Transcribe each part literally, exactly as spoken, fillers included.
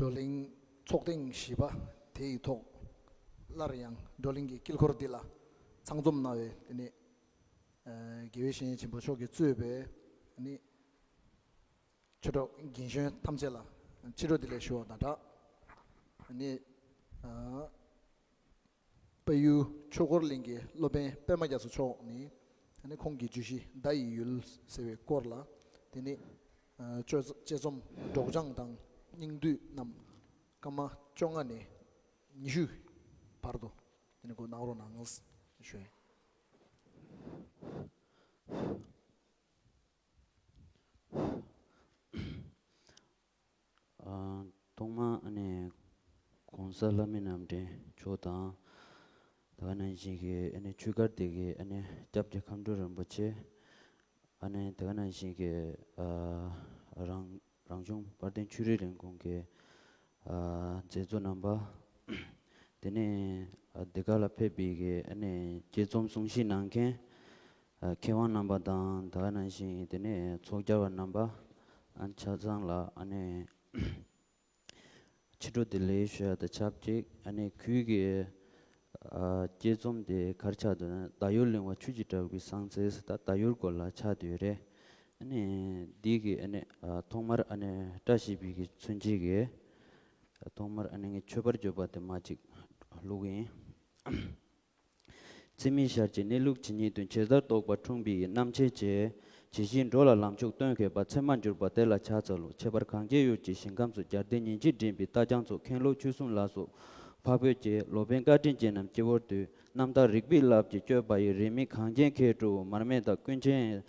བགྲོ་གླེང་ཚོགས་ཐེངས་བཞི་པ་དེ་ཡི་ཐོག་སླར་ཡང་བགྲོ་གླེང་གི་དཀྱིལ་འཁོར་འདི་ལ་ཚང་འཛོམས་གནང་བའི་དེ་ནས་དགེ་བའི་བཤེས་གཉེན་ཆེན་པོ་མཆོག་གིས་གཙོས་པའི་དེ་ནས་ཆོས་གྲོགས་རྒན་གཞོན་ཐམས་ཅད་ལ་ཕྱི་དྲོ་བདེ་ལེགས་ཞུ་བ་དང་སྦྲགས། དེ་ནས་དཔལ་ཡུལ་ཆོས་འཁོར་གླིང་གི་སློབ་དཔོན་པདྨ་རྒྱ་མཚོ་མཆོག་ནས་ཁོང་གི་བརྗོད་གཞི་བརྡ་ཡི་ཡུལ་ཟེར་བའི་སྐོར་ལ། དེ་ནས་དཔྱད་རྩོམ་སྒྲོག་སྦྱང་དང་སྙིང་བསྡུས་རྣམས་སྐར་མ་བཅོ་ལྔ་ནས་ཉི་ཤུ་བར་དུ་དེ་ནས་སྒོ་གནང་རོགས་གནང་ཞུ། ཐོག་མར་ཨ་ནི་༸གོང་ས་ལྷ་མི་རྣམ་འདྲེན་མཆོག་དང་། དེ་ག་ནང་བཞིན་གྱི་ཨ་ནི་ཆོས་སྒར་དེ་གའི་ཨ་ནི་སྐྱབས་རྗེ་ཁམས་སྤྲུལ་རིན་པོ་ཆེ། ཨ་ནི་དེ་ག་ནང་བཞིན་གྱི་ཨ་རང་རང་བྱུང་དཔལ་ལྡན་ཆོས་རིག་ལས་ཁུངས་ཀྱི་ཨ་མཛད་གཙོ་རྣམ་པ། དེ་ནས་ཨ་འདི་ག་ལ་ཕེབས་པའི་གི་ཨ་ནི་དཔྱད་རྩོམ་གསུང་བཤད་གནང་མཁན་ཨ་མཁས་དབང་རྣམ་པ་དང་། དེ་ག་ནང་བཞིན་དེ་ནས་ཚོགས་བཅར་བ་རྣམ་པ། ཨ་ཆ་ཚང་ལ་ཨ་ནི་ཕྱི་དྲོ་བདེ་ལེགས་ཞུ་ཡ་དང་ཆབས་ཅིག་ཨ་ནི་ཁུལ་གྱི་ཨ་དཔྱད་རྩོམ་དེ་ག་རེ་ཆགས་འདུག་ན། ཟླ་ཡུལ་གླིང་བ་ཆོས་ཀྱི་གྲགས་པའི་གསང་ཚིག་ཟེར། ད་ཟླ་ཡུལ་སྐོར་ལ་ཆགས་བསྡད་ཡོད་རེད། ཨ་ནི་འདི་གི་ཨ་ནི་ཨ་ཐོག་མར་ཨ་ནི་བཀྲ་ཤིས་པའི་གི་མཚོན་བྱེད་ཀྱི་ཐོག་མར་ཨ་ནི་ངས་མཆོད་པར་བརྗོད་པ་དེ་མ་ཅིག་ཀློག་གི་ཡིན། ཚད་མེད་ཤར་གྱི་གནས་ལུགས་ཇི་སྙེད་དུ། ཇི་ལྟར་རྟོགས་པ་འཁྲུངས་པའི་རྣམ་མཁྱེན་བྱེད། ཇི་བཞིན་འགྲོ་ལ་ལམ་མཆོག་སྟོན་མཁས་པ། ཚད་མར་གྱུར་པ་དེ་ལ་ཕྱག་འཚལ་ལོ། ཁྱད་པར་གངས་ཅན་ཡུལ་གྱི་ཞིང་ཁམས་སུ། རྒྱལ་བསྟན་ཉིན་བྱེད་འདྲེན་པའི་རྟ་རྐྱང་ཚོགས། མཁན་སློབ་ཆོས་སྲུང་ལ་སོགས་འཕགས་བོད་ཀྱི། སློབ་དཔོན་བཀའ་དྲིན་ཅན་རྣམས་སྤྱི་བོར་འདུད། རྣམ་དག་རིག་པའི་རླབས་ཀྱིས་བསྐྱོད་པ་ཡི། རིས་མེད་གངས་ཅན་མཁས་གྲུབ་མར་མེ་དང་། ཀུན་མཁྱེན་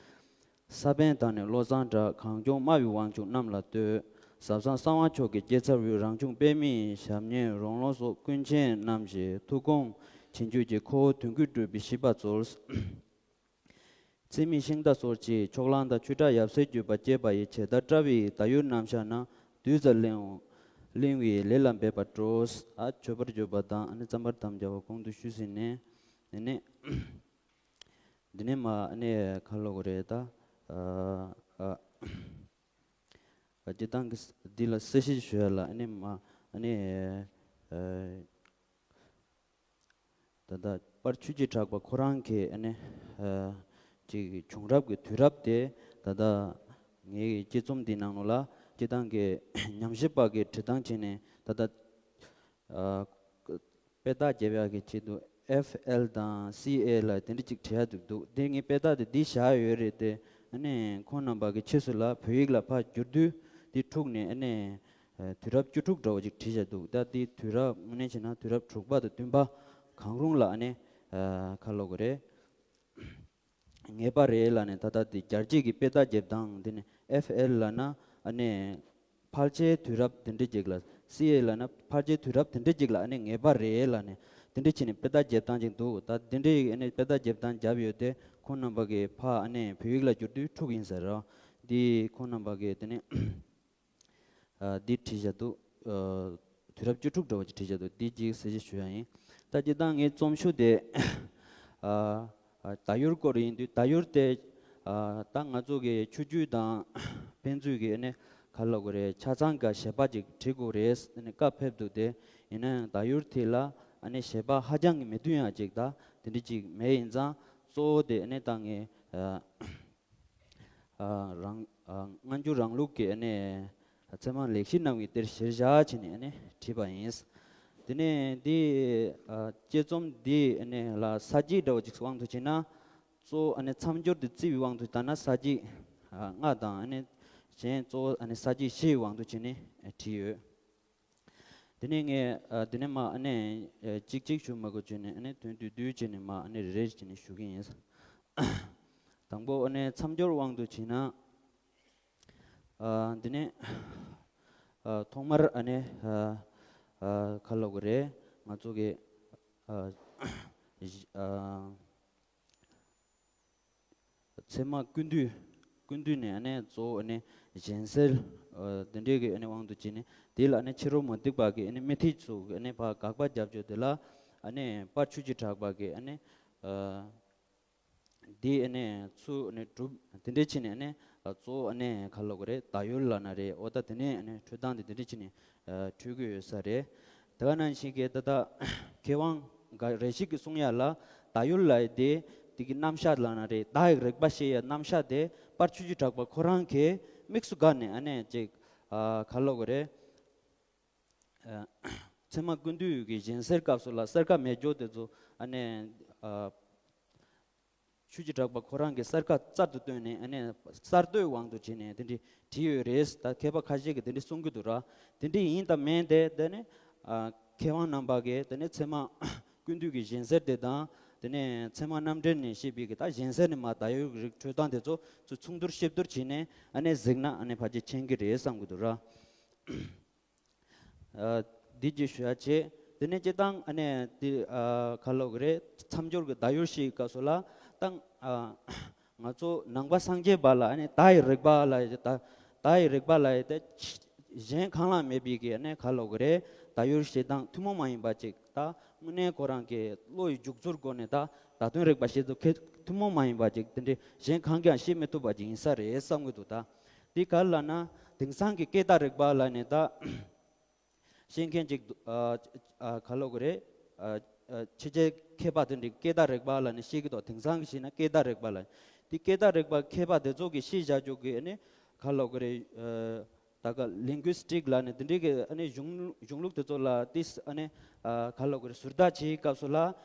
ས་པཎ་དང་ནི་བློ་བཟང་གྲགས། གངས་ལྗོངས་སྨྲ་བའི་དབང་ཕྱུག་རྣམས་ལ་བསྟོད། ཟབ་གསང་གསང་བ་མཆོག་གི་སྐྱེད་ཚལ་དབུས། རང་བྱུང་པདྨའི་ཞབས་གཉེར་རོང་ལོ་སོགས། ཀུན་མཁྱེན་རྣམ་བཞིའི་ཐུགས་དགོངས་བྱིན་གྱུར་ཅིག་ཁོ་བོ་དོན་ཀུན་སྒྲུབ་པའི་བཞེད་པ་སྩོལ། ཚད་མེད་ཤིང་རྟ་སོགས་ཀྱི་ཕྱོགས་གླང་དང་ཆོས་གྲགས་ཡབ་སྲས་བརྒྱུད་པ་སྐྱེས་པ་ཡི། ཇི་ལྟར་བཀྲ་བའི་ཟླ་ཡུལ་རྣམ་གཞག་ན། དུས་ཙམ་གླེང་གླེང་བའི་ལས་ལ་འབད་པར་སྤྲོ། ཨ་མཆོད་པར་བརྗོད་པ་དང་ཨ་ནི་རྩོམ་པར་དམ་བཅའ་བ་གོང་དུ་ཞུས་ཟིན་ནས། དེ་ནས་འདི་ནས་མ་ཨ་ནི་ཁ་ལོ་གི་རེད་ད། ཨ་ཨ་ཨ་སྤྱིར་བཏང་གི་འདི་ལ་གསལ་བཤད་ཞུ་ཡ་ལ་ཨ་ནི་མ་ཨ་ནི་ཨ་ད་ལྟ་དཔལ་ཆོས་ཀྱི་གྲགས་པ་ཁོ་རང་གི་ཨ་ནི་ཨ་ཅིག་བྱུང་རབས་ཀྱི་དུས་རབས་དེ་ད་ལྟ་ངའི་དཔྱད་རྩོམ་འདི་ནང་ལོགས་ལ་སྤྱིར་བཏང་གི་ཉམས་ཞིབ་པ་གི་བྲིས་སྟངས་བྱས་ནས་ད་ལྟ་ཨ་དཔེ་རྟགས་རྒྱབ་ཡག་གི་ཆེད་དུ་ཨེཕ་ཨེལ་དང་སི་ཨེ་ལ་དེ་འདྲ་ཅིག་བྲིས་ཡག་འདུག་འདུག་དེ་ངས་དཔེ་རྟགས་དེ་འདི་བཞག་ཡོད་རེད་དེ། ཨ་ནི་ཁོང་རྣམ་པ་གི་ཕྱིས་སུ་ལ་བོད་ཡིག་ལ་ཕར་བསྒྱུར་དུས་དེ་འཁྲུག་ནས་ཨ་ནི་ཨ་དུས་རབས་བཅུ་དྲུག་འདྲ་བོ་ཅིག་བྲིས་བཞག་འདུག་ད་དེ་དུས་རབས་དངོས་གནས་བྱས་ན་དུས་རབས་དྲུག་པ་དང་བདུན་པ་གང་རུང་ལ་ཨ་ནི་ཨ་ཁ་ལོ་གི་རེད། ངེས་པ་རེད་ལབ་ནས་ད་ལྟ་དེ་རྒྱལ་སྤྱིའི་གི་དཔེ་རྟགས་རྒྱབ་སྟངས་དེ་ནི་ཨེཕ་ཨེལ་ལབ་ན་ཨ་ནི་ཕལ་ཆེར་དུས་རབས་དེ་འདྲ་ཅིག་ལ། སི་ཨེ་ལབ་ན་ཕལ་ཆེར་དུས་རབས་དེ་འདྲ་ཅིག་ལ་ཨ་ནི་ངེས་པ་རེད་ལབ་ནས་དེ་འདྲ་བྱས་ནས་དཔེ་རྟགས་རྒྱབ་སྟངས་ཅིག་འདུག་ད་དེ་འདྲའི་ཨ་ནི་དཔེ་རྟགས་རྒྱབ་སྟངས་རྒྱབ་ཡོད་དེ། ཁོང་རྣམ་པ་གིས་ཕར་ཨ་ནི་བོད་ཡིག་ལ་བསྒྱུར་དུས་འཁྲུག་ཡིན་ཟེར་རོ། འདི་ཁོང་རྣམ་པ་གིས་དེ་ནི་ཨ་འདི་བྲིས་བཞག་འདུག་ཨ་དུས་རབས་བཅུ་དྲུག་འདྲ་བོ་ཅིག་བྲིས་བཞག་འདུག་འདི་གཅིག་གསལ་བཤད་ཞུ་ཡ་ཡིན། ད་སྤྱིར་བཏང་ངའི་རྩོམ་ཤོག་དེ་ཨ་ཨ་ཟླ་ཡུལ་སྐོར་ཡིན་དུས། ཟླ་ཡུལ་དེ་ཨ་ད་ང་ཚོ་གི་ཆོས་བརྒྱུད་དང་ཕན་ཚུན་གྱི་ཨ་ནི་ག་ལབ་དགོས་རེད། ཆ་ཚང་ག་བཞེད་པ་ཅིག་བྲིས་དགོས་རེད་ཨ་ནི་བཀའ་ཕེབས་འདུག་དེ་ཡིན་ན་ཡང་ཟླ་ཡུལ་དེ་ལ་ཨ་ནི་བཞེད་པ་ཧ་ཅང་གི་མི་མཐུན་ཡ་ཅིག་ད་དེ་འདྲ་ཅིག་མེད། ཡིན་ཙང་གཙོ་བོ་དེ་ཨ་ནི་ད་ངས་ཨ། ཨ་རང་ཨ་སྔ་འགྱུར་རང་ལུགས་ཀྱི་ཨ་ནི་ཚད་མ་ལེགས་བཤད་རྣམ་ངེས་དེར་གཞིར་བཞག་བྱས་ནས་ཨ་ནི་བྲིས་པ་ཡིན། དེ་ནས་འདི་ཨ་དཔྱད་རྩོམ་འདི་ཨ་ནི་ལ་ས་བརྒྱད་འདྲ་བོ་ཅིག་དབང་དུ་བྱས་ན། གཙོ་བོ་ཨ་ནི་མཚམས་སྦྱོར་དེ་བརྩི་བའི་དབང་དུ་བཏང་ན་ས་བརྒྱད་ཨ་ལྔ་དང་། ཨ་ནི་གཞན་གཙོ་བོ་ཨ་ནི་ས་བརྒྱད་བཞིའི་དབང་དུ་བྱས་ནས་བྲིས་ཡོད། དེ་ནས་ངས་ཨ་དེ་ནས་མ་ཨ་ནི་ཨ་གཅིག་གཅིག་ཞུ་མ་དགོས་བྱས་ནས་ཨ་ནི་དོན་བསྡུས་བསྡུས་བྱས་ནས་མ་ཨ་ནི་རེ་རེ་བྱས་ནས་ཞུ་གི་ཡིན། དང་པོ་ཨ་ནི་མཚམས་སྦྱོར་དབང་དུ་བྱས་ན། ཨ་དེ་ནས་ཨ་ཐོག་མར་ཨ་ནི་ཨ་ཨ་ག་ལབ་དགོས་རེད། ང་ཚོ་གི་ཨ་ཨ་ཚད་མ་ཀུན་བཏུས། ཀུན་བཏུས་ནས་ཨ་ནི་གཙོ་བོ་ཨ་ནི་གཞན་སེལ་ཨ་དེ་འདྲའི་གི་ཨ་ནི་དབང་དུ་བྱས་ནས། དེ་ལ་ཨ་ནི་ཕྱི་རོལ་མུ་སྟེགས་པ་གི་ཨ་ནི་དམིགས་ཐིག་ཚོ་གི་ཨ་ནི་ཕར་དགག་པ་རྒྱབ་ཕྱོགས་དེ་ལ་ཨ་ནི་དཔལ་ཆོས་ཀྱི་གྲགས་པ་གི་ཨ་ནི་ཨ་དེ་ཨ་ནི་ཚུར་ཨ་ནི་སྒྲུབ། དེ་འདྲ་བྱས་ནས་ཨ་ནི་ གཙོ་བོ་ཨ་ནི་ག་ལབ་དགོས་རེད། ད་ཡོལ་ལབ་ན་རེད། འོ་ད་དེ་ནས་ཨ་ནི་འཕྲོས་སྟངས་དེ་དེ་འདྲ་བྱས་ནས་འཕྲོས་ཀྱི་ཡོད་ས་རེད། དེ་ག་ནང་བཞིན་གྱི་ད་ལྟ་མཁས་དབང་འགའ་རེ་ཞིག་གིས་གསུང་ཡ་ལ། ད་ཡོལ་ལབ་ཡ་དེ་དེ་གི་རྣམ་གཞག་ལབ་ན་རེད། ད་ཡི་རིག་པ་ཞེས་ཡ་རྣམ་གཞག་དེ་དཔལ་ཆོས་ཀྱི་གྲགས་པ་ཁོ་རང་གིས་དམིགས་སུ་བཀར་ནས་ཨ་ནི་ཅིག་ག་ལབ་དགོས་རེད། ཚད་མ་ཀུན་བཏུས་ཀྱི་གཞན་སེལ་སྐབས་སུ་ལ་གསལ་ཁ་མེད་སྦྱོར་དེ་ཚོ་ཨ་ནི་ཆོས་ཀྱི་གྲགས་པ་ཁོ་རང་གིས་གསལ་ཁ་གསར་དུ་བཏོན་ནས་ཨ་ནི་གསར་གཏོད་དབང་དུ་བྱས་ནས་དེ་འདྲ་བྲིས་ཡོད་རེད། ད་མཁས་པ་ཁ་ཤས་ཀྱིས་དེ་འདྲ་གསུང་གི་འདུག་ར། དེ་འདྲ་ཡིན་དང་མིན་དེ་དེ་ནི་མཁས་དབང་རྣམ་པ་གིས་དེ་ནི་ཚད་མ་ཀུན་བཏུས་ཀྱི་གཞན་སེལ་དེ་དང་དེ་ནི་ཚད་མ་རྣམ་འགྲེལ་ནས་བཤད་པའི་གི་ད་གཞན་སེལ་ནས་མར་ད་ཡོལ་རིགས་འཕྲོས་སྟངས་དེ་ཚོ་ཚུར་མཚུངས་བསྡུར་ཞིབ་བསྡུར་བྱས་ནས་ཨ་ནི་གཟིགས་ན་ཨ་ནི་ཕལ་ཆེར་མཁྱེན་གྱི་རེད་བསམ་གྱི་འདུག་ར། འདི་ཅིག་ཞུ་ཡ་བྱས། དེ་ནས་སྤྱིར་བཏང་ཨ་ནི་འདི་ག་ལབ་དགོས་རེད། མཚམས་སྦྱོར་གྱི་ད་ཡོལ་ཞེས་སྐབས་སུ་ལ་ད་ང་ཚོ་ནང་པ་སངས་རྒྱས་པ་ལ་ཨ་ནི་ད་ཡི་རིག་པ་ལ་ད་ད་ཡི་རིག་པ་ལ་ཡི་དེ་གཞན་གང་ལ་མེད་པའི་གི་ཨ་ནི་ག་ལབ་དགོས་རེད། ད་ཡོལ་བྱེད་སྟངས་ཐུན་མོང་མ་ཡིན་པ་ཅིག་ད་དངོས་གནས་ཁོ་རང་གི་བློ་ཡི་འཇུག་ཚུལ་སྒོ་ནས་ད་ད་དོན་རིག་པ་ཞེས་སོགས་ཁེ་ཐུན་མོང་མ་ཡིན་པ་ཅིག་དེ་འདྲའི་གཞན་གང་གིའང་ཤེས་མི་ཐུབ་པ་ཅིག་ཡིན་ས་རེད་བསམ་གྱི་འདུག་ད་འདི་ག་ལབ་ན་དེང་སང་གི་སྐད་བརྡ་རིག་པ་ལ་ནི་ད། ཤེས་མཁན་ཅིག་འདུག་ཨ་ཨ་ག་ལབ་དགོས་རེད། ཨ་ཨ་ཕྱི་རྒྱལ་མཁས་པ་དེ་འདྲའི་སྐད་བརྡ་རིག་པ་ལ་ནི་ཤེས་ཀྱི་འདུག་དེང་སང་གི་ཞིག་ན་སྐད་བརྡ་རིག་པ་ལ། དེ་སྐད་བརྡ་རིག་པ་མཁས་པ་དེ་ཚོ་གིས་ཤེས་བྱ་རྒྱུ་གི་ཨ་ནི་ག་ལབ་དགོས་རེད། ཨ་ད་ག་ལིང་གུ་སི་ཊིག་ལ་ནི་དེ་འདྲའི་གི་ཨ་ནི་གཞུང་གཞུང་ལུགས་དེ་ཚོ་ལ་ཏིས་ཨ་ནི་ཨ་ག་ལབ་དགོས་རེད། ཟུར་ལྟ་བྱེད་སྐབས་སུ་ལ་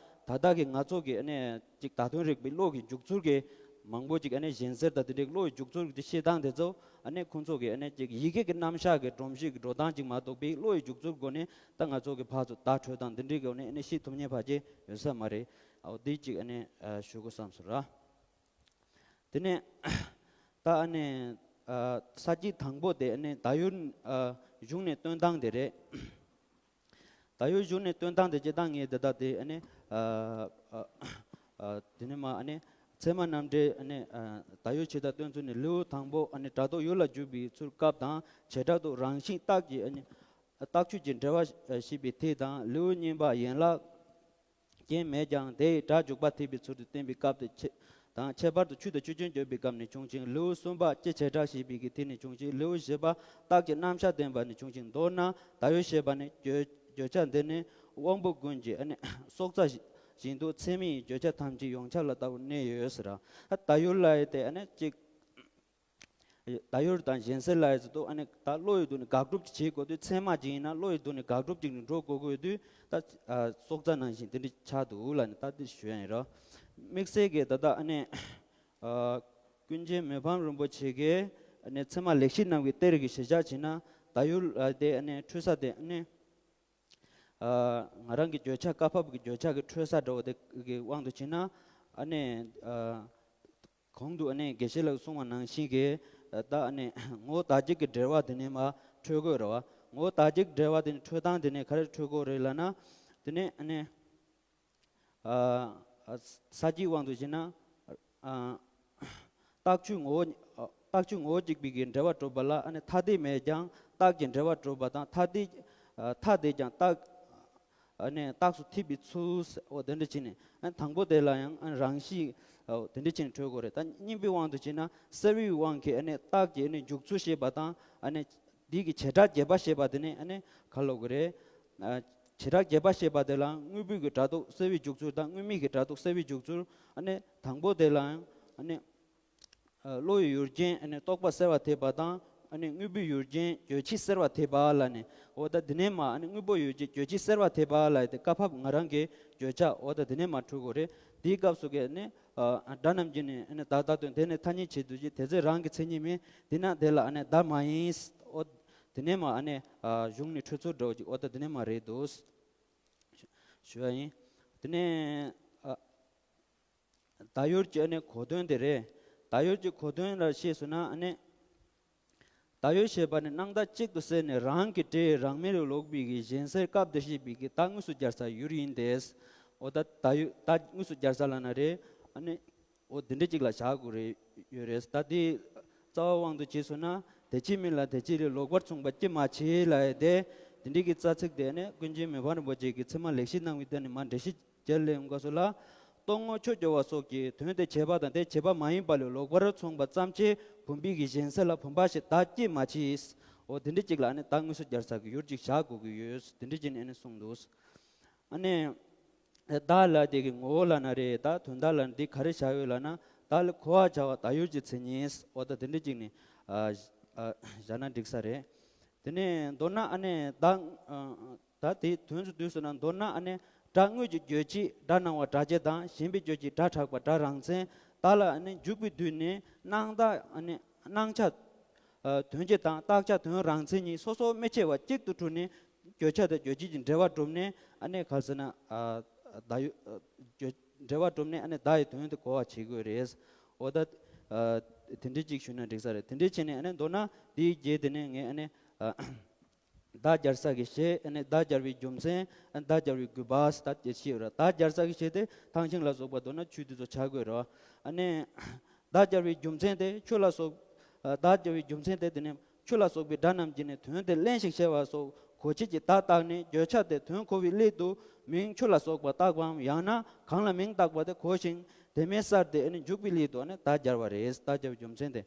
ད་ལྟ་གི་ང་ཚོ་གི་ཨ་ནི་ཅིག་ད་དོན་རིག་པའི་བློ་གི་འཇུག་ཚུལ་གྱི་མང་པོ་ཅིག་ཨ་ནི་གཞན་སེལ་དང་དེ་འདྲའི་བློ་ཡི་འཇུག་ཚུལ་གྱི་བཤད་སྟངས་དེ་ཚོ་ཨ་ནི་ཁོང་ཚོ་གི་ཨ་ནི་ཅིག་ཡི་གེ་གི་རྣམ་གཞག་གི་སྒྲོམ་གཞི་གི་འགྲོ་སྟངས་ཅིག་མ་གཏོགས་པའི་བློ་ཡི་འཇུག་ཚུལ་སྒོ་ནས་ད་ང་ཚོ་གི་ཕར་ཚུར་བརྡ་འཕྲོད་སྟངས་འདི་འདྲའི་སྒོ་ནས་ཨ་ནི་ཤེས་ཐུབ་མཁན་ཕལ་ཆེར་ཡོད་ས་མ་རེད། འོ་འདི་ཅིག་ཨ་ནི་ཞུ་དགོས་བསམ་སོང་ར། དེ་ནས་ད་ཨ་ནི་ས་བཅད་དང་པོ་དེ་ཨ་ནི་ད་ཡོལ་གཞུང་ནས་སྟོན་སྟངས་དེ་རེད། ད་ཡོལ་གཞུང་ནས་སྟོན་སྟངས་དེ་སྤྱིར་བཏང་ངས་འདི་ལྟ་དེ་ཨ་ནི་ཨ་ཨ་དེ་ནས་མ་ཨ་ནི་ཚད་མ་རྣམ་འགྲེལ་ཨ་ནི་ཨ་ད་ཡོལ་བྱེད་སྟངས་སྟོན་ཚུལ་ནི་ལེའུ་དང་པོ་ཨ་ནི་སྒྲ་རྟོག་ཡུལ་ལ་འཇུག་པའི་ཚུལ་སྐབས་དང་བྱེ་བྲག་ཏུ་རང་བཞིན་རྟགས་ཀྱི་ཨ་ནི་རྟགས་ཆོས་ཀྱི་འབྲེལ་བ་ཞེས་པའི་ཐད་དང་ལེའུ་གཉིས་པ་ཡན་ལག་རྐྱེན་མེད་ཀྱང་དེ་ཡི་སྒྲ་འཇུག་པ་ཐེག་པའི་ཚུལ་དུ་བསྟན་པའི་སྐབས་དེ་ཆེ་དང་ཁྱད་པར་དུ་ཆོས་དང་ཆོས་ཅན་བརྗོད་པའི་སྐབས་ནས་བྱུང་ཞིང་ལེའུ་གསུམ་པ་སྤྱི་བྱེ་བྲག་ཞེས་པའི་གི་ཐད་ནས་བྱུང་ཞིང་ལེའུ་བཞི་པ་རྟགས་ཀྱི་རྣམ་གཞག་བསྟན་པ་ནས་བྱུང་ཞིང་མདོར་ན་ད་ཡོལ་ཞེས་པ་ནི་བརྗོད་བརྗོད་བྱ་འདི་ནི་དབང་པོ་ཀུན་གྱི་ཨ་ནི་སྲོག་རྩ་བཞིན་དུ་ཚད་མའི་བརྗོད་བྱ་ཐམས་ཅད་ཡོངས་ཁྱབ་ལ་ལྟ་བུར་གནས་ཡོད་ཟེར། ད་ཡོལ་ལ་ཡི་དེ་ཨ་ནི་གཅིག་ད་ཡོལ་དང་གཞན་སེལ་ལ་ཡི་ཚོ་ཨ་ནི་ད་བློ་ཡི་སྡུག་ནི་དགག་སྒྲུབ་ཀྱི་བྱེད་དགོས་དུས་ཚད་མ་ཅིག་ཡིན་ན་བློ་ཡི་སྡུག་ནི་དགག་སྒྲུབ་ཅིག་ནི་འགྲོ་དགོས་དགོས་དུས་ད་སྲོག་རྩ་ནང་བཞིན་དེ་འདྲ་ཆགས་འདུག་ལ་ནི་ད་དེ་ཞུ་ཡ་ཡིན་རོ། དམིགས་བསལ་གྱི་ད་ལྟ་ཨ་ནི་ཀུན་མཁྱེན་མི་ཕམ་རིན་པོ་ཆེ་གིས་ཨ་ནི་ཚད་མ་ལེགས་བཤད་རྣམས་ཀྱི་གཏེར་གྱི་གཞི་བཞག་བྱས་ན་ད་ཡོལ་དེ་ཨ་ནི་འཕྲོས་ས་དེ་ཨ་ནི། ང་རང་གི་བརྗོད་བྱ་བཀའ་ཕབ་ཀྱི་བརྗོད་བྱ་གི་འཕྲོས་ས་འདྲ་བོ་དེ་གི་དབང་དུ་བྱས་ན་ཨ་ནི་གོང་དུ་ཨ་ནི་དགེ་བཤེས་ལགས་གསུངས་པ་ནང་བཞིན་གྱི་ད་ཨ་ནི་ངོ་བོ་བདག་བྱེད་ཀྱི་འབྲེལ་བ་དེ་ནས་མར་འཕྲོས་དགོས་རེད་བ། ངོ་བོ་བདག་བྱེད་ཀྱི་འབྲེལ་བ་དེ་ནས་འཕྲོས་སྟངས་དེ་ནས་ག་རེ་འཕྲོས་དགོས་རེད་ལབ་ན། དེ་ནས་ཨ་ནི། ས་བཅད་དབང་དུ་བྱས་ན། རྟགས་ཆོས་ངོ་བོ་རྟགས་ཆོས་ངོ་བོ་གཅིག་པའི་གི་འབྲེལ་བ་གྲུབ་པ་ལ་ཨ་ནི་ཐ་དད་མེད་ཀྱང་རྟགས་ཀྱི་འབྲེལ་བ་གྲུབ་པ་དང་ཐ་དད་ཐ་དད་ཀྱང་རྟགས་ཨ་ནི་རྟགས་སུ་ཐིམ་པའི་ཚུལ་འོ་དེ་འདྲ་བྱས་ནས་ཨ་ནི་དང་པོ་དེ་ལ་ཡང་ཨ་ནི་རང་བཞིན་འོ་དེ་འདྲ་བྱས་ནས་འཕྲོད་དགོས་རེད། ད་གཉིས་པའི་དབང་དུ་བྱས་ན་སེལ་བའི་དབང་གིས་ཨ་ནི་རྟགས་ཀྱི་ཨ་ནི་འཇུག་ཚུལ་ཤེས་པ་དང་ཨ་ནི། འདི་གི་བྱེ་བྲག་རྒྱས་པ་ཞེས་པ་དེ་ནི་ཨ་ནི་ག་ལབ་དགོས་རེད། བྱེ་བྲག་རྒྱས་པ་ཞེས་པ་དེ་ལའང་དངོས་པོའི་གི་སྒྲ་རྟོག་སེལ་བའི་འཇུག་ཚུལ་དང་དངོས་མེད་ཀྱི་སྒྲ་རྟོག་སེལ་བའི་འཇུག་ཚུལ་ཨ་ནི་དང་པོ་དེ་ལའང་ཨ་ནི་བློ་ཡི་ཡུལ་ཅན་ཨ་ནི་རྟོག་པ་སེལ་བར་ཐེབས་པ་དང་ཨ་ནི་དངོས་པོའི་ཡུལ་ཅན་རྗོད་བྱེད་སེལ་བར་ཐེབས་པ་ལ་ནི་འོ་ད་དེ་ནས་མ་ཨ་ནི་དངོས་པོ་ཡུལ་ཅན་རྗོད་བྱེད་སེལ་བར་ཐེབས་པ་ལ་དེ་བཀའ་ཕབ་ང་རང་གི་བརྗོད་བྱ་འོ་ད་དེ་ནས་མ་འཕྲོས་དགོས་རེད། དེའི་སྐབས་སུ་གི་ཨ་ནི། སྒྲ་རྣམས་ཀྱིས་ནི་ཨ་ནི་བདག་ལྟར་སྟོན། དེ་ནི་ཐ་སྙད་བྱེད་དུ་བྱེད། དེ་ཚེ་རང་གི་མཚན་ཉིད་མིན། དེས་ན་དེ་ལ་ཨ་ནི་བདག་མ་ཡིན། འོ། དེ་ནས་མ་ཨ་ནི་གཞུང་ནས་འཕྲོས་ཚུལ་འདྲ་བོ་ཅིག་འོ་ད་དེ་ནས་མ་རེད་འདུག་ཞུ་བ་ཡིན། དེ་ནས་ད་ཡོལ་གྱི་ཨ་ནི་གོ་དོན་དེ་རེད། ད་ཡོལ་གྱི་གོ་དོན་ལ་བཤད་སོང་ན་ཨ་ནི། ད་ཡོལ་ཞེས་པ་ནི་སྣང་བརྡ་གཅིག་ཏུ་གསལ་ནས་རང་གི་སྒྲས་རང་མིར་ལོག་པའི་གི་གཞན་སེལ་སྐབས་དེ་ཤེས་པའི་གི་རྟགས་དངོས་སུ་སྦྱར་ས་ཡུལ་ཡིན་ཏེ། འོ་ད་ད་ཡོལ་རྟགས་དངོས་སུ་སྦྱར་ས་ལབ་ན་རེད། ཨ་ནི། འོ་དེ་འདྲ་གཅིག་ལ་བཞག་དགོས་རེད་ཡོད་རེད། ད་དེ་རྩ་བ་དབང་དུ་བྱས་སོང་ན་དེ་ཕྱིར་མིན་ལ་དེ་ཕྱིར་ལས་ལོག་པར་མཚུངས་པ་ཅི་མ་བྱེད་ལབ་ཡ་དེ། དེ་འདྲའི་གི་རྩ་ཚིག་དེ་ནི་ཀུན་མཁྱེན་མི་ཕམ་རིན་པོ་ཆེ་གིས་ཚད་མ་ལེགས་བཤད་གནང་བའི་སྟེང་ནས་མར་འགྲེལ་བཤད་བརྒྱབ་ལས་ཡོང་སྐབས་སུ་ལ། རྟོག་ངོར་ཆོས་སྐྱོར་བ་སོགས་ཀྱི་དོན་དེ་བྱེད་པ་དང་དེ་བྱེད་པ་མ་ཡིན་པ་ལས་ལོག་པར་མཚུངས་པ་ཙམ་གྱིས་བུམ་པའི་གི་གཞན་སེལ་ལ་བུམ་པ་ཞེས་བརྡ་སྐྱེས་མ་མཆིས། འོ་དེ་འདྲ་ཅིག་ལ་ཨ་ནི་བརྡ་དངོས་སུ་སྦྱར་ས་གི་ཡུལ་ཅིག་བཞག་དགོས་ཀྱི་ཡོད། དེ་འདྲ་ཅིག་ནས་ཨ་ནི་གསུངས་འདུག་ཨ་ནི། བརྡ་ལ་དེ་གི་ངོ་བོ་ལབ་ན་རེད། ད་དོན་དག་ལ་འདི་ག་རེ་བཞག་ཡོད་ལབ་ན། བརྡ་ལ་གོ་བར་བྱ་བ་བརྡ་ཡུལ་གྱི་མཚན་ཉིད། འོ་ད་དེ་འདྲ་ཅིག་ནས་ཨ་ཨ་བཞག་ན་འགྲིག་ས་རེད། དེ་ནས་མདོར་ན་ཨ་ནི་བརྡ་ཨ་ད་དེ་དོན་དུ་བསྡུས་སོང་ན། མདོར་ན་ཨ་ནི་སྒྲ་དངོས་ཀྱི་རྗོད་བྱེད་སྒྲ་སྣང་བ་སྒྲ་བྱད་དང་། ཞེན་པའི་རྗོད་བྱེད་སྒྲ་གྲགས་པ་སྒྲ་རང་མཚན། བརྡ་ལ་ཨ་ནི་འཇུག་པའི་དུས་ནས་སྣང་བཏགས་ཨ་ནི་སྣང་ཆ་ཨ་དོན་བྱེད་དང་རྟགས་ཆ་དོན་རང་མཚན་གཉིས་སོ་སོ་མི་ཕྱེ་བ་གཅིག་ཏུ་གྲུབ་ནས་བརྗོད་བྱ་དང་རྗོད་བྱེད་ཀྱི་འབྲེལ་བ་གྲུབ་ནས་ཨ་ནི་ག་རེ་ཟེར་ན་ཨ་བརྡ་ཡུལ་ཨ་བརྗོད་འབྲེལ་བ་གྲུབ་ནས་ཨ་ནི་བརྡ་ཡི་དོན་དེ་གོ་བ་བྱེད་དགོས་རེད། འོ་ད་ཨ་དེ་འདྲ་ཅིག་ཞུས་ན་འགྲིག་ས་རེད། དེ་འདྲ་བྱས་ནས་ཨ་ནི་མདོར་ན་དེའི་རྗེས་དེ་ནས་ངས་ཨ་ནི་ཨ་བརྡ་སྦྱར་ས་གི་གཞི། ཨ་ནི་བརྡ་སྦྱར་བའི་རྒྱུ་མཚན། ཨ་ནི་བརྡ་སྦྱར་བའི་དགོས་པ། ད་དེ་ཤེས་ཡོད་ར། བརྡ་སྦྱར་ས་གི་གཞི་དེ་ཐང་ཆེན་ལ་སོགས་པ་མདོར་ན་ཆོས་དེ་ཚོ་ཆགས་དགོས་ར། ཨ་ནི་བརྡ་སྦྱར་བའི་རྒྱུ་མཚན་དེ་ཆོས་ལ་སོགས། ཨ་བརྡ་སྦྱར་བའི་རྒྱུ་མཚན་དེ་དེ་ནི་ཆོས་ལ་སོགས་པའི་སྒྲ་རྣམས་ཀྱིས་ནི་དོན་དེ་བརླན་ཞིང་གཤེར་བ་སོགས་གོ་བྱེད་ཀྱི་བརྡ་བཏགས་ནས་བརྗོད་བྱ་དེ་དོན་གོ་བའི་སླད་དུ་མིང་ཆོས་ལ་སོགས་པ་བཏགས་པའམ། ཡང་ན་གང་ལ་མིང་བཏགས་པ་དེ་གོ་ཞིང་དེ་མེད་སར་དེ་ཨ་ནི་འཇུག་པའི་སླད་དུ་ཨ་ནི་བརྡ་སྦྱར་བ་རེད། བརྡ་སྦྱར་བའི་རྒྱུ་མཚན་དེ།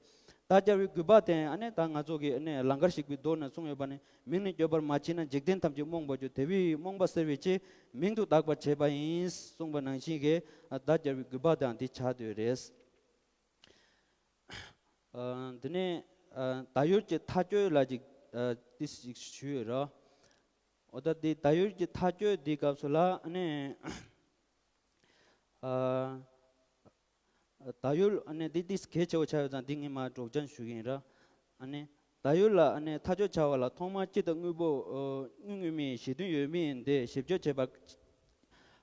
བརྡ་སྦྱར་བའི་དགོས་པ་དེ་ཨ་ནི་ད་ང་ཚོ་གི་ཨ་ནི་ལང་ཀར་ཞིག་པའི་མདོ་ན་གསུངས་ཡོད་པ་ནི། མིང་ནི་བརྗོད་པར་མ་བྱས་ན། འཇིག་རྟེན་ཐམས་ཅད་རྨོངས་པར་འགྱུར། དེ་བས་རྨོངས་པ་སེལ་བའི་ཕྱིར། མིང་དུ་བཏགས་པར་བྱས་པ་ཡིན། གསུངས་པ་ནང་བཞིན་གྱི་ཨ་བརྡ་སྦྱར་བའི་དགོས་པ་དང་འདི་ཆགས་བསྡད་ཡོད་རེད། ཨ་འདི་ནས་ཨ་བརྡ་ཡུལ་གྱི་མཐའ་དཔྱོད་ལ་ཅིག་ཨ་ཏི་ཞིག་ཞུས་ཡོད་ར། འོ་ད་འདི་བརྡ་ཡུལ་གྱི་མཐའ་དཔྱོད་འདིའི་སྐབས་སུ་ལ་ཨ་ནི་ཨ་བརྡ་ཡུལ་ཨ་ནི་འདི་ཏིས་གལ་ཆེ་བོ་ཆགས་ཡོད་ཙང་འདི་ངས་མར་སྒྲོག་སྦྱང་ཞུ་གི་ཡིན་ར། ཨ་ནི་བརྡ་ཡུལ་ལ་ཨ་ནི་མཐའ་དཔྱོད་བྱ་བ་ལ་ཐོག་མར་སྤྱི་དང་དངོས་པོ་ཨ་དངོས་དངོས་མེད་གཞི་མཐུན་ཡོད་མེད་འདི་ཞིབ་དཔྱོད་བྱེད་པ་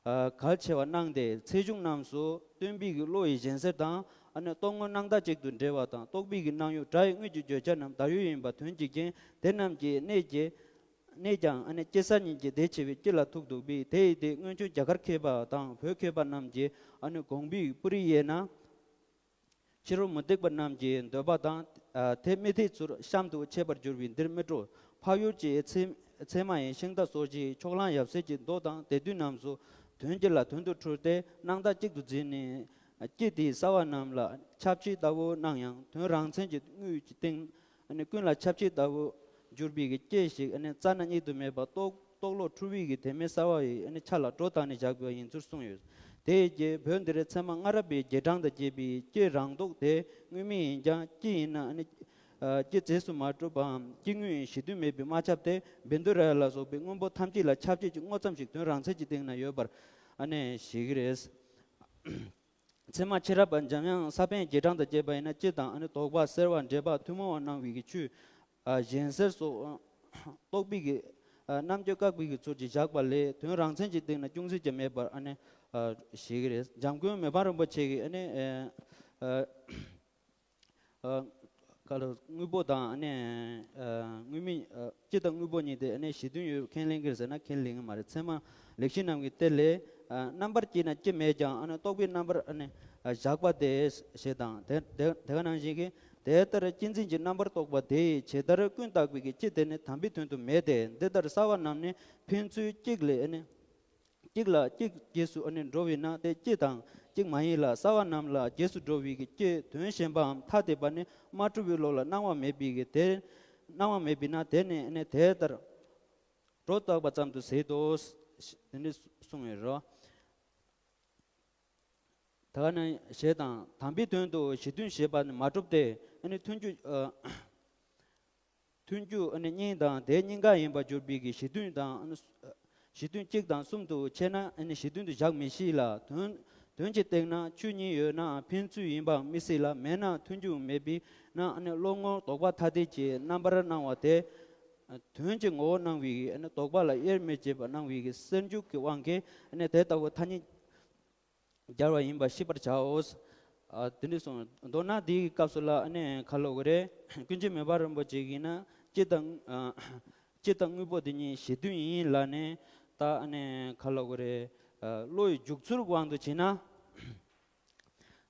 ཨ་གལ་ཆེ་བར་སྣང་སྟེ། ཚེགས་ཆུང་རྣམས་སུ་སྟོན་པའི་གི་བློ་ཡི་གཞན་སེལ་དང་། ཨ་ནི་རྟོག་ངོར་སྣང་བཏགས་གཅིག་ཏུ་འབྲེལ་བ་དང་། རྟོག་པའི་གི་སྣང་ཡུལ་སྒྲ་ཡི་དངོས་ཀྱི་བརྗོད་བྱ་རྣམས་བརྡ་ཡུལ་ཡིན་པ་དོན་གཅིག་རྐྱེན་དེ་རྣམས་ཀྱི་གནད་ཀྱི་གནས་ཀྱང་ཨ་ནི་སྐྱེ་ས་ཉིད་ཀྱི་བདེ་ཆེ་བའི་སྤྱི་ལ་ཐུག་འདུག་པས། དེ་ཡི་སྟེང་སྔོན་བྱོན་རྒྱ་གར་མཁས་པ་དང་བོད་མཁས་པ་རྣམས་ཀྱིས་ཨ་ནི་དགོངས་པའི་པུ་རི་ཡེ་ན། ཕྱི་རོལ་མུ་སྟེགས་པ་རྣམས་ཀྱི་འདོད་པ་དང་། ཨ་དེ་མི་འཐད་ཚུལ་གཤམ་དུ་འཆད་པར་འགྱུར་བས་འདིར་མི་སྤྲོ། འཕགས་ཡུལ་གྱི་ཚད་ཚད་མ་ཡི་ཤིང་རྟ་སོགས་ཀྱི་ཕྱོགས་གླང་ཡབ་སྲས་ཀྱི་མདོ་དང་སྡེ་བདུན་རྣམས་སུ་དོན་གཅིག་ལ་དོན་དུ་འཁྲུལ་ཏེ་སྣང་བཏགས་གཅིག་ཏུ་འཛིན་ནས། སྤྱི་དེའི་གསལ་བ་རྣམས་ལ་ཁྱབ་བྱེད་ལྟ་བུ་སྣང་ཡང་། དོན་རང་མཚན་གྱི་དངོས་ཀྱི་སྟེང་ཀུན་ལ་ཁྱབ་བྱེད་ལྟ་བུ་གྱུར་པའི་གི་སྐྱེ་ཞིག་ཨ་ནི་རྩ་ན་གཉིས་སུ་མེད་པ་རྟོག་རྟོག་བློ་འཁྲུལ་བའི་གི་དེ་མེད་གསལ་བ་ཡི་ཨ་ནི་ཆ་ལ་སྒྲོ་བཏགས་ནས་བཞག་པ་ཡིན་ཚུལ་གསུངས་ཡོད། དེ་ཡི་རྗེས་བོད་འདིར་ཚད་མ་སྔ་རབས་པའི་རྗེས་འབྲང་དང་བཅས་པའི་སྐྱེ་རང་ལྡོག་དེ་དངོས་མེད་ཡིན་ཀྱང་སྐྱེ་ཡིན་ན་ཨ་ནི་སྐྱེ་རྫས་སུ་མ་གྲུབ་པའམ་སྐྱེ་དངོས་གཞི་མཐུན་མེད་པས་མ་ཁྱབ་སྟེ། བཻ་ཌཱུརྱ་ལ་སོགས་པའི་སྔོན་པོ་ཐམས་ཅད་ལ་ཁྱབ་བྱེད་ཀྱི་དངོས་ཙམ་ཞིག་དོན་རང་མཚན་གྱི་སྟེང་ན་ཡོད་པར་ཨ་ནི་བཞེད་ཀྱི་རེད། ཚད་མ་ཕྱི་རབས་པ་འཇམ་དབྱངས་ས་པཎ་རྗེས་འབྲང་དང་བཅས་པ་ཡིན་ན་སྤྱི་དང་ཨ་ནི་དོགས་པ་སེལ་བ་འགྲེལ་པ་ཐུན་མོང་བ་སྣང་བའི་གི་ཆོས་ཨ་གཞན་སེལ་སོགས་ཨ་རྟོག་པའི་གི་ཨ་རྣམ་དཔྱོད་བཀག་པའི་གི་ཚུལ་གྱིས་བཞག་པ་ལས་དོན་རང་མཚན་གྱི་སྟེང་ན་ཅུང་ཟད་ཀྱང་མེད་པར་ཨ་ནི་ཨ་བཞེད་ཀྱི་རེད། འཇམ་མགོན་མི་ཕམ་རིན་པོ་ཆེ་གིས་ཨ་ནི་ཨ་ཨ་ག་ལ་དངོས་པོ་དང་ཨ་ནི་ཨ་དངོས་མེད་ཨ་སྤྱི་དང་དངོས་པོ་གཉིས་དེ་ཨ་ནི་གཞི་མཐུན་ཡོད་ཁས་ལེན་གྱི་རེད་ཟེར་ན་ཁས་ལེན་གྱི་མ་རེད། ཚད་མ་ལེགས་བཤད་རྣམས་ཀྱི་གཏེར་ལས། ཨ་རྣམ་པར་དཔྱད་ན་སྤྱི་མེད་ཀྱང་ཨ་ནི་རྟོག་པའི་རྣམ་པར་ཨ་ནི་ཨ་བཞག་པ་སྟེ་ཞེས་དང་། དེ་དེ་དེ་ག་ནང་བཞིན་གྱི་དེ་ལྟར་གཅན་གཟན་གྱི་རྣམ་པར་རྟོག་པ་དེ་ཡིས་ཇི་ལྟར་ཀུན་བཏགས་པའི་གི་སྤྱི་དེ་ནི་དམ་པའི་དོན་དུ་མེད་དེ། འདི་ལྟར་གསལ་བ་རྣམས་ནི་ཕན་ཚུན་གཅིག་ལས་ཨ་ནི་གཅིག་ལ་གཅིག་རྗེས་སུ་ཨ་ནི་འགྲོ་བས་ན་དེ་སྤྱི་དང་གཅིག་མ་ཡིན་ལ། གསལ་བ་རྣམས་ལ་རྗེས་སུ་འགྲོ་བའི་གི་སྤྱི་དོན་གཞན་པའམ་ཐ་དད་པ་ནི་མ་གྲུབ་པའི་བློ་ལ་སྣང་བ་མེད་པའི་གི་དེ་སྣང་བ་མེད་པས་ན་དེ་ནི་ཨ་ནི་དེ་ལྟར་སྒྲོ་བཏགས་པ་ཙམ་དུ་ཟད་དོ། དེ་འདྲ་གསུངས་ཡོད་རོ། ད་ག་ནང་ཞེས་དང་། དམ་པའི་དོན་དུ་གཞི་མཐུན་ཞེས་པ་ནི་མ་གྲུབ་སྟེ། ཨ་ནི་མཐུན་རྒྱུ་ཨ་མཐུན་རྒྱུ་ཨ་ནི་གཉིས་དང་དེ་གཉིས་ཀ་ཡིན་པར་གྱུར་པའི་གི་གཞི་མཐུན་དང་ཨ་ནི་གཞི་མཐུན་གཅིག་དང་གསུམ་དུ་ཕྱེ་ན་ཨ་ནི་གཞི་མཐུན་དུ་བཞག་མི་ཤེས་ལ། དོན་དོན་གྱི་སྟེང་ན་ཆོས་གཉིས་ཡོད་ན་ཕན་ཚུན་ཡིན་པའང་མི་སྲིད་ལ། མེད་ན་མཐུན་རྒྱུ་མེད་པས་ན་ཨ་ནི་བློ་ངོར་དོགས་པ་ཐ་དད་ཀྱི་རྣམ་པར་སྣང་བ་དེ་དོན་གྱི་ངོ་བོར་སྣང་བའི་ཨ་ནི་དོགས་པ་ལ་དབྱེར་མི་འབྱེད་པར་སྣང་བའི་གི་སེལ་འཇུག་གི་དབང་གིས་ཨ་ནི་དེ་ལྟ་བུ་ཐ་སྙད་སྦྱར་བ་ཡིན་པ་ཤེས་པར་བྱའོ། ཨ་དེ་འདྲ་གསུངས། མདོར་ན་འདིའི་སྐབས་སུ་ལ་ཨ་ནི་ག་ལབ་དགོས་རེད། ཀུན་མཁྱེན་མི་ཕམ་རིན་པོ་ཆེ་གིས་ན་སྤྱི་དང་ཨ་སྤྱི་དང་དངོས་པོ་དེ་གཉིས་གཞི་མཐུན་ཡིན་ལབ་ནས། ད་ཨ་ནི་ག་ལབ་དགོས་རེད། ཨ་བློ་ཡི་འཇུག་ཚུལ་དབང་དུ་བྱས་ན།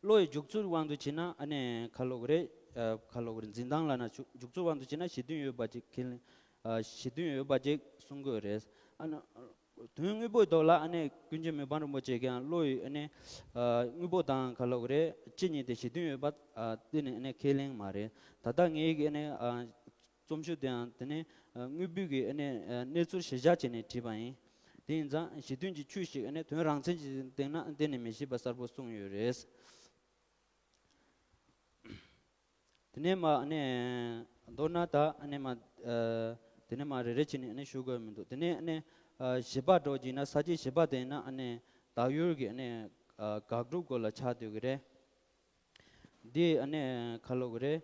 བློ་ཡི་འཇུག་ཚུལ་དབང་དུ་བྱས་ན་ཨ་ནི་ག་ལབ་དགོས་རེད། ཨ་ག་ལབ་དགོས་རེད། འཛིན་སྟངས་ལབ་ན་འཇུག་འཇུག་ཚུལ་དབང་དུ་བྱས་ན་གཞི་མཐུན་ཡོད་པ་ཅིག་ཁས་ལེན། ཨ་གཞི་མཐུན་ཡོད་པ་ཅིག་གསུང་དགོས་རེད། ཨ་ནི། དོན་དངོས་པོའི་ཐོག་ལ་ཨ་ནི་ཀུན་མཁྱེན་མི་ཕམ་རིན་པོ་ཆེ་གིས་བློ་ཡི་ཨ་ནི་དངོས་པོ་དང་ག་ལབ་དགོས་རེད། སྤྱི་གཉིས་དེ་གཞི་མཐུན་ཡོད་པ་དེ་ནི་ཨ་ནི་ཁས་ལེན་མ་རེད། ད་ལྟ་ངས་ཀྱི་ཨ་ནི་རྩོམ་ཤོག་དེའང་དེ་ནི་དངོས་པོའི་གི་ཨ་ནི་གནས་ཚུལ་གཞི་བཞག་བྱས་ནས་བྲིས་པ་ཡིན། དེ་ཡིན་ཙང་གཞི་མཐུན་གྱི་ཆོས་ཤིག་ཨ་ནི་དོན་རང་མཚན་གྱི་སྟེང་ན་གཏན་ནས་མི་བཞེད་པ་གསལ་པོ་གསུངས་ཡོད་རེད། དེ་ནས་མ་ཨ་ནི་མདོར་ན་ད་ཨ་ནི་མ་དེ་ནས་མ་རེ་རེ་བྱས་ནས་ཨ་ནི་ཞུ་དགོས་མི་འདུག་དེ་ནས་ཨ་ནི་བཞི་པ་འགྲོ་གྱིན་ན་ས་བཅད་བཞི་པ་དེ་ན་ཨ་ནི་བདག་ཡུལ་གྱི་ཨ་ནི་དགག་སྒྲུབ་སྐོར་ལ་ཆགས་སྡོད་ཀྱི་རེད། འདི་ཨ་ནི་ག་ལབ་དགོས་རེད།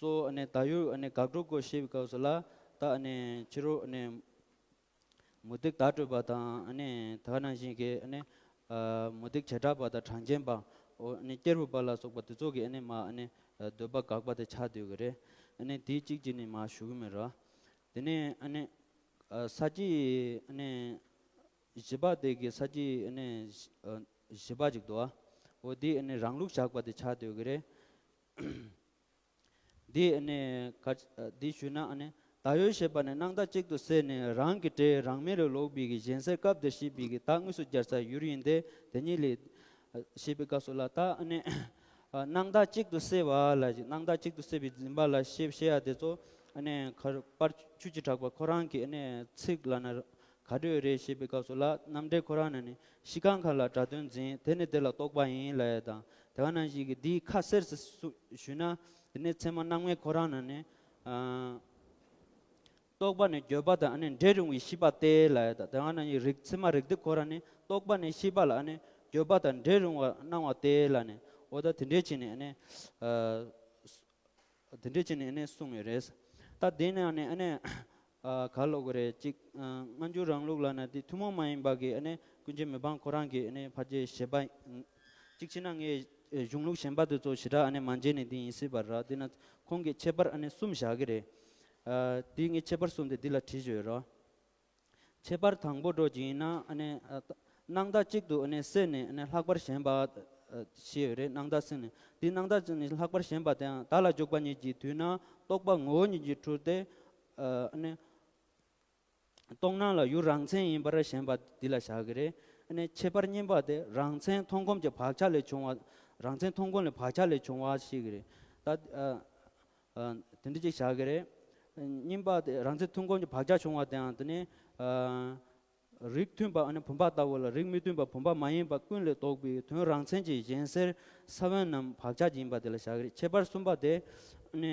གཙོ་བོ་ཨ་ནི་བདག་ཡུལ་ཨ་ནི་དགག་སྒྲུབ་སྐོར་བཤད་པའི་སྐབས་སུ་ལ་ད་ཨ་ནི་ཕྱི་རོལ་ཨ་ནི་མུ་སྟེགས་བརྡ་སྤྲོད་པ་དང་ཨ་ནི་ད་ག་ནང་བཞིན་གྱི་ཨ་ནི་མུ་སྟེགས་བྱེ་བྲག་པ་དང་གྲངས་ཅན་པ་ཨོ་ཨ་ནི་སྐྱེར་བུ་པ་ལ་སོགས་པ་དེ་ཚོ་གི་ཨ་ནི་མ་ཨ་ནི་འདོད་པ་དགག་པ་དེ་ཆགས་སྡོད་ཀྱི་རེད། ཨ་ནི་དེ་གཅིག་གཅིག་ནི་མ་ཞུ་གི་མེད་ར། དེ་ནས་ཨ་ནི་ས་བཅད་ཨ་ནི་བཞི་པ་དེ་གི་ས་བཅད་ཨ་ནི་བཞི་པ་ཅིག་འདུག་ཨ། འོ་དེ་ཨ་ནི་རང་ལུགས་བཞག་པ་དེ་ཆགས་སྡོད་ཀྱི་རེད། འདི་ནི་ག་འདི་ཞུས་ན་ནི་བདག་ཡུལ་ཞེས་པ་ནི་སྣང་བཏགས་གཅིག་ཏུ་བསྲེས་ནས་རང་གི་སྒྲས་རང་མིང་ལ་ལོག་པའི་གཞན་སེལ་སྐབས་དེར་ཤེས་པའི་བདག་དངོས་སུ་སྦྱར་ས་ཡུལ་ཡིན་ཏེ། དེ་ཉིད་ལས་ཞེས་པའི་སྐབས་སུ་ལ་ད་ནི་སྣང་བཏགས་གཅིག་ཏུ་བསྲེས་པ་ལ་སྣང་བཏགས་གཅིག་ཏུ་བསྲེས་པའི་འཛིན་པ་ལ་ཞེས་བཤད་ཡ་དེ་ཚོ་ནི་གར་པར་ཆོས་ཀྱི་གྲགས་པ་ཁོ་རང་གི་ནི་ཚིག་ལ་ན། ག་འདྲ་རེད་ཞེས་པའི་སྐབས་སུ་ལ་རྣམ་འགྲེལ་ཁོ་རང་ནས་ནི་ཤི་ཁང་ཁ་ལ་སྒྲ་དོན་འཛིན་དེ་ནི་དེ་ལ་རྟོག་པ་ཡིན་ལབ་ཡ་དང་དེ་ག་ནང་བཞིན་གྱི་འདིའི་ཁ་གསལ་སུ་ཞུས་ན་དེ་ནི་ཚད་མ་རྣམ་ངེས་ཁོ་རང་ནས་ནི་རྟོག་པ་ནི་བརྗོད་པ་དང་ནི་འབྲེལ་རུང་བའི་ཤེས་པ་སྟེ་ལབ་ཡ་དང་དེ་ག་ནང་བཞིན་རིགས་ཚད་མ་རིགས་སྡུད་ཁོ་རང་ནི་རྟོག་པ་ནི་ཤེས་པ་ལ་ནི་བརྗོད་པ་དང་འབྲེལ་རུང་བ་སྣང་བ་སྟེ་ལ་ནི་འོ་ད་དེ་འདྲས་བྱས་ནས་ནི། དེ་འདྲས་བྱས་ནས་ཨ་ནི་གསུངས་ཡོད་རེད། ད་དེ་ནས་ཨ་ནི་ཨ་ནི་ག་ལབ་དགོས་རེད་ཅིག་སྔ་འགྱུར་རང་ལུགས་ལབ་ན་དེ་ཐུན་མོང་མ་ཡིན་པ་གི་ཨ་ནི་ཀུན་མཁྱེན་མི་ཕམ་ཁོ་རང་གི་ཨ་ནི་ཕལ་ཆེར་བཞེད་པ། གཅིག་བྱས་ན་ངས་གཞུང་ལུགས་གཞན་པ་དེ་ཚོ་ཞེ་དྲག་ཨ་ནི་མ་མཇལ་ནས་དེ་ཡིན་སྲིད་པ་ར། དེ་ན་ཁོང་གིས་ཁྱད་པར་ཨ་ནི་གསུམ་བཞག་གི་རེད། དེ་ངས་ཁྱད་པར་གསུམ་དེ་འདི་ལ་བྲིས་བཞག་ཡོད་ར། ཁྱད་པར་དང་པོ་འགྲོ་གི་ཡིན་ན་ཨ་ནི་སྣང་བཏགས་གཅིག་ཏུ་ཨ་ནི་བསྲེས་ནས་ཨ་ནི་ལྷག་པར་ཞེན་པ་ཞེས་ཡོད་རེད། སྣང་བཏགས་བསྲེས་ནས་དེ་སྣང་བཏགས་བསྲེས་ནས་ལྷག་པར་ཞེན་པ་དེའང་བདག་ལ་འཇུག་པ་ཉིད་ཀྱི་དུས་ན་རྟོག་པ་ངོ་བོ་ཉིད་ཀྱིས་འཁྲུལ་ཏེ་ཨ་ནི་རྟོག་སྣང་ལ་ཡུལ་རང་མཚན་ཡིན་པར་ཞེན་པ་འདི་ལ་བཞག་གི་རེད། ཨ་ནི་ཁྱད་པར་གཉིས་པ་དེ་རང་མཚན་མཐོང་སྒོམ་གྱི་བག་ཆགས་ལས་བྱུང་བ། རང་མཚན་མཐོང་སྒོམ་ལས་བག་ཆགས་ལས་བྱུང་བ་ཞེས་ཀྱི་རེད། ད་ཨ། དེ་འདྲ་ཅིག་བཞག་གི་རེད། གཉིས་པ་དེ་རང་མཚན་མཐོང་སྒོམ་གྱི་བག་ཆགས་བྱུང་བ་དེའང་དེ་ནི། རིགས་མཐུན་པ་ཨ་ནི་བུམ་པ་ལྟ་བུ་ལ་རིགས་མི་མཐུན་པ་བུམ་པ་མ་ཡིན་པ་ཀུན་ལས་བཟློག་པའི་དོན་རང་མཚན་གྱི་གཞན་སེལ་ས་བོན་ནམ་བག་ཆགས་ཡིན་པ་དེ་ལ་བཞག་གི་རེད། ཁྱད་པར་གསུམ་པ་དེ་ནི།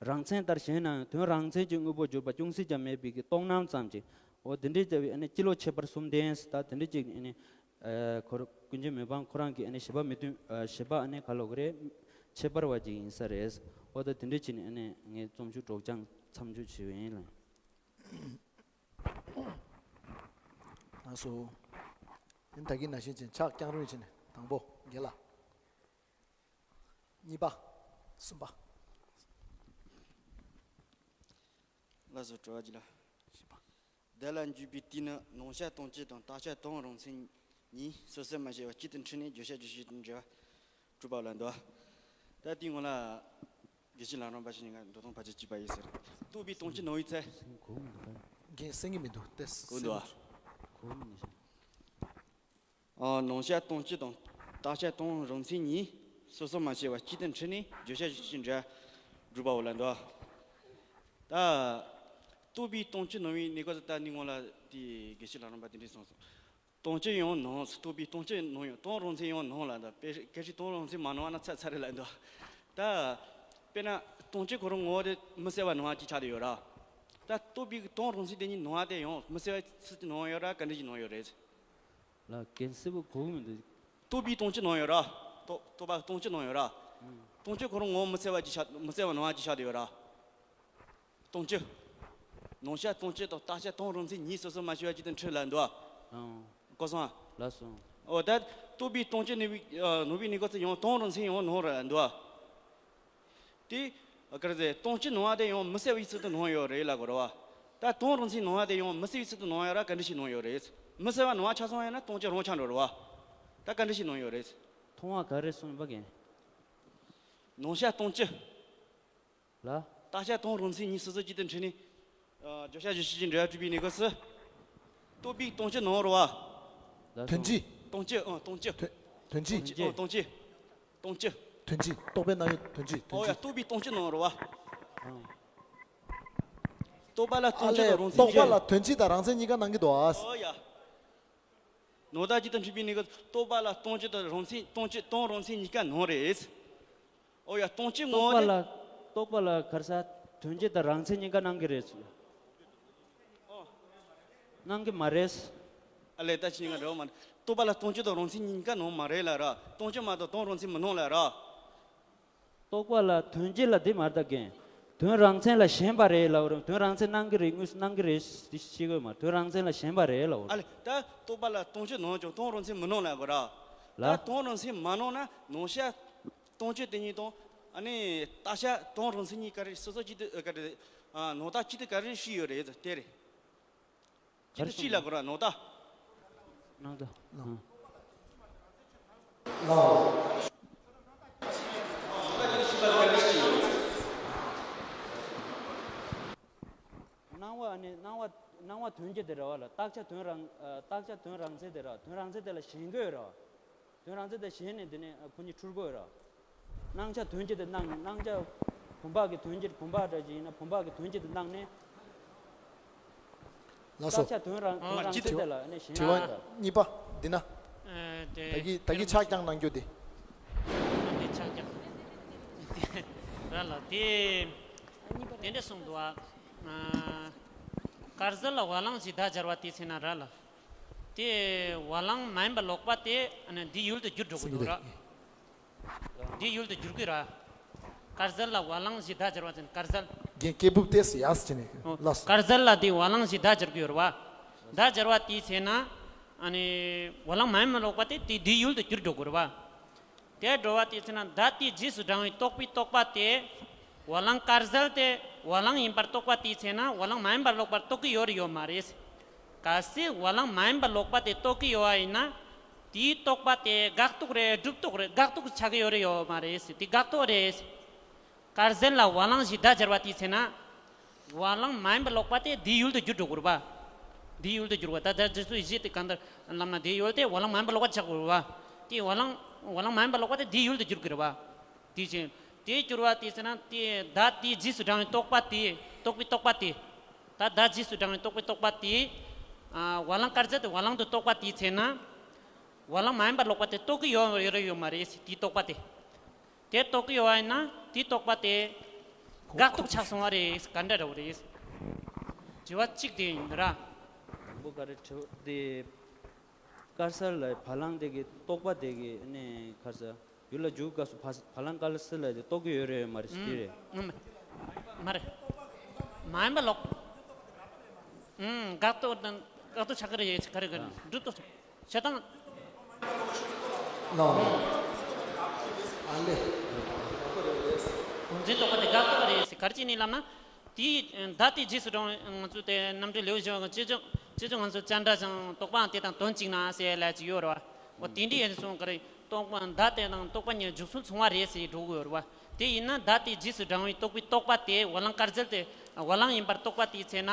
རང་མཚན་ལྟར་ཞེན་ནའང་དོན་རང་མཚན་གྱི་དངོས་པོར་གྱུར་པ་ཅུང་ཟད་ཀྱང་མེད་པའི་གི་རྟོག་སྣང་ཙམ་གྱིས། འོ་དེ་འདྲའི་ལྟ་བུའི་ཨ་ནི་སྤྱི་ལོ་ཁྱད་པར་གསུམ་ལྡན་ཟེར་ད་དེ་འདྲ་ཅིག་ཨ་ནི། ཁོ་རང་ཀུན་མཁྱེན་མི་ཕམ་ཁོ་རང་གིས་ཨ་ནི་བཞེད་པ་མི་མཐུན་བཞེད་པ་ཨ་ནི་ག་ལབ་དགོས་རེད། ཁྱད་པར་བ་ཅིག་ཡིན་ས་རེད། འོ་ད་དེ་འདྲ་བྱས་ནས་ཨ་ནི་ངས་རྩོམ་ཆུ་སྒྲོག་སྦྱང་མཚམས་འཇོག་བྱས་པ་ཡིན་ལ། ལགས་སོ། ཡིན་ད་གིན་ནང་བཞིན་བྱས་ཕྱག་རྐྱང་རོལ་བྱས་ནས་དང་པོ་རྒན་ལགས། གཉིས་པ། གསུམ་པ། ལགས་སོ། དྲི་བ་བརྒྱད་ལ། བཞི་པ། བརྡ་ལ་འཇུག་པའི་དུས་ནི་ནང་བྱ་སྟོང་སྤྱི་དང་རྟག་ཆ་དོན་རང་མཚན་གཉིས་སོ་སོར་མ་ཕྱེ་བར་གཅིག་ཏུ་འཁྲུལ་ནས་བརྗོད་བྱ་རྗོད་བྱེད་དུ་འབྲེལ་བ་གྲུབ་པ་ལ་འདོད། ད་དེའི་སྔོན་ལ་དགེ་བཤེས་ལམ་རིམ་པ་ཞིག་ནས་ང་འདོད་དོན་ཕལ་ཆེར་གཅིག་པ་ཡིན་ཟེར། རྟོག་པའི་སྟོང་སྤྱི་ནང་བའི་ཚེ། རྒན་གསན་གྱི་མི་འདུག་སྟེ། གོ་འདུག་ཨ། ནང་བྱ་སྟོང་སྤྱི་དང་རྟག་ཆ་དོན་རང་མཚན་གཉིས་སོ་སོར་མ་ཕྱེ་བར་གཅིག་ཏུ་འཁྲུལ་ནས་བརྗོད་བྱ་རྗོད་བྱེད་ཀྱི་འབྲེལ་བ་གྲུབ་པའོ་ལབ་འདུག། ད་རྟོག་པའི་སྟོང་སྤྱི་ནང་བའི་གནས་སྐབས་སུ་ད་ནི་སྔོན་ལ་དེ་དགེ་བཤེས་ལམ་རིམ་པ་དེ་འདྲས་གསུངས་སོང་། སྟོང་སྤྱི་ཡང་ནང་། རྟོག་པའི་སྟོང་སྤྱི་ནང་ཡང་དོན་རང་མཚན་ཡང་ནང་ལབ་འདུག། དཔེ་གལ་སྲིད་དོན་རང་མཚན་མ་ནང་བ་ན་ཚར་ཚར་རེད་ལབ་འདུག། ད་དཔེར་ན་སྟོང་སྤྱི་ཁོ་རང་ངོ་བོ་དེ་མི་གསལ་བ་ནང་བ་ཅིག་ཆགས་བསྡད་ཡོད་ར། ད་རྟོག་པའི་དོན་རང་མཚན་དེ་གཉིས་ནང་བ་དེ་ཡང་མི་གསལ་བ་ཚུལ་གྱི་ནང་ཡོད་ར་ག་འདྲ་ཞིག་ནང་ཡོད་རེད། ལ་གན་སེ་བོ་གོ་གི་མི་འདུག། རྟོག་པའི་སྟོང་སྤྱི་ནང་ཡོད་ར། རྟོག་རྟོག་པ་སྟོང་སྤྱི་ནང་ཡོད་ར། ཨང་། སྟོང་སྤྱི་ཁོ་རང་ངོ་བོ་མི་གསལ་བ་ཅིག་ཆགས། མི་གསལ་བ་ནང་བ་ཅིག་ཆགས་བསྡད་ཡོད་ར། སྟོང་སྤྱི། ནང་བྱ་སྟོང་སྤྱི་དང་རྟག་ཆ་དོན་རང་མཚན་གཉིས་སོ་སོར་མ་ཕྱེ་བར་གཅིག་ཏུ་འཁྲུལ་ལབ་འདུག་ཨ། ཨང་། གོ་སོང་ཨ། ལགས་སོ། འོ་ད་རྟོག་པའི་སྟོང་སྤྱི་ནུས་པའི་ནུས་པའི་གནས་སྐབས་སུ་ཡང་དོན་རང་མཚན་ཡང་ནང་རེད་འདུག་ཨ། དེ་ག་རེ་ཟེར། སྟོང་སྤྱི་ནང་བ་དེ་ཡང་མི་གསལ་བའི་ཚུལ་དུ་ནང་ཡོད་རེད་ལབ་དགོས་རེད་བ། ད་དོན་རང་མཚན་ནང་བ་དེ་ཡང་མི་གསལ་བའི་ཚུལ་དུ་ནང་ཡོད་ར་ག་འདྲ་ཞིག་ནང་ཡོད་རེད། མི་གསལ་བ་ནང་བ་ཆགས་སོང་ཡོད་ན་སྟོང་སྤྱི་རང་ཆགས་འགྲོ་རེད་བ། ད་ག་འདྲ་ཞིག་ནང་ཡོད་རེད། མཐོང་བ་ག་རེ་གསུངས་ཡིན་པ་གན། ནང་བྱ་སྟོང་སྤྱི། ལ། རྟག་ཆ་དོན་རང་མཚན་གཉིས་སོ་སོར་གཅིག་ཏུ་འཁྲུལ་ནས། བརྗོད་བྱ་བཞི་ཤེས་ཀྱི་འབྲེལ་བ་གྲུབ་པའི་གནས་སྐབས་སུ། རྟོག་པའི་སྟོང་སྤྱི་ནང་རེད་བ། དོན་སྤྱི། སྟོང་སྤྱི། ཨང་། སྟོང་སྤྱི། དོན་དོན་སྤྱི། སྟོང་སྤྱི། ཨང་། སྟོང་སྤྱི། སྟོང་སྤྱི། དོན་སྤྱི། རྟོག་པའི་སྣང་ཡུལ་དོན་སྤྱི། དོན་ཨོ་ཡ། སྤྱི། རྟོག་པའི་སྟོང་སྤྱི་ནང་རེད་བ། རྟོག་པ་ལ་ཨ་སྟོང་སྤྱི་ལས། དང་རང་མཚན་རྟོག་པ་གཉིས་ལ་དོན་སྤྱི་དང་རང་མཚན་གཉིས་ཀ་སྣང་གི་འདུག་ཨ། ཨོ་ཡ། ནང་རྟགས་གཅིག་ཏུ་འཁྲུལ་པའི་གནས་སྐབས་རྟོག་པ་ལ་སྟོང་སྤྱི་དང་རང་མཚན། སྟོང་སྤྱི་དང་རང་མཚན་གཉིས་ཀ་སྣང་རེད། ཨོ་ཡ། སྟོང་སྤྱི་ངོ་རྟོག་པ་ལ། རྟོག་པ་ལ་ག་རེ་ཟ། དོན་སྤྱི་དང་རང་མཚན་གཉིས་ཀ་སྣང་གི་རེད། ཨོ། སྣང་གི་མ་རེད། ཨ་ལས། ད་ཅི་ང་འདྲ་བ་མ་རེད། རྟོག་པ་ལ་སྟོང་སྤྱི་དང་རང་མཚན་གཉིས་ཀ་སྣང་མ་རེད་ལ་ར། སྟོང་སྤྱི་མ་གཏོགས་དང་རང་མཚན་མི་སྣང་ལ་ར། རྟོག་པ་ལ་དོན་སྤྱི་ལ་འདི་མ་རེད་ད་རྒན། དོན་རང་མཚན་ལ་ཞེན་པ་རེད་ལབ་རེད། དོན་རང་མཚན་སྣང་གི་རེད། དངོས་སུ་སྣང་གི་རེད་འདི་ཤེས་དགོས་མ། དོན་རང་མཚན་ལ་ཞེན་པ་རེད་ལབ་ཨ་རེད། ལས། ད་རྟོག་པ་ལ་སྟོང་སྤྱི་སྣང་ཀྱང་དང་རང་མཚན་མི་སྣང་ལབ་པ་ར། ལ། ད་དང་རང་མཚན་མ་སྣང་ན་ནང་བཤད་སྟོང་སྤྱི་དེ་གཉིས་དང་། ཨ་ནི་རྟོག་བྱ་དང་རང་མཚན་གཉིས་ཀ་རེད། སོ་སོ་གཅིག་ཏུ་ཨ་ག་རེ། ཨ། ནང་རྟགས་གཅིག་ཏུ་ག་རེ་བཤད་ཡོད་རེད། དེ་རེད། གཅིག་ཏུ་གཅིག་ལ་གོ་ར་ནང་རྟགས། ནང་རྟགས། ཨང་། ལའོ། སྣང་བ་ནི་སྣང་བ་སྣང་བ་དོན་སྤྱི་དེ་རེད་བ་ལ། རྟོག་བྱ་དོན་རང་། ཨ། རྟོག་བྱ་དོན་རང་མཚན་དེ་རེད། དོན་རང་མཚན་དེ་ལ་ཞེན་དགོས་རེད་བ། དོན་རང་མཚན་དེ་ཞེན་ནས་དེ་ནས་ཁོ་གཉིས་འཁྲུལ་དགོས་ར། སྣང་བྱ་དོན་སྤྱི་དེ་སྣང་ནས། སྣང་བྱ་བུམ་པ་གི་དོན་སྤྱི། བུམ་པ་འདྲ་ཅིག་ཡིན་ན་བུམ་པ་གི་དོན་སྤྱི་དེ་སྣང་ནས། ལགས་སོ། རྟོག་བྱ་དོན་རང་། ཨ། དོན་རང་མཚན་དེ་ལ་ནས་ཞེན་དྲི་བ་ཡོད་ར། གཉིས་པ་འདི་ན། ཨ། དེ་ད་གི་ད་གི་ཕྱག་བརྐྱངས་གནང་རྒྱུ་དེ། འདི་ཕྱག་བརྐྱངས། ར་ལ་དེ། དེ་འདྲ་གསུངས་འདུག་ཨ། དཀར་ཟལ་ལ་བ་ལང་ཞེས་བརྡ་སྦྱར་བ་དེའི་ཚེ་ན་ར་ལ། དེ་བ་ལང་མ་ཡིན་པ་ལོག་པ་དེ་ཨ་ནི་འདིའི་ཡུལ་དུ་འགྱུར་འགྲོ་གི་འདུག་ར། འདིའི་ཡུལ་དུ་འགྱུར་གི་ར། དཀར་ཟལ་ལ་བ་ལང་ཞེས་བརྡ་སྦྱར་བ་ཅན་དཀར་ཟལ། རྒན་སྐད་སྦུབ་ཏོག་ཙམ་ཡར་སེ་བྱས་ནས། ཨོ། ལགས་སོ། དཀར་ཟལ་ལ་དེ་བ་ལང་ཞེས་བརྡ་སྦྱར་གི་ཡོད་རེད་བ། བརྡ་སྦྱར་བ་དེའི་ཚེ་ན། ཨ་ནི་བ་ལང་མ་ཡིན་པ་ལོག་པ་དེ་དེ་འདིའི་ཡུལ་དུ་འགྱུར་འགྲོ་གི་རེད་བ། དེ་འགྲོ་བ་དེའི་ཚེ་ན་བརྡ་དེའི་རྗེས་སུ་འབྲང་བའི་རྟོག་པའི་རྟོག་པ་དེ། བ་ལང་དཀར་ཟལ་དེ་བ་ལང་ཡིན་པར་རྟོགས་པ་དེའི་ཚེ་ན་བ་ལང་མ་ཡིན་པ་ལོག་པར་རྟོགས་ཀྱི་ཡོད་རེད་ཡོད་མ་རེད། གལ་སྲིད་བ་ལང་མ་ཡིན་པ་ལོག་པ་དེ་རྟོགས་ཀྱི་ཡོད་པ་ཡིན་ན། དེའི་རྟོག་པ་དེ་དགག་རྟོག་རེད། སྒྲུབ་རྟོག་རེད། དགག་རྟོག་ཆགས་ཀྱི་ཡོད་རེད་ཡོད་མ་རེད་ཟེར། དེ་དགག་རྟོག་རེད། དཀར་ཟལ་ལ་བ་ལང་ཞེས་བརྡ་སྦྱར་བ་དེའི་ཚེ་ན། བ་ལང་མ་ཡིན་པ་ལོག་པ་དེ་དེའི་ཡུལ་དུ་འགྱུར་འགྲོ་དགོས་རེད་པ། དེའི་ཡུལ་དུ་འགྱུར་བ། ད་ལྟ་རྗེས་སུ་ཡི་གེ་དེ་གང་ལྟར་ལབ་ན་དེའི་ཡུལ་དེ་བ་ལང་མ་ཡིན་པ་ལོག་པ་ཆགས་དགོས་རེད་པ། དེ་བ་ལང་བ་ལང་མ་ཡིན་པ་ལོག་པ་དེ་དེའི་ཡུལ་དུ་འགྱུར་དགོས་རེད་པ། དེ་བཞིན་དེའི་འགྱུར་བ་དེའི་ཚེ་ན་དེ་བརྡ་དེའི་རྗེས་སུ་འབྲང་བའི་རྟོག་པ་དེ། རྟོག་པའི་རྟོག་པ་དེ། ད་བརྡ་རྗེས་སུ་འབྲང་བའི་རྟོག་པའི་རྟོག་པ་དེ། ཨ། བ་ལང་དཀར་ཟལ་དེ་བ་ལང་དུ་རྟོགས་པ་དེའི་ཚེ་ན། བ་ལང་མ་ཡིན་པ་ལོག་པ་དེ་རྟོགས་ཀྱི་ཡོད་ཡོད་རེད་ཡོད་མ་རེད་ཟེར། དེའི་རྟོག་པ་དེ། དེ་རྟོགས་ཀྱི་ཡོད་པ་ཡིན་ན་དེའི་རྟོག་པ་དེ་དགག་རྟོག་ཆགས་སོང་བ་རེད། ག་འདྲ་འདྲ་བོ་རེད། དྲི་བ་གཅིག་དེ་ཡིན་ར། དང་པོ་ག་རེ་དྲི་བ་དེ། དཀར་ཟལ་ལ་བ་ལང་དེ་གི་རྟོག་པ་དེ་གི་ནས་ག་རེ་ཟ། ཡུལ་ལ་འཇུག་སྐབས་སུ་བ་བ་ལང་དཀར་ཟལ་ལ་དེ་རྟོགས་ཀྱི་ཡོད་རེད་མ་རེད་ཟེར་དེ་རེད། ཨུམ། མ་རེད། མ་ཡིན་པ་ལོག་ཨུམ། དགག་རྟོག་དང་དགག་རྟོག་ཆགས་ཀྱི་རེད། ག་རེ་ག་རེ། སྒྲུབ་རྟོག་བྱེད་སྟངས། ལའོ། ཨ་ལེ། བུམ་འཛིན་རྟོག་པ་དེ་དགག་རྟོག་རེད་ཟེར། ག་རེ་བྱས་ནས་ལབ་ན། དེའི་བརྡ་དེ་རྗེས་སུ་འབྲང་བའི། ང་ཚོ་དེ་རྣམ་འགྲེལ་ལེའུ་བཞི་པ་གི་སྤྱི་སྤྱོད་སྤྱི་སྤྱོད་ང་ཚོ་སྤྱན་འདྲ་ཞིང་རྟོག་པའང་དེ་དང་དོན་གཅིག་ན་ཟེར་ལབ་ཀྱི་ཡོད་རེད་བ། འོ་དེ་འདྲའི་ཡིན་སོང་ག་རེ། རྟོག་པ་བརྡ་དེ་དང་རྟོག་པ་གཉིས་འཇུག་ཚུལ་མཚུངས་པ་རེད་ཟེར་འགྲོ་གི་ཡོད་རེད་བ། དེ་ཡིན་ན་བརྡ་དེ་རྗེས་སུ་འབྲང་བའི་རྟོག་པའི་རྟོག་པ་དེ་བ་ལང་དཀར་ཟལ་དེ་བ་ལང་ཡིན་པར་རྟོགས་པ་དེའི་ཚེ་ན།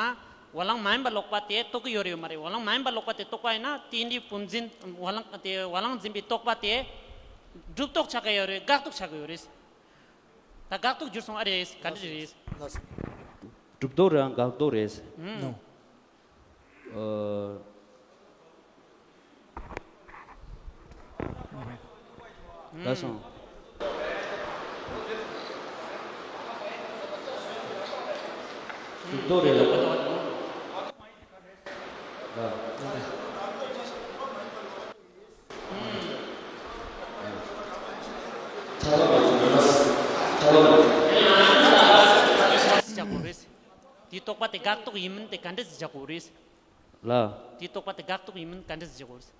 བ་ལང་མ་ཡིན་པ་ལོག་པ་དེ་རྟོགས་ཀྱི་ཡོད་རེད་ཡོད་མ་རེད། བ་ལང་མ་ཡིན་པ་ལོག་པ་དེ་རྟོགས་པ་ཡིན་ན་དེ་འདྲའི་བུམ་འཛིན་བ་ལང་དེ་བ་ལང་འཛིན་པའི་རྟོག་པ་དེ། སྒྲུབ་རྟོག་ཆགས་ཀྱི་ཡོད་རེད། དགག་རྟོག་ཆགས་ཀྱི་ཡོད་རེད། ད་དགག་རྟོག་འགྱུར་སོང་ཨ་རེད། ག་འདྲ་རེད། ལགས་སོ། སྒྲུབ་རྟོག་རེད་དགག་རྟོག་རེད། ཨུམ། ནོ། ཨ། ལགས་སོ། སྒྲུབ་རྟོག་རེད་ལ། ལ། ཆགས་པ་མ་བྱུང་ན། ཆགས་པ་མ་བྱུང་། ཆགས་པ་མ་བྱུང་། དེའི་རྟོག་པ་དེ་དགག་རྟོག་ཡིན་མིན་དེ་ག་འདྲ་ཞིག་བཞག་དགོས་རེད། ལ། དེའི་རྟོག་པ་དེ་དགག་རྟོག་ཡིན་མིན་ག་འདྲ་ཞིག་བཞག་དགོས་རེད།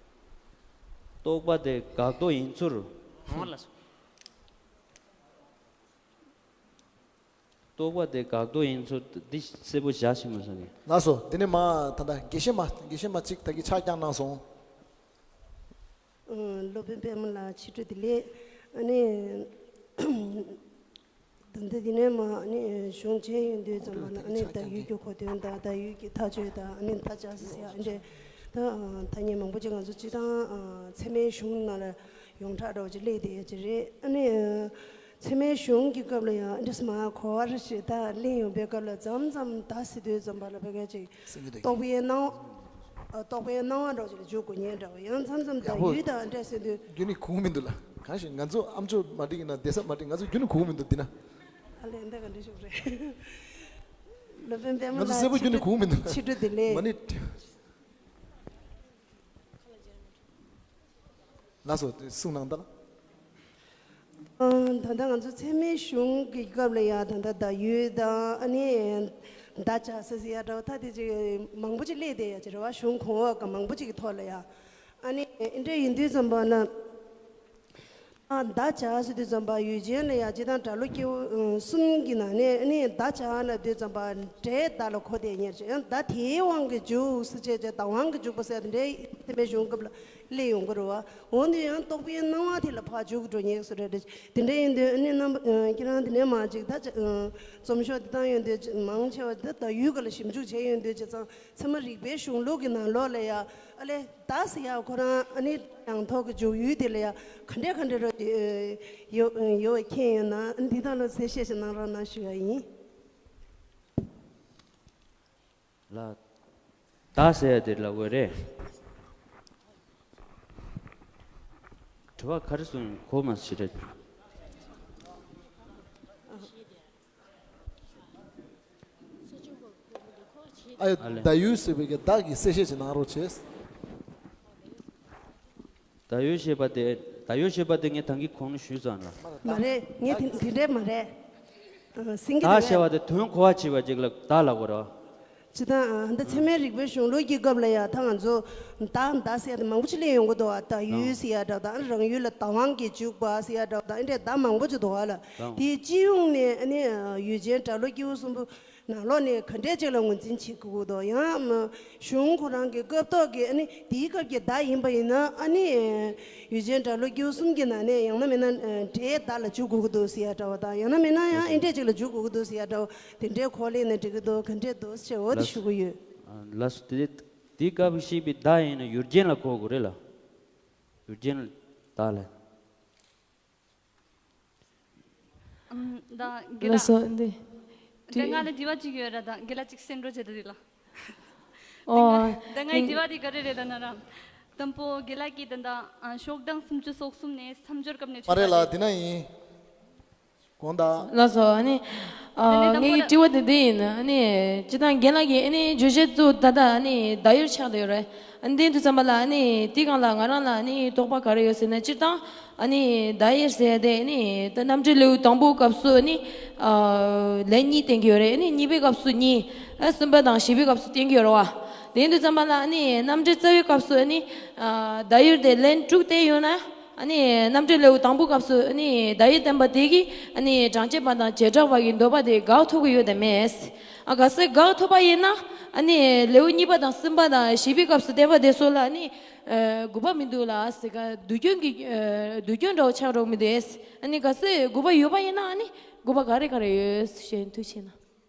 རྟོག་པ་དེ་དགག་རྟོག་ཡིན་ཚུལ། འོ་ལགས་སོ། རྟོག་པ་དེ་དགག་རྟོག་ཡིན་ཚུལ་འདི་གསལ་པོ་བཞག་ཤེས་མ་སོང་ངས། ལགས་སོ། དེ་ནས་མ་ད་ལྟ་དགེ་བཤེས་མ་དགེ་བཤེས་མ་གཅིག་ད་གིན་ཕྱག་བརྐྱངས་གནང་སོང་། ཨ། སློབ་དཔོན་པད་མ་ལགས་ཕྱི་དྲོ་བདེ་ལེགས། ཨ་ནི། ད་ལྟ་འདི་ནས་མ་ཨ་ནི་གཞུང་བྱས་ཡོང་དུས་ཙམ་པ་ལ་ཨ་ནི་བརྡ་ཡུལ་གྱི་གོ་དོན་དང་བརྡ་ཡུལ་གྱི་ཐག་གཅོད་དང་ཨ་ནི་བརྡ་སྦྱར་ཟེར་ཡ་ཨ་འདྲས་ད་ཐ་སྙད་མང་པོ་ཅིག་ང་ཚོ་སྤྱིར་བཏང་ཚད་མའི་གཞུང་ནང་ལ་ཡོངས་གྲགས་འདྲ་བོ་ཅིག་སླེབས་བསྡད་ཡ་ཅིག་རེད། ཨ་ནི་ཚད་མའི་གཞུང་གི་སྐབས་ལ་ཡང་ཨ་འདྲས་མ་གོ་བ་རེ་ཞིག་ད་གླེང་ཡོང་པའི་སྐབས་ལ་མཚམས་མཚམས་བརྡ་ཟེར་དུས་ཙམ་པ་ལ་ཕ་གི་ཅིག་རྟོག་པའི་སྣང་བ། རྟོག་པའི་སྣང་བ་འདྲ་བོ་ཅིག་ལ་འཇུག་དགོས་ཉེན་འདྲ་བོ་ཡང་མཚམས་མཚམས་ད་ཡག་པོ། ཡུལ་དང་འདྲ་ཟེར་དུས། རྒྱུན་ནས་གོ་གི་མི་འདུག་ལ། གང་ཞིག་ང་ཚོ་ཨམ་ཅོག་མ་འགྲིག་ཡིན་ན་བསྡད་ས་མ་འགྲིག་ང་ཚོ་རྒྱུན་ནས་གོ་གི་མི་འདུག་འདི་ན། ཨ་ལས་འདི་ག་འདྲ་ཞིག་རེད། སློབ་དཔོན་པད་མ་ང་ཚོ་ལགས་གསལ་པོ་རྒྱུན་ནས་གོ་གི་མི་འདུག་ལ། ཕྱི་དྲོ་བདེ་ལེགས། མ་ནི། ལགས་སོ། གསུང་གནང་དང་། ཨ། ད་ལྟ་ང་ཚོ་ཚད་མའི་གཞུང་གི་སྐབས་ལ་ཡང་ད་ལྟ་བརྡ་ཡུལ་དང་ཨ་ནི་བརྡ་སྦྱར་ས་ཟེར་ཡ་འདྲ་བོ་ད་དེ་ཅིག་མང་པོ་ཅིག་སླེབས་བསྡད་ཡ་ཅིག་རེད་བ། གཞུང་གོང་འོག་གི་མང་པོ་ཅིག་གི་ཐོག་ལ་ཡ། ཨ་ནི་འདི་འདྲ་ཡིན་དུས་ཙམ་པ་ན། ཨ། བརྡ་སྦྱར་ཟེར་དུས་ཙམ་པ་ཡུལ་ཅན་ལ་ཡ་སྤྱིར་བཏང་སྒྲ་གློག་སྐྱེ་བོ་གསུམ་གྱི་ནང་ནས་ཨ་ནི་བརྡ་སྦྱར་ན་དུས་ཙམ་པ་སྒྲའི་བརྡ་ལ་གོ་བསྡད་ཉེར་ཅིག་ཡང་བརྡ་དེའི་དབང་གིས་འཇུག་ཟེར་བྱས་བྱས་བརྡ་དབང་གིས་འཇུག་པ་ཟེར་དེ་འདྲའི་ཚད་མའི་གཞུང་སྐབས་ལ། སླེབས་ཡོང་གི་རེད་བ། འོ་ནི་ཡང་རྟོག་པའི་སྣང་བ་དེ་ལ་ཕར་འཇུག་འགྲོ་ཉེན་སུ་རེད་རེད། དེ་འདྲ་ཡིན་དུས་ཨ་ནི་རྣམ་པ་ཁྱེད་རང་དེ་ནས་མ་ཅིག་ད་ཅི་རྩོམ་ཤོག་དེ་བཏང་ཡོང་དུས་མང་ཆེ་བ་ད་ད་ཡུལ་ག་ལ་ཞིབ་འཇུག་བྱས་ཡོང་དུས་བྱས་ཙང་ཚད་མ་རིག་པའི་གཞུང་ལུགས་ཀྱི་ནང་ལོགས་ལ་ཡ་ཨ་ལས་ད་ཟེར་ཡ་ཁོ་རང་ཨ་ནི་ཡང་ཐོག་གི་འཇུག་ཡུལ་དེ་ལ་ཡ་ག་འདྲས་ག་འདྲས་རོ་ཡོ་ཡོ་བ་མཁྱེན་ཡོད་ན་འདི་དག་ལ་གསལ་བཤད་ཞིག་གནང་རོགས་གནང་ཞུ་ཡ་ཡིན། ལ། ད་ཟེར་ཡ་དེ་ལ་འོས་རེད། དྲི་བ་ག་རེ་གསུངས་ཡིན་གོ་མ་ཤེས་རེད། ཨ་ཡ། ཨ་ལས། བརྡ་ཡུལ་ཟེར་བའི་གི་བརྡ་གི་གསལ་བཤད་ཅིག་གནང་རོགས་བྱས། བརྡ་ཡུལ་ཞེས་པ་དེ། བརྡ་ཡུལ་ཞེས་པ་དེ་ངས་ད་གིན་གོང་ནས་ཞུས་ཚར་ལ། མ་རེད། ངས་དེ་དེ་འདྲས་མ་རེད། ཨ། སེང་གེ་བརྡ་རེད། ཞེས་པ་དེ་དོན་གོ་བ་བྱེད་པ་ཅིག་ལ་བརྡ་ལབ་དགོས་རེད། ཅི་ད་ཨ་འདི་ཚད་མའི་རིག་པའི་གཞུང་ལུགས་ཀྱི་སྐབས་ལ་ཡ་ད་ང་ཚོ་བརྡ་བརྡ་ཟེར་ཡ་དེ་མང་པོ་ཅིག་སླེབས་ཡོང་གི་འདུག་བ། བརྡ་ཡུལ་ཟེར་ཡ་འདྲ་དང་རང་ཡུལ་ལ་བརྡ་དབང་གིས་འཇུག་པ་ཟེར་ཡ་འདྲ་དང་འདི་འདྲའི་བརྡ་མང་པོ་ཅིག་འདུག་བ་ལ། དེའི་སྤྱི་ཡོངས་ནས་ཨ་ནི་ཡུལ་ཅན་སྒྲ་གློག་སྐྱེ་བོ་གསུམ་པོ། ནང་ལོགས་ནས་ག་འདྲས་ཅིག་ལ་ངོས་འཛིན་བྱེད་དགོས་ཀྱི་འདུག་ཡང་ཨ་གཞུང་ཁོ་རང་གི་སྐབས་ཐོག་གི་ཨ་ནི་དེའི་སྐབས་ཀྱི་བརྡ་ཡིན་པ་ཡིན་ན་ཨ་ནི་ཡུལ་ཅན་སྒྲ་གློག་སྐྱེ་བོ་གསུམ་གྱི་ནང་ནས་ཡང་ན་མིན་ན་སྒྲའི་བརྡ་ལ་འཇུག་དགོས་ཀྱི་འདུག་ཟེར་ཡ་འདྲ་བ་དང་ཡང་ན་མིན་ན་ཡང་ཨེ་འདྲས་ཅིག་ལ་འཇུག་དགོས་ཀྱི་འདུག་ཟེར་ཡ་འདྲ་བ་དེ་འདྲའི་གོ་ལེན་ནས་འགྲིག་གི་འདུག་ག་འདྲས་འདུག་ཟེར་འོ་དེ་ཞུ་གི་ཡོད། ལགས་སོ། དེ་དེའི་སྐབས་ཤིག་པའི་བརྡ་ཡིན་ན་ཡུལ་ཅན་ལ་གོ་དགོས་རེད་ལ། ཡུལ་ཅན་བརྡ་ལ། ཨམ། ད་དགེ་ལགས་ལགས། སོ་འདི། ད་ང་ལ་དྲི་བ་གཅིག་ཡོད་ར། ད་དགེ་ལགས་གཅིག་གསན་རོགས་བྱེད་ད་དེ་ལ། ཨོ། ད་ང་ཡི་དྲི་བ་དེ་ག་རེ་རེད་ལབ་ན་ར། དང་པོ་དགེ་ལགས་ཀྱིས་ད་ད་ཨ་ཤོག་གྲངས་སུམ་ཅུ་སོ་གསུམ་ནས་མཚམས་སྦྱོར་སྐབས་ནས་མ་རེད་ལ། འདི་ན་ཡིན། དགོངས་དག་ལགས་སོ། ཨ་ནི། ཨ། དེ་ནས་དང་པོ་ངེད་ཀྱི་དྲི་བ་དེ་འདི་ཡིན། ཨ་ནི། སྤྱིར་བཏང་རྒན་ལགས་ཀྱིས་ཨ་ནི་བརྗོད་བྱེད་དུ་ད་ལྟ་ཨ་ནི་བརྡ་ཡུལ་ཆགས་བསྡད་ཡོད་རེད། ཨ་ནི་དེ་དུས་ཙམ་པ་ལ་ཨ་ནི་དེའི་སྒང་ལ་ང་རང་ལ་ཨ་ནི་དོགས་པ་ག་རེ་ཡོད་ཟེར་ན་སྤྱིར་བཏང་ཨ་ནི་བརྡ་ཡུལ་ཟེར་དེ་ཨ་ནི་ད་རྣམ་འགྲེལ་ལེའུ་དང་པོའི་སྐབས་སུ་ཨ་ནི། ཨ། ལན་གཉིས་བསྟན་གྱི་ཡོད་རེད། ཨ་ནི་གཉིས་པའི་སྐབས་སུ་གཉིས། ཨ། གསུམ་པ་དང་བཞི་པའི་སྐབས་སུ་བསྟན་གྱི་ཡོད་རེད་བ། དེ་དུས་ཙམ་པ་ལ་ཨ་ནི་རྣམ་འགྲེལ་རྩ་བའི་སྐབས་སུ་ཨ་ནི། ཨ། བརྡ་ཡུལ་དེ་ལན་དྲུག་བསྟན་ཡོད་ན། ཨ་ནི་རྣམ་འགྲེལ་ལེའུ་དང་པོའི་སྐབས་སུ་ཨ་ནི་བརྡ་ཡུལ་བསྟན་པ་དེ་གིས་ཨ་ནི་གྲངས་ཅན་པ་དང་བྱེ་བྲག་པ་གི་འདོད་པ་དེ་དགག་ཐུབ་ཀྱི་ཡོད་དམ་མེད། ཨ། གལ་སྲིད་དགག་ཐུབ་པ་ཡིན་ན་ཨ་ནི་ལེའུ་གཉིས་པ་དང་གསུམ་པ་དང་བཞི་པའི་སྐབས་སུ་བསྟན་པ་དེ་ཚོ་ལ་ཨ་ནི། ཨ། དགོས་པ་མི་འདུག་ལ་ཟེར་ག་དུས་རྒྱུན་གྱི། ཨ། དུས་རྒྱུན་འདྲ་བོ་ཆགས་འགྲོ་གི་མི་འདུག་ཨ་ནི་གལ་སྲིད་དགོས་པ་ཡོད་པ་ཡིན་ན་ཨ་ནི་དགོས་པ་ག་རེ་ག་རེ་ཡོད་ཞེས་ཐུགས་ཆེ་གནང་།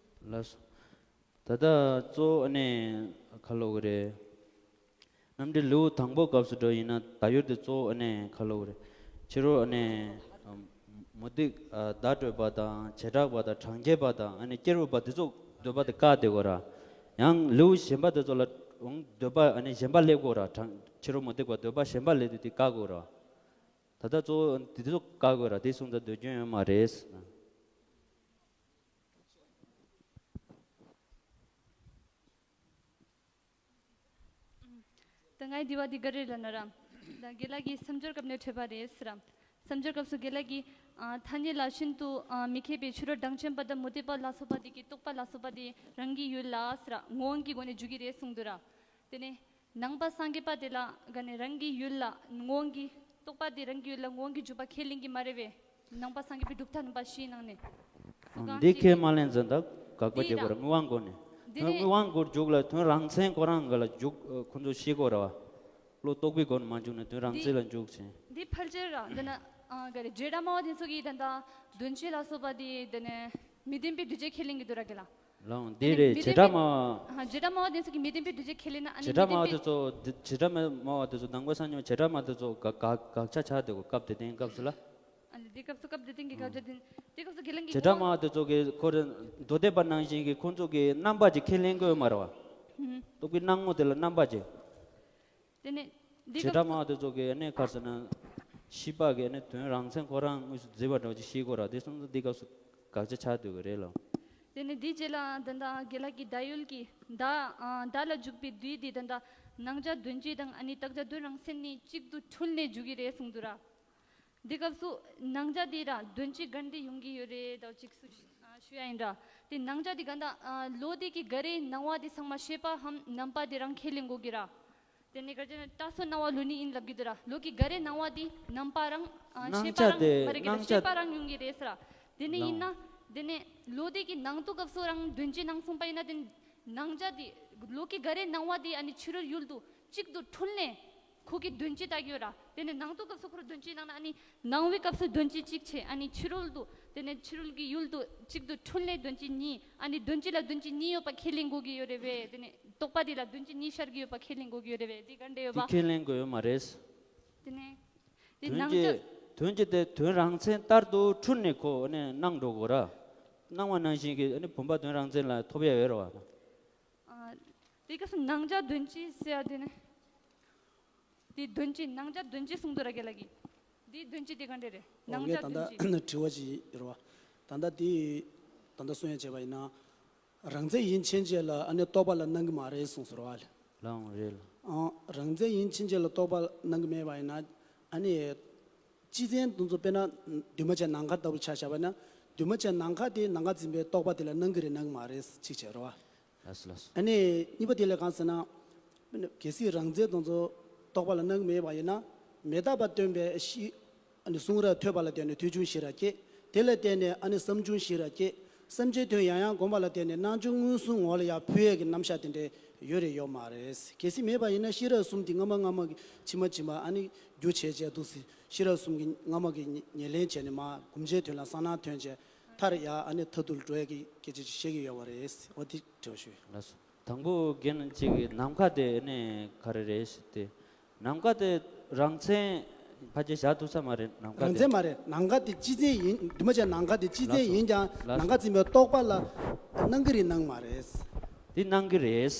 ལགས་སོ། ད་ལྟ་གཙོ་བོ་ཨ་ནི་ག་ལབ་དགོས་རེད། རྣམ་འགྲེལ་ལེའུ་དང་པོ་སྐབས་སུ་འགྲོ་ཡིན་ན་བརྡ་ཡུལ་དེ་གཙོ་བོ་ཨ་ནི་ག་ལབ་དགོས་རེད། ཕྱི་རོལ་ཨ་ནི་མུ་སྟེགས། ཨ། བརྡ་སྤྲོད་པ་དང་བྱེ་བྲག་པ་དང་གྲངས་ཅན་པ་དང་ཨ་ནི་སྐྱེ་རུ་པ་དེ་ཚོ་འདོད་པ་དེ་བཀག་བསྡད་དགོས་ར། ཡང་ལེའུ་གཞན་པ་དེ་ཚོ་ལ་འོང་འདོད་པ་ཨ་ནི་གཞན་པ་སླེབས་དགོས་ར། གྲངས་ཕྱི་རོལ་མུ་སྟེགས་པ་འདོད་པ་གཞན་པ་སླེབས་དུས་དེ་བཀག་དགོས་ར། ད་ལྟ་གཙོ་བོ་དེ་ཚོ་བཀག་དགོས་ར། དེ་སོང་ཙང་འདོད་སྐྱོན་ཡོད་མ་རེད། ད་ངའི་དྲི་བ་འདི་ག་རེ་ལབ་ན་ར། ད་དགེ་ལགས་ཀྱིས་མཚམས་སྦྱོར་སྐབས་ནས་འཕྲོས་པ་རེད་ཟེར་ར། མཚམས་སྦྱོར་སྐབས་སུ་དགེ་ལགས་ཀྱིས། ཨ། ཐ་སྙད་ལ་ཤིན་ཏུ། ཨ། མི་མཁས་པའི་ཕྱི་རོལ་གྲངས་ཅན་པ་དང་མུ་སྟེགས་པ་ལ་སོགས་པ་དེ་གི་རྟོག་པ་ལ་སོགས་པ་དེ་རང་གི་ཡུལ་ལ་ཟེར་ར་ངོ་བོ་གི་སྒོ་ནས་འཇུག་གི་རེད་གསུངས་འདུག་ར། དེ་ནས་ནང་པ་སངས་རྒྱས་པ་དེ་ལ་ག་ནས་རང་གི་ཡུལ་ལ་ངོ་བོ་གི་རྟོག་པ་དེ་རང་གི་ཡུལ་ལ་ངོ་བོ་གི་འཇུག་པ་ཁས་ལེན་གྱི་མ་རེད་པས། ནང་པ་སངས་རྒྱས་པའི་གྲུབ་མཐའ་རྣམ་པ་བཞིའི་ནང་ནས། འདི་ཁས་མ་ལེན་ཙང་ད་དགག་པ་རྒྱག་དགོས་ར། དངོས་པོའི་སྒོ་ནས། དངོས་པོའི་སྒོར་འཇུག་ལ་དོན་རང་མཚན་ཁོ་རང་ག་ལ་འཇུག་ཁོ་ཚོ་ཤེས་དགོས་ར་བ། བློ་རྟོག་པའི་སྒོ་ནས་མ་འཇུག་ན་དོན་རང་མཚན་ལ་འཇུག་ཕྱིན། འདི་ཕལ་ཆེར་ར་འདི་ན་ ཨ་ག་རེ། བྱེ་བྲག་སྨྲ་བ་དེ་ཚོ་གིས་ད་ལྟ་དོན་སྤྱི་ལ་སོགས་པ་དེ་དེ་ནས་མི་ལྡན་པའི་འདུ་བྱེད་ཁས་ལེན་གྱི་འདུག་ར་གི་ལ། ལའང་དེ་རེད། བྱེ་བྲག་སྨྲ་བ། ཨ་བྱེ་བྲག་སྨྲ་བ་དེ་ཚོ་གིས་མི་ལྡན་པའི་འདུ་བྱེད་ཁས་ལེན་ན། ཨ་ནི་བྱེ་བྲག་སྨྲ་བ་དེ་ཚོ་དེ་བྱེ་བྲག་སྨྲ་བ་དེ་ཚོ་ནང་པ་སངས་རྒྱས་པ་བྱེ་བྲག་སྨྲ་བ་དེ་ཚོ་དགག་དགག་དགག་ཆ་ཆགས་འདུག་སྐབས་དེ་དེང་སྐབས་སུ་ལ། ཨ་ནི་དེ་སྐབས་སུ་སྐབས་དེ་དེང་གི་དགག་ཆ་དེ་དེ་སྐབས་སུ་དགེ་ལེགས་ཀྱི་བྱེ་བྲག་སྨྲ་བ་དེ་ཚོ་གིས་ཁོ་རེ་མདོ་སྡེ་པ་ནང་བཞིན་གྱི་ཁོང་ཚོ་གིས་རྣམ་པ་ཅིག་ཁས་ལེན་དགོས་མ་རེད་བ། ཧུམ། རྟོག་པའི་སྣང་ངོ་དེ་ལ་རྣམ་པ་ཅིག་དེ་ནས་འདི་བྱེ་བྲག་སྐབས་སྨྲ་བ་དེ་ཚོ་གིས་ཨ་ནི་ག་རེ་ཟེར་ན། ཤེས་པ་གིས་ཨ་ནི་དོན་རང་མཚན་ཁོ་རང་དངོས་སུ་བརྫིས་པ་འདྲ་བོ་ཅིག་ཤེས་དགོས་ར། དེ་སོང་ཙང་འདི་སྐབས་སུ་དགག་ཆ་ཆགས་སྡོད་ཀྱི་རེད་ལ། དེ་ནས་འདིའི་རྗེས་ལ་ད་ལྟ་དགེ་ལགས་ཀྱིས་བརྡ་ཡུལ་གྱི་བརྡ། ཨ་བརྡ་ལ་འཇུག་པའི་བསྡུས་དེ་ད་ལྟ་སྣང་ཆ་དོན་སྤྱི་དང་ཨ་ནི་རྟགས་ཆ་དོན་རང་མཚན་གཉིས་གཅིག་ཏུ་འཁྲུལ་ནས་འཇུག་གི་རེད་གསུངས་འདུག་ར། འདི་སྐབས་སུ་སྣང་ཆ་དེ་ར་དོན་སྤྱི་ག་འདྲ་ཡོང་གི་ཡོད་རེད་ད་ཅིག་སུ་ཞུ་ཨ་ཞུ་ཡ་ཡིན་ར། དེ་སྣང་ཆ་དེ་ག་འདྲ། ཨ་བློ་དེ་གི་ག་རེ་སྣང་བ་དེ་ཚང་མ་ཤེས་པའམ་རྣམ་པ་དེ་རང་ཁས་ལེན་དགོས་ཀྱི་ར། དེ་ནས་ག་རེ་ཟེར་ན་རྟགས་ཚུལ་སྣང་བ་ལུགས་གཉིས་ཡིན་ལབ་ཀྱི་འདུག་ར། བློ་གི་ག་རེ་སྣང་བ་དེ་རྣམ་པ་རང་ཨ་སྣང་ཤེས་པ་ཆ་རང་དེ་མ་རེད་ཀྱི་ར། སྣང་ཆ་ཤེས་པ་རང་ཡོང་གི་རེད་ཟེར་ར། དེ་ནས་ཡིན་ན་ལའང་དེ་ནས་བློ་དེ་གི་ནང་དུ་སྐབས་སུ་རང་དོན་སྤྱི་སྣང་གསུངས་པ་ཡིན་ན་དེ་སྣང་ཆ་དེ་བློ་གི་ག་རེ་སྣང་བ་དེ་ཨ་ནི་ཕྱི་རོལ་ཡུལ་དུ་གཅིག་ཏུ་འཁྲུལ་ནས་ཁོ་གི་དོན་སྤྱི་ལྟ་གི་ཡོད་ར། དེ་ནས་ནང་དུ་སྐབས་སུ་ཁོ་རང་དོན་སྤྱི་སྣང་ན་ཨ་ནི་སྣང་བའི་སྐབས་སུ་དོན་སྤྱི་གཅིག་བྱས། ཨ་ནི་ཕྱི་རོལ་དུ་དེ་ནས་ཕྱི་རོལ་གྱི་ཡུལ་དུ་གཅིག་ཏུ་འཁྲུལ་ནས་དོན་སྤྱི་གཉིས། ཨ་ནི་དོན་སྤྱི་ལ་དོན་སྤྱི་གཉིས་ཡོད་པ་ཁས་ལེན་དགོས་ཀྱི་ཡོད་རེད་པས། དེ་ནས་རྟོག་པ་དེ་ལ་དོན་སྤྱི་གཉིས་ཤར་གྱི་ཡོད་པ་ཁས་ལེན་དགོས་ཀྱི་ཡོད་རེད་པས། དེ་ག་འདྲ་ཡོད་དེ་པ། ཁས་ལེན་དགོས་ཡོད་མ་རེད། དེ་ནས་དེ་དོན་སྣང་ཆ་གཅིག་དོན་གཅིག་དེ་དོན་རང་མཚན་ལྟར་དུ་འཁྲུལ་ནས་ཁོ་ནས་སྣང་འགྲོ་དགོས་ར། སྣང་བ་ནང་བཞིན་གྱི་ཨ་ནི་བུམ་པ་དོན་རང་མཚན་ལ་ཐོབ་ཡ་ཡོད་རེད་བ། ཨ་དེ་སྐབས་སུ་སྣང་ཆ་དོན་སྤྱི་ཟེར་ཡ་དེ་ནི། དེ་དོན་སྤྱི། སྣང་ཆ་དོན་སྤྱི་གསུངས་འདུག་ར་དགེ་ལགས་ཀྱིས། དེའི་དོན་སྤྱི་དེ་ག་འདྲ་རེད། འོ་སྣང་ངས་ཆ་ད་དོན་ལྟ་སྤྱི། དྲི་བ་ཅིག་ཡོད་རེད་བ། ད་ལྟ་དེ་ད་ལྟ་གསུང་ཡ་བྱས་པ་ཡིན་ན། རང་མཚན་ཡིན་ཕྱིན་ཆད་ལ་ཨ་ནི་རྟོག་པ་ལ་སྣང་གི་མ་རེད་གསུངས་སོང་རེད་བ། ལའང་རེད་ལ། ཨང་། རང་མཚན་ཡིན་ཕྱིན་ཆད་ལ་རྟོག་པ་སྣང་གི་མེད་པ་ཡིན་ན། ཨ་ནི་སྤྱི་མཚན་དེ་ཚོ་དཔེར་ན་འདུས་མ་བྱས་ནམ་མཁའ་ལྟ་བུ་ཆ་བཞག་པ་ན། འདུས་མ་བྱས་ནམ་མཁའ་དེ་ནམ་མཁའ་འཛིན་པའི་རྟོག་པ་དེ་ལ་སྣང་གི་རེད་སྣང་གི་མ་རེད་གཅིག་བྱས་རེད་བ། ལགས་སོ་ལགས་སོ། ཨ་ནི་གཉིས་པ་དེ་ལ་གང་ཟེར་ན། གལ་སྲིད་རང་མཚན་དེ་ཚོ་རྟོག་པ་ལ་སྣང་གི་མེད་པ་ཡིན་ན། མི་རྟག་པ་སྟོན་པའི་གཞི། ཨ་ནི་གསུང་རབ་ཐོས་པ་ལ་བརྟེན་ནས་ཐོས་བྱུང་ཤེས་རབ་སྐྱེ། དེ་ལ་བརྟེན་ནས་ཨ་ནི་བསམ་བྱུང་ཤེས་རབ་སྐྱེ། བསམ་བྱའི་དོན་ཡང་ཡང་བསྒོམ་པ་ལ་བརྟེན་ནས་སྣང་ཆུང་མངོན་སུམ་ངོ་ལ་ཡང་འཕོ་ཡས་ཀྱི་རྣམ་གཞག་དེ་འདྲ་ཡོད་རེད་ཡོད་མ་རེད། གལ་སྲིད་མེད་པ་ཡིན་ན་ཤེས་རབ་གསུམ་དེ་སྔ་མ་སྔ་མ་གི་ཕྱི་མ་ཕྱི་མ་ཨ་ནི་རྒྱུ་བྱས་བྱས་འདུག་ཟེར། ཤེས་རབ་གསུམ་གྱི་སྔ་མ་གི་ཉེར་ལེན་བྱས་ནས་མར་བསྒོམ་བྱའི་དོན་ལ་གསལ་སྣང་ཐོན་བྱས། མཐར་ཡང་ཨ་ནི་མཐར་ཐུག་ལ་འགྲོ་ཡས་ཀྱི་སྐད་ཆ་ཅིག་བཤད་ཀྱི་ཡོད་པ་རེད། འོ་དེ་དྲི་བ་ཞུ། ལགས་སོ། དང་པོ་རྒན་གཅིག་གིས་ནམ་མཁའ་དེ་ནི་ག་རེ་རེད་ཟེར་ཏེ། ནམ་མཁའ་དེ་རང་མཚན་ཕལ་ཆེར་བཞག་ཐུབ་ས་མ་རེད་ནམ་མཁའ་རང་དེ། མཚན་མ་རེད། ནམ་མཁའ་དེ་སྤྱི་མཚན་ཡིན། འདུས་མ་བྱས་ནམ་མཁའ་དེ་སྤྱི་མཚན་ལགས་སོ། ཡིན་ཀྱང་ནམ་ལགས་མཁའ་སོ། འཛིན་པའི་རྟོག་པ་ལ་སྣང་གི་རེད་སྣང་མ་རེད། འདི་སྣང་གི་རེད།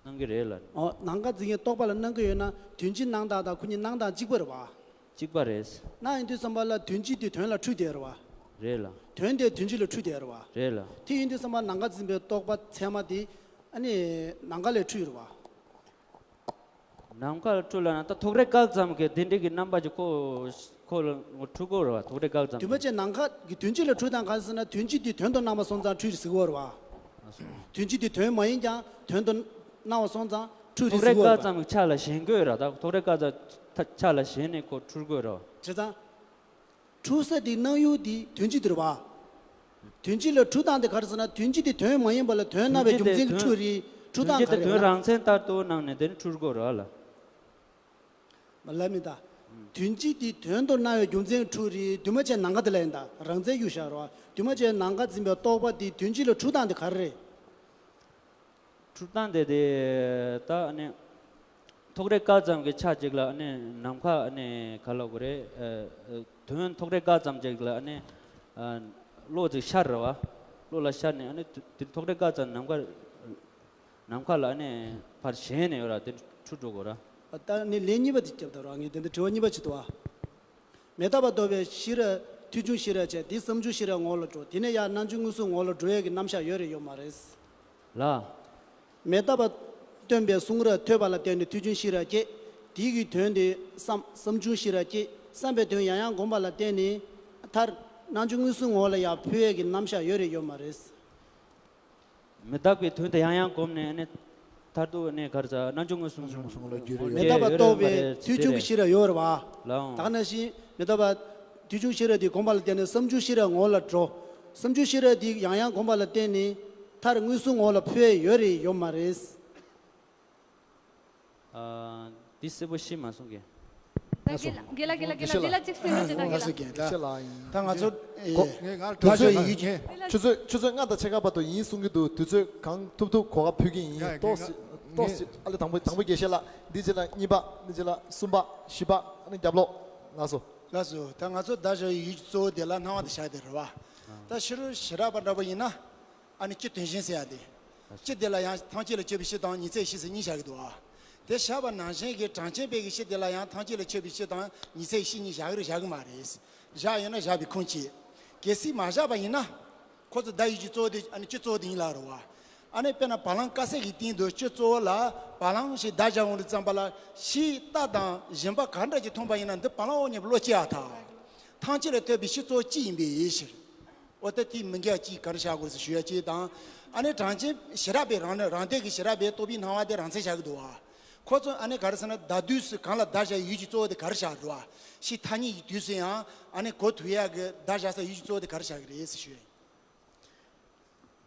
སྣང་གི་རེད་ལ། ཨོ། ནམ་མཁའ་འཛིན་མཁན་རྟོག་པ་ལ་སྣང་གི་ཡོད་ན་དོན་སྤྱི་སྣང་སྟངས་དང་ཁོ་གཉིས་སྣང་སྟངས་གཅིག་པ་རེད་བ། གཅིག་པ་རེད། སྣང་ཡིན་དུས་ཙམ་པ་ལ་དོན་སྤྱི་དེ་དོན་ལ་འཁྲུལ་བསྡད་རེད་བ། རེད་ལ། དོན་དེ་དོན་སྤྱི་ལ་འཁྲུལ་བསྡད་རེད་བ། རེད་ལ། དེ་ཡིན་དུས་ཙམ་པ་ནམ་མཁའ་འཛིན་པའི་རྟོག་པ་ཚད་མ་དེ་ཨ་ནི་ནམ་མཁའ་ལས་འཁྲུལ་རེད་བ། ནམ་མཁའ་ལ་འཁྲུལ་ལ་ན་ད་ཐོགས་རེག་བཀག་ཙམ་གྱི་དེ་འདྲའི་གི་རྣམ་པ་ཅིག་ཁོ་ཁོ་ལ་འཁྲུལ་དགོས་རེད་བ། ཐོགས་རེག་བཀག་ཙམ་འདུས་མ་གྱི་བྱས་ནམ་མཁའ་གི་དོན་སྤྱི་ལ་འཁྲུལ་སྟངས་གང་ཟེར་ན་དོན་སྤྱི་དེ་དོན་དུ་སྣང་བ་སོང་ཙང་འཁྲུལ་རེད་ཟེར་གྱི་ཡོད་རེད་བ། ལགས་སོ། དོན་སྤྱི་དེ་དོན་མ་ཡིན་ཀྱང་དོན་དུ་སྣང་བ་སོང་ཙང་འཁྲུལ་རེད་ཟེར་གྱི་ཡོད་རེད་བ། ཐོགས་རེག་བཀག་ཙམ་གྱི་ཆ་ལ་ཞེན་དགོས་ར། ད་ཐོགས་རེག་བཀག་ཙམ་ཆ་ལ་ཞེན་ནས་ཁོ་འཁྲུལ་དགོས་རེད་བ། བྱས་ཙང་། འཁྲུལ་ས་དེ་སྣང་ཡུལ་དེ་དོན་སྤྱི་དེ་རེད་བ། དོན་སྤྱི་ལ་འཁྲུལ་སྟངས་དེ་ག་རེ་ཟེར་ན་དོན་སྤྱི་དེ་དོན་མ་ཡིན་པ་ལ་དོན་སྣང་བའི་རྒྱུ་མཚན་གྱི་འཁྲུལ་རེད། འཁྲུལ་སྟངས་ག་རེ་རེད་ན། དོན་རང་མཚན་ལྟར་དུ་སྣང་ནས་དེ་ནི་འཁྲུལ་དགོས་རེད་བ་ལ། མ་ལབ་མི་ད། དོན་སྤྱི་དེ་དོན་དུ་སྣང་བའི་རྒྱུ་མཚན་གྱི་འཁྲུལ་རེད། འདུས་མ་བྱས་ནམ་མཁའ་དེ་ལ་ཡིན་ད་རང་མཚན་གྱི་བཞག་རེད་བ། འདུས་མ་བྱས་ནམ་མཁའ་འཛིན་པའི་རྟོག་པ་དེ་དོན་སྤྱི་ལ་འཁྲུལ་སྟངས་དེ་ག་རེ་རེད། འཁྲུལ་སྟངས་དེ་དེ་ད་ཨ་ནི། ཐོགས་རེག་བཀག་ཙམ་གྱི་ཆ་གཅིག་ལ་ཨ་ནི་ནམ་མཁའ་ཨ་ནི་ག་ལབ་དགོས་རེད། ཨ་ཨ་དོན་ཐོགས་རེག་བཀག་ཙམ་གཅིག་ལ་ཨ་ནི་ཨ་བློ་ཅིག་ཤར་རེད་བ། བློ་ལ་ཤར་ནས་ཨ་ནི་དེ་ཐོགས་རེག་བཀག་ཙམ་ནམ་མཁའ་ནམ་མཁའ་ལ་ཨ་ནི་ཕར་ཞེན་ནས་ཡོད་ར་དེ་འཁྲུལ་འགྲོ་དགོས་ར། ད་ནི་ལན་གཉིས་པ་དེ་རྒྱབ་ད་ར། ངས་དེ་འདྲ་དྲི་བ་གཉིས་པ་ཅིག་འདུག་བ། མི་རྟག་པ་རྟོགས་པའི་ཤེས་རབ་ཐོས་བྱུང་ཤེས་རབ་བྱས། དེ་བསམ་བྱུང་ཤེས་རབ་ངོ་ལ་འགྲོ། དེ་ནས་ཡང་སྣང་ཆུང་མངོན་སུམ་ངོ་ལ་འགྲོ་ཡས་ཀྱི་རྣམ་གཞག་ཡོད་རེད་ཡོད་མ་རེད། ལ། མི་རྟག་པ་སྟོན་པའི་གསུང་རབ་ཐོས་པ་ལ་བརྟེན་ནས་ཐོས་བྱུང་ཤེས་རབ་སྐྱེ། དེ་གི་དོན་དེ་བསམ་བསམ་བྱུང་ཤེས་རབ་སྐྱེ། བསམ་པའི་དོན་ཡང་ཡང་བསྒོམ་པ་ལ་བརྟེན་ནས་མཐར་སྣང་ཆུང་མངོན་སུམ་ངོ་ལ་ཡང་འཕོ་ཡས་ཀྱི་རྣམ་གཞག་ཡོད་རེད་ཡོད་མ་རེད། མི་རྟག་པའི་དོན་དེ་ཡང་ཡང་བསྒོམས་ནས་ནི། མཐར་ཐུག་ནས་ག་རེ་ཟེར། སྣང་ཆུང་མངོན་སུམ་ངོ་ལ་འགྱུར་ཡོད། མི་རྟག་པ་རྟོགས་པའི་ཐོས་བྱུང་གི་ཤེས་རབ་ཡོད་རེད་བ། ལའང་། ད་ག་ནང་བཞིན་མི་རྟག་པ་ཐོས་བྱུང་ཤེས་རབ་དེ་བསྒོམ་པ་ལ་བརྟེན་ནས་བསམ་བྱུང་ཤེས་རབ་ངོ་ལ་འགྲོ། བསམ་བྱུང་ཤེས་རབ་དེ་ཡང་ཡང་བསྒོམ་པ་ལ་བརྟེན་ནས་མཐར་མངོན་སུམ་ངོ་ལ་འཕོ་ཡས་ཡོད་རེད་ཡོད་མ་རེད། ཨ། འདི་གསལ་པོ་ཤེས་མ་སོང་གི། ད་ ལགས་སོ། དགེ་ལགས་དགེ་ལགས་དགེ་ལགས་དགེ་ལགས་དགེ་ལགས་གཅིག་གསུང་རོགས་བྱེད་དང་དགེ་ལགས། ལགས་སོ་རྒན་ལགས། ད་ང་ཚོ་ཨེ། ད་ཞོ་ཡི་ཡིད། ཆུ་ཚོད་ཆུ་ཚོད་ལྔ་དང་ཕྱེད་ཀ་བར་དུ་ཡིན་གསུང་གི་འདུག་དུས་ཚོད་གང་ཐུབ་ཐུབ་གོ་སྐབས་ཕུལ་གྱི་ཡིན། ཏོག་ཙམ་ཏོག་ཙམ་ཨ་ལེ་དང་པོ་དང་པོ་དགེ་བཤེས་ལགས། འདི་རྗེས་ལ་གཉིས་པ། འདི་རྗེས་ལ་གསུམ་པ། བཞི་པ། ཨ་ནི་རྒྱབ་ལོགས། ལགས་སོ། ལགས་སོ། ད་ང་ཚོ་ད་ཞོ་ཡི་ཡིད་གཙོ་བོ་དེ་ལ་སྣང་བ་དེ་བཞག་དེ་རེད་བ། ད་ཕྱི་རོལ་ཞི་རགས་པ་འདྲ་པོ་ཡིན་ན། ཨ་ནི་སྤྱི་དོན་གཞན་ཟེར་ཡ་དེ། སྤྱི་དེ་ལ་ཡང་ཐམས་ཅད་ལ་མཆོད་པའི་སྤྱི་དང་ཉི་ཚེ་བའི་སྤྱི་ཟེར་གཉིས་བཞག་གི་འདུག་ཨ། དེ་བཞག་པ་ནང་བཞིན་གྱི་གྲངས་ཅན་པའི་གི་སྤྱི་དེ་ལ་ཡང་ཐམས་ཅད་ལ་མཆོད་པའི་སྤྱི་དང་ཉི་ཚེ་བའི་སྤྱི་གཉིས་བཞག་གི་རེད་བཞག་གི་མ་རེད། བཞག་ཡོད་ན་བཞག་པའི་ཁུངས་སྐྱེལ། གལ་སྲིད་མ་བཞག་པ་ཡིན་ན། ཁོ་ཚོ་བརྡ་ཡིག་གི་གཙོ་བོ་དེ་ཨ་ནི་སྤྱི་གཙོ་བོ་དེ་ཡིན་ལ་རེད་བ། ཨ་ནི་དཔེར་ན་བ་ལང་དཀར་གསལ་གྱི་སྟེང་དུ་སྤྱི་གཙོ་བོ་ལ་བ་ལང་ཞེས་བརྡ་བཞག་འོང་དུས་ཙམ་པ་ལ་ཕྱིའི་རྟགས་དང་བཞིན་པ་ག་འདྲ་ཅིག་མཐོང་པ་ཡིན་ན་འདི་བ་ལང་དབང་མཉམ་པའི་བློ་སྐྱེ་ཡ་ཐལ། ཐམས་ཅད་ལ་ཐོས་པའི་སྤྱི་གཙོ་བོ་གཅིག་ཡིན་པའི་ཕྱིར། འོ་ད་དེ་མི་འགལ་གཅིག་ག་རེ་བཞག་དགོས་ཟེར་ཞུ་ཡ་གཅིག་དང་། ཨ་ནི་གྲངས་ཅན་ཞི་རགས་པའི་རང་ནི་རང་སྡེ་གི་ཞི་རགས་པའི་རྟོག་པའི་སྣང་བ་དེ་རང་མཚན་བཞག་གི་འདུག་བ། ཁོ་ཚོ་ཨ་ནི་ག་རེ་ཟེར་ན་བརྡ་དུས་སུ་གང་ལ་བརྡ་བཞག་ཡུལ་གྱི་གཙོ་བོ་དེ་ག་རེ་བཞག་རེད་བ། ཕྱི་ཐ་སྙད་ཀྱི་དུས་སུ་ཡང་ཨ་ནི་གོ་ཐུབ་ཡ་གི་བརྡ་བཞག་ས་ཡུལ་གྱི་གཙོ་བོ་དེ་ག་རེ་བཞག་གི་རེད་ཟེར་ཞུ་ཡ་ཡིན།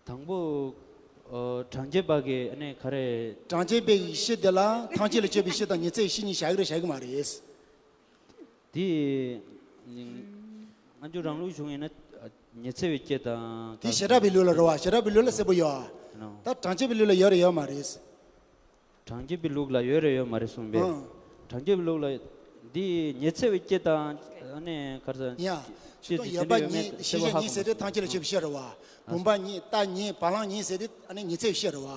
དང་པོ། ཨ། གྲངས་ཅན་པ་གི་ཨ་ནི་ག་རེ། གྲངས་ཅན་པའི་གི་སྤྱི་དེ་ལ་ཐམས་ཅད་ལ་མཆོད་པའི་སྤྱི་དང་ཉི་ཚེ་བའི་སྤྱི་གཉིས་བཞག་གི་རེད་བཞག་གི་མ་རེད། དེ། སྔ་འགྱུར་རང་ལུགས་གཞུང་ཡིན་ན་ཉི་ཚེ་བའི་སྤྱི་དང་། དེ་ཞི་རགས་པའི་ལུགས་ལ་རེད་བ། ཞི་རགས་པའི་ལུགས་ལ་གསལ་པོ་ཡོད་ཨ། ནོ། ད་གྲངས་ཅན་པའི་ལུགས་ལ་ཡོད་རེད་ཡོད་མ་རེད། གྲངས་ཅན་པའི་ལུགས་ལ་ཡོད་རེད་ཡོད་མ་རེད་གསུངས་པས། ཨང་། གྲངས་ཅན་པའི་ལུགས་ལ་འདི་ཉི་ཚེ་བའི་སྤྱི་དང་ཨ་ནི་ག་རེ་ཟེར། ཡ། སྤྱི་དང་ཡོད་པ་གཉིས་ཤེས་བྱ་གཉིས་ཟེར་དེ་ཐམས་ཅད་ལ་མཆོད་པའི་སྤྱི་རེད་བ། བུམ་པ་གཉིས་རྟ་གཉིས་བ་ལང་གཉིས་ཟེར་དེ་ཨ་ནི་ཉི་ཚེ་བའི་སྤྱི་རེད་བ།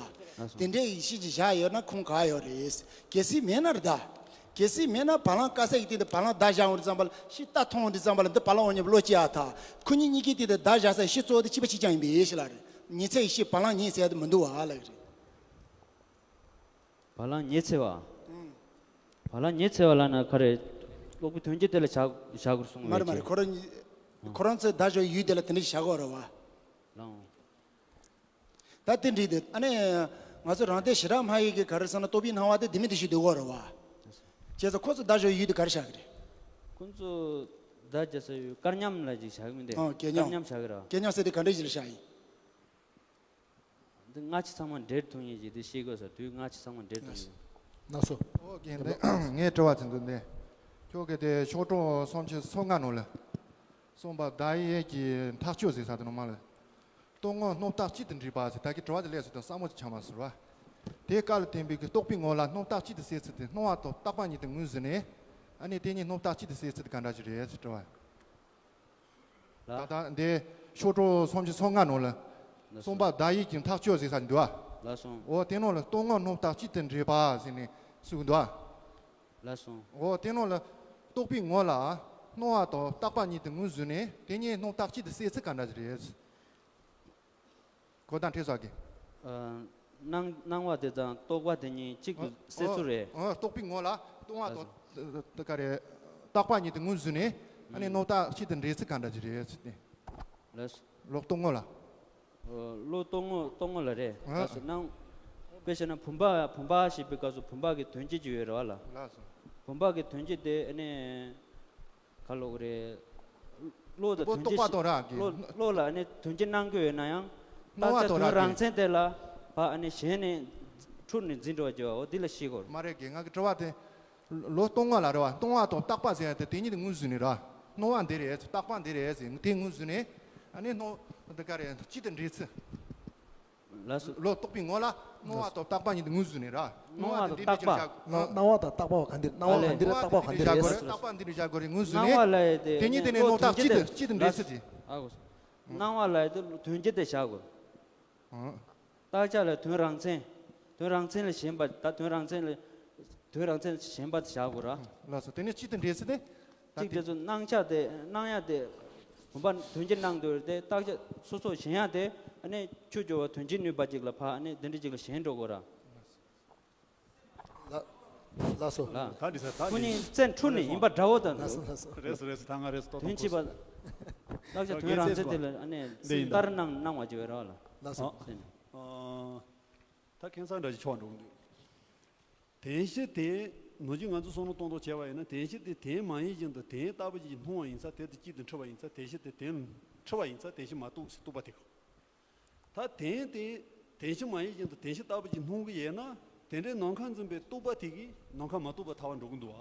དེ་འདྲའི་ཡིག་ཤེས་ཀྱི་བཞག་ཡོད་ན་ཁུངས་ག་ཡོད་རེད། གལ་སྲིད་མེད་ན་རེད་ད། གལ་སྲིད་མེད་ན་བ་ལང་དཀར་གསལ་གྱི་སྟེང་དུ་བ་ལང་བརྡ་བཞག་འོང་དུས་ཙམ་པ་ལ་ཕྱི་རྟ་མཐོང་འོང་དུས་ཙམ་པ་ལ་འདི་བ་ལང་དབང་མཉམ་པའི་བློ་སྐྱེ་ཡ་ཐལ། ཁོ་གཉིས་གཉིས་ཀའི་སྟེང་དུ་བརྡ་བཞག་ས་སྤྱི་གཙོ་བོ་དེ་སྤྱི་པ་གཅིག་རྐྱང་ཡིན་པའི་ཡེ་ཤེས་ལ་རེད། ཉི་ཚེ་བའི་སྤྱི་བ་ལང་གཉིས་ཟེར་ཡ་དེ་མི་འདུག་བ་ལ་རེད། བ་ལང་ཉི་ཚེ་བ། ཨང་། བ་ལང་ཉི་ཚེ་བ་ལ་ན་ག་རེ། ཀློག་པའི་དོན་སྤྱི་དེ་ལ་བཞག་བཞག་དགོས་གསུངས། མ་རེད་མ་རེད། ཁོ་རང་ཁོ་རང་ཚོས་བརྡ་བཞག་ཡུལ་དེ་ལ་དེ་འདྲ་ཞིག་བཞག་གོ་རེད་བ། ལང་། ད་དེ་འདྲ་དེ་ཨ་ནི་ང་ཚོ་རང་སྡེ་ཞི་རགས་མ་ཡིག་གི་ག་རེ་ཟེར་ན་རྟོག་པའི་སྣང་བ་དེ་དེ་མི་དེ་ཞིག་འདུག་གོ་རེད་བ། བྱས་ཙང་ཁོ་ཚོ་བརྡ་བཞག་ཡུལ་དེ་ག་རེ་བཞག་གི་རེད། ཁོ་ཚོ་བརྡ་བྱས་ས་ཡུལ་སྐར་མཉམ་ལ་ཅིག་བཞག་གི་མི་འདུག་ཨང་། སྐར་མཉམ། སྐར་མཉམ་བཞག་གི་རེད་བ། སྐར་མཉམ་ཟེར་དེ་ག་འདྲ་ཞིག་ལ་བཞག་ཡིན། འདི་སྔ་ཕྱི་ཚང་མ་འདྲེས་ཐུབ་ཡིན་ཞེས་འདི་ཤེས་དགོས་ས། དུས་སྔ་ཕྱི་ཚང་མ་འདྲེས་ཐུབ་ཡིན། ལགས་སོ། ཨོ་རྒན། འདི་ངའི་དྲི་བ་དེ་འདུག་འདི། ཁྱོད་ཀྱི་དེ་ཤོག་གྲངས་སུམ་ཅུ་སོ་ལྔ་ནང་ལ། གསུངས་པ་བརྡ་ཡིག་གི་མཐའ་དཔྱོད་ཟེར་ས་དེ་ནང་མ་ལ། རྟོག་ངོར་སྣང་བཏགས་གཅིག་ཏུ་འདྲེས་པ་ཟེར། ད་གི་དྲི་བ་དེ་ལས་སུ་དང་བསམ་བློ་ཅིག་འཆང་བ་ཟེར་བ། དེའི་སྐབས་ལ་བརྟེན་པའི་གི་རྟོག་པའི་ངོ་ལ་སྣང་བཏགས་གཅིག་ཏུ་གསལ་ཚུལ་དེ་སྣང་བ་དང་རྟག་པ་གཉིས་དེ་ངོས་བཟུང་ནས། ཨ་ནི་དེ་གཉིས་སྣང་བཏགས་གཅིག་ཏུ་གསལ་ཚུལ་དེ་ག་འདྲ་ཞིག་རེད་ཟེར་དྲི་བ། ལ། ད་ལྟ་འདི་ཤོག་གྲངས་སུམ་ཅུ་སོ་ལྔ་ནང་ལ། ལགས་སོ། གསུངས་པ་བརྡ་ཡིག་གི་མཐའ་དཔྱོད་ཟེར་ས་འདུག་ཨ། ལགས་སོ། འོ་དེ་ནང་ལ་རྟོག་ངོར་སྣང་བཏགས་གཅིག་ཏུ་འདྲེས་པ་ཟེར་ནས་གསུངས་འདུག་ཨ། ལགས་སོ། འོ་དེ་ནང་ལ་རྟོག་པའི་ངོ་ལ་སྣང་བ་དང་རྟག་པ་གཉིས་དེ་ངོས་བཟུང་ནས་དེ་གཉིས་སྣང་བཏགས་གཅིག་ཏུ་གསལ་ཚུལ་ག་འདྲ་ཞིག་རེད། གོ་དང་འཕྲད་ས་གི། ཨ། སྣང་སྣང་བ་དེ་དང་རྟོག་པ་དེ་གཉིས་གཅིག་ཏུ་གསལ་ཚུལ་རེད། ཨ། རྟོག་པའི་ངོ་ལ་སྣང་བ་དང་། ད་ག་རེ། རྟག་པ་གཉིས་དེ་ངོས་བཟུང་ནས་ཨ་ནི་སྣང་བཏགས་གཅིག་ཏུ་འདྲེས་ཚུལ་ག་འདྲ་ཞིག་རེད་ཟེར་ཏེ། ལགས་སོ། བློ་རྟོག་ངོ་ལ། ཨ། བློ་རྟོག་ངོ་རྟོག་ངོ་ལ་རེད། ཨ། ལགས་སོ། སྣང་། དཔེ་བྱས་ན་བུམ་པ་བུམ་པ་ཞེས་པའི་སྐབས་སུ་བུམ་པ་གི་དོན་སྤྱི་ཅིག་ཡོད་རེད་བ་ལ། ལགས་སོ། བུམ་པ་གི་དོན་སྤྱི་དེ་ཨ་ནི། ག་ལོག་རེད། བློ་དང་བློ་དོན་རྟོག་པ་སྤྱི་དང་རག་གི། བློ་བློ་ལ་ཨ་ནི་དོན་སྤྱི་སྣང་གི་ཡོད་ན་ཡང་། སྣང་བ་རྟོག་རག་གི། རྟགས་ཆ་དོན་རང་མཚན་དེ་ལ་ཕར་ཨ་ནི་ཞེན་ནས་འཁྲུལ་ནས་འཛིན་འགྲོ་བ་བརྗོད་པ་འོ་འདི་ལ་ཤེས་དགོས། མ་རེད་གི། ང་གི་དྲི་བ་དེ། བློ་རྟོག་ངོ་ལ་རེད་བ། སྣང་བ་དང་རྟག་པ་ཟེར་ཡ་དེ་དེ་གཉིས་དེ་ངོས་བཟུང་ནས་རེད་བ། སྣང་བ་འདི་རེད། རྟག་པ་འདི་རེད་ཟེར་དེ་ངོས་བཟུང་ནས། ཨ་ནི་སྣང་འདི་ག་རེད་གཅིག་ཏུ་འདྲེས་ཚུལ། ལགས་སོ། བློ་རྟོག་པའི་ངོ་ལ་སྣང་བ་དང་རྟག་པ་གཉིས་དེ་ངོས་བཟུང་ནས་ར། སྣང་བ་དང་རྟག་པ། སྣང་སྣང་བ་དང་རྟག་པ་བ་ག་འདིར་སྣང་བ་ག་འདིར་རྟག་པ་བ་ག་འདིར་རེད། རྟག་པ་འདི་འདྲ་བཞག་དགོས་རེད་ངོས་བཟུང་ནས། སྣང་བ་ལ་ཡོད་དེ་དེ་གཉིས་དེ་ནས་སྣང་བ་དང་གཅིག་ཏུ་གཅིག་ཏུ་འདྲེས་ཚུལ་དེ། ཨ་གོ། སྣང་བ་ལ་ཡོད་དེ་དོན་སྤྱི་དེ་བཞག་དགོས། ཨང་། རྟགས་ཆ་ལ་དོན་རང་མཚན། དོན་རང་མཚན་ལ་ཞེན་པ་ད་དོན་རང་མཚན་ལ། དོན་རང་མཚན་ཞེན་པ་དེ་བཞག་དགོས་ར། ལགས་སོ། དེ་ནས་གཅིག་ཏུ་འདྲེས་ཚུལ་དེ། ད་གཅིག་དེ་ཚོ་སྣང་ཆ་དེ་སྣང་ཡ་དེ། བུམ་པ་དོན་སྤྱི་སྣང་དུས་དེ་རྟགས་ཆ་སོ་སོ་ཞེན་ཡ་དེ་ཨ་ནི་ཆོས་སྦྱོར་བ་དོན་སྤྱི་ནུས་པ་ཅིག་ལ་ཕ་ཨ་ནི་དེ་འདྲ་ཅིག་ལ་ཞེན་འགྲོ་དགོས་ར། ལ་ལགས་སོ། ལ། ད་འདི་ས་ད་ཁོ་གཉིས་བཙན་འཁྲུལ་ནས་ཡིན་པ་འདྲ་བོ་དང་། ལགས་སོ་ལགས་སོ། རེད་སོ་རེད་སོ། ད་ང་རེད་སོ། ཏོག་ཏོག་དོན་སྤྱི་པ། རྟགས་ཆ་དོན་རང་མཚན་དེ་ལ་ཨ་ནི་འདི་ཡིན་ད། ལྟར་སྣང་སྣང་བ་ཅིག་ཡོད་ར་ལ། ལགས་སོ། ཨ། ད་ཁྱེད་ཚང་འདྲ་ཞིག་ཆོག་འགྲོ་གི་འདུག་དོན་སྤྱི་དེ། ནམ་རྒྱུན་ང་ཚོ་བསམ་བློ་གཏོང་རོགས་བྱས་པ་ཡིན་ན་དོན་སྤྱི་དེ་དོན་མ་ཡིན་བཞིན་དུ་དོན་ལྟ་བུ་ཅིག་སྣང་བ་ཡིན་ཙང་དེ་དང་གཅིག་ཏུ་འཁྲུལ་བ་ཡིན་ཙང་དོན་སྤྱི་དེ་དོན་འཁྲུལ་བ་ཡིན་ཙང་དོན་སྤྱི་མ་རྟོགས་ཟེར་རྟོག་པ་དེ་ག་ད་དོན་དེ་དོན་སྤྱི་མ་ཡིན་བཞིན་དུ་དོན་སྤྱི་ལྟ་བུ་ཅིག་སྣང་གི་ཡོད་ན་དེ་འདྲའི་ནམ་མཁའ་འཛིན་པའི་རྟོག་པ་དེ་གིས་ནམ་མཁའ་མ་རྟོགས་པ་ཐལ་བར་འགྲོ་གི་འདུག་བ།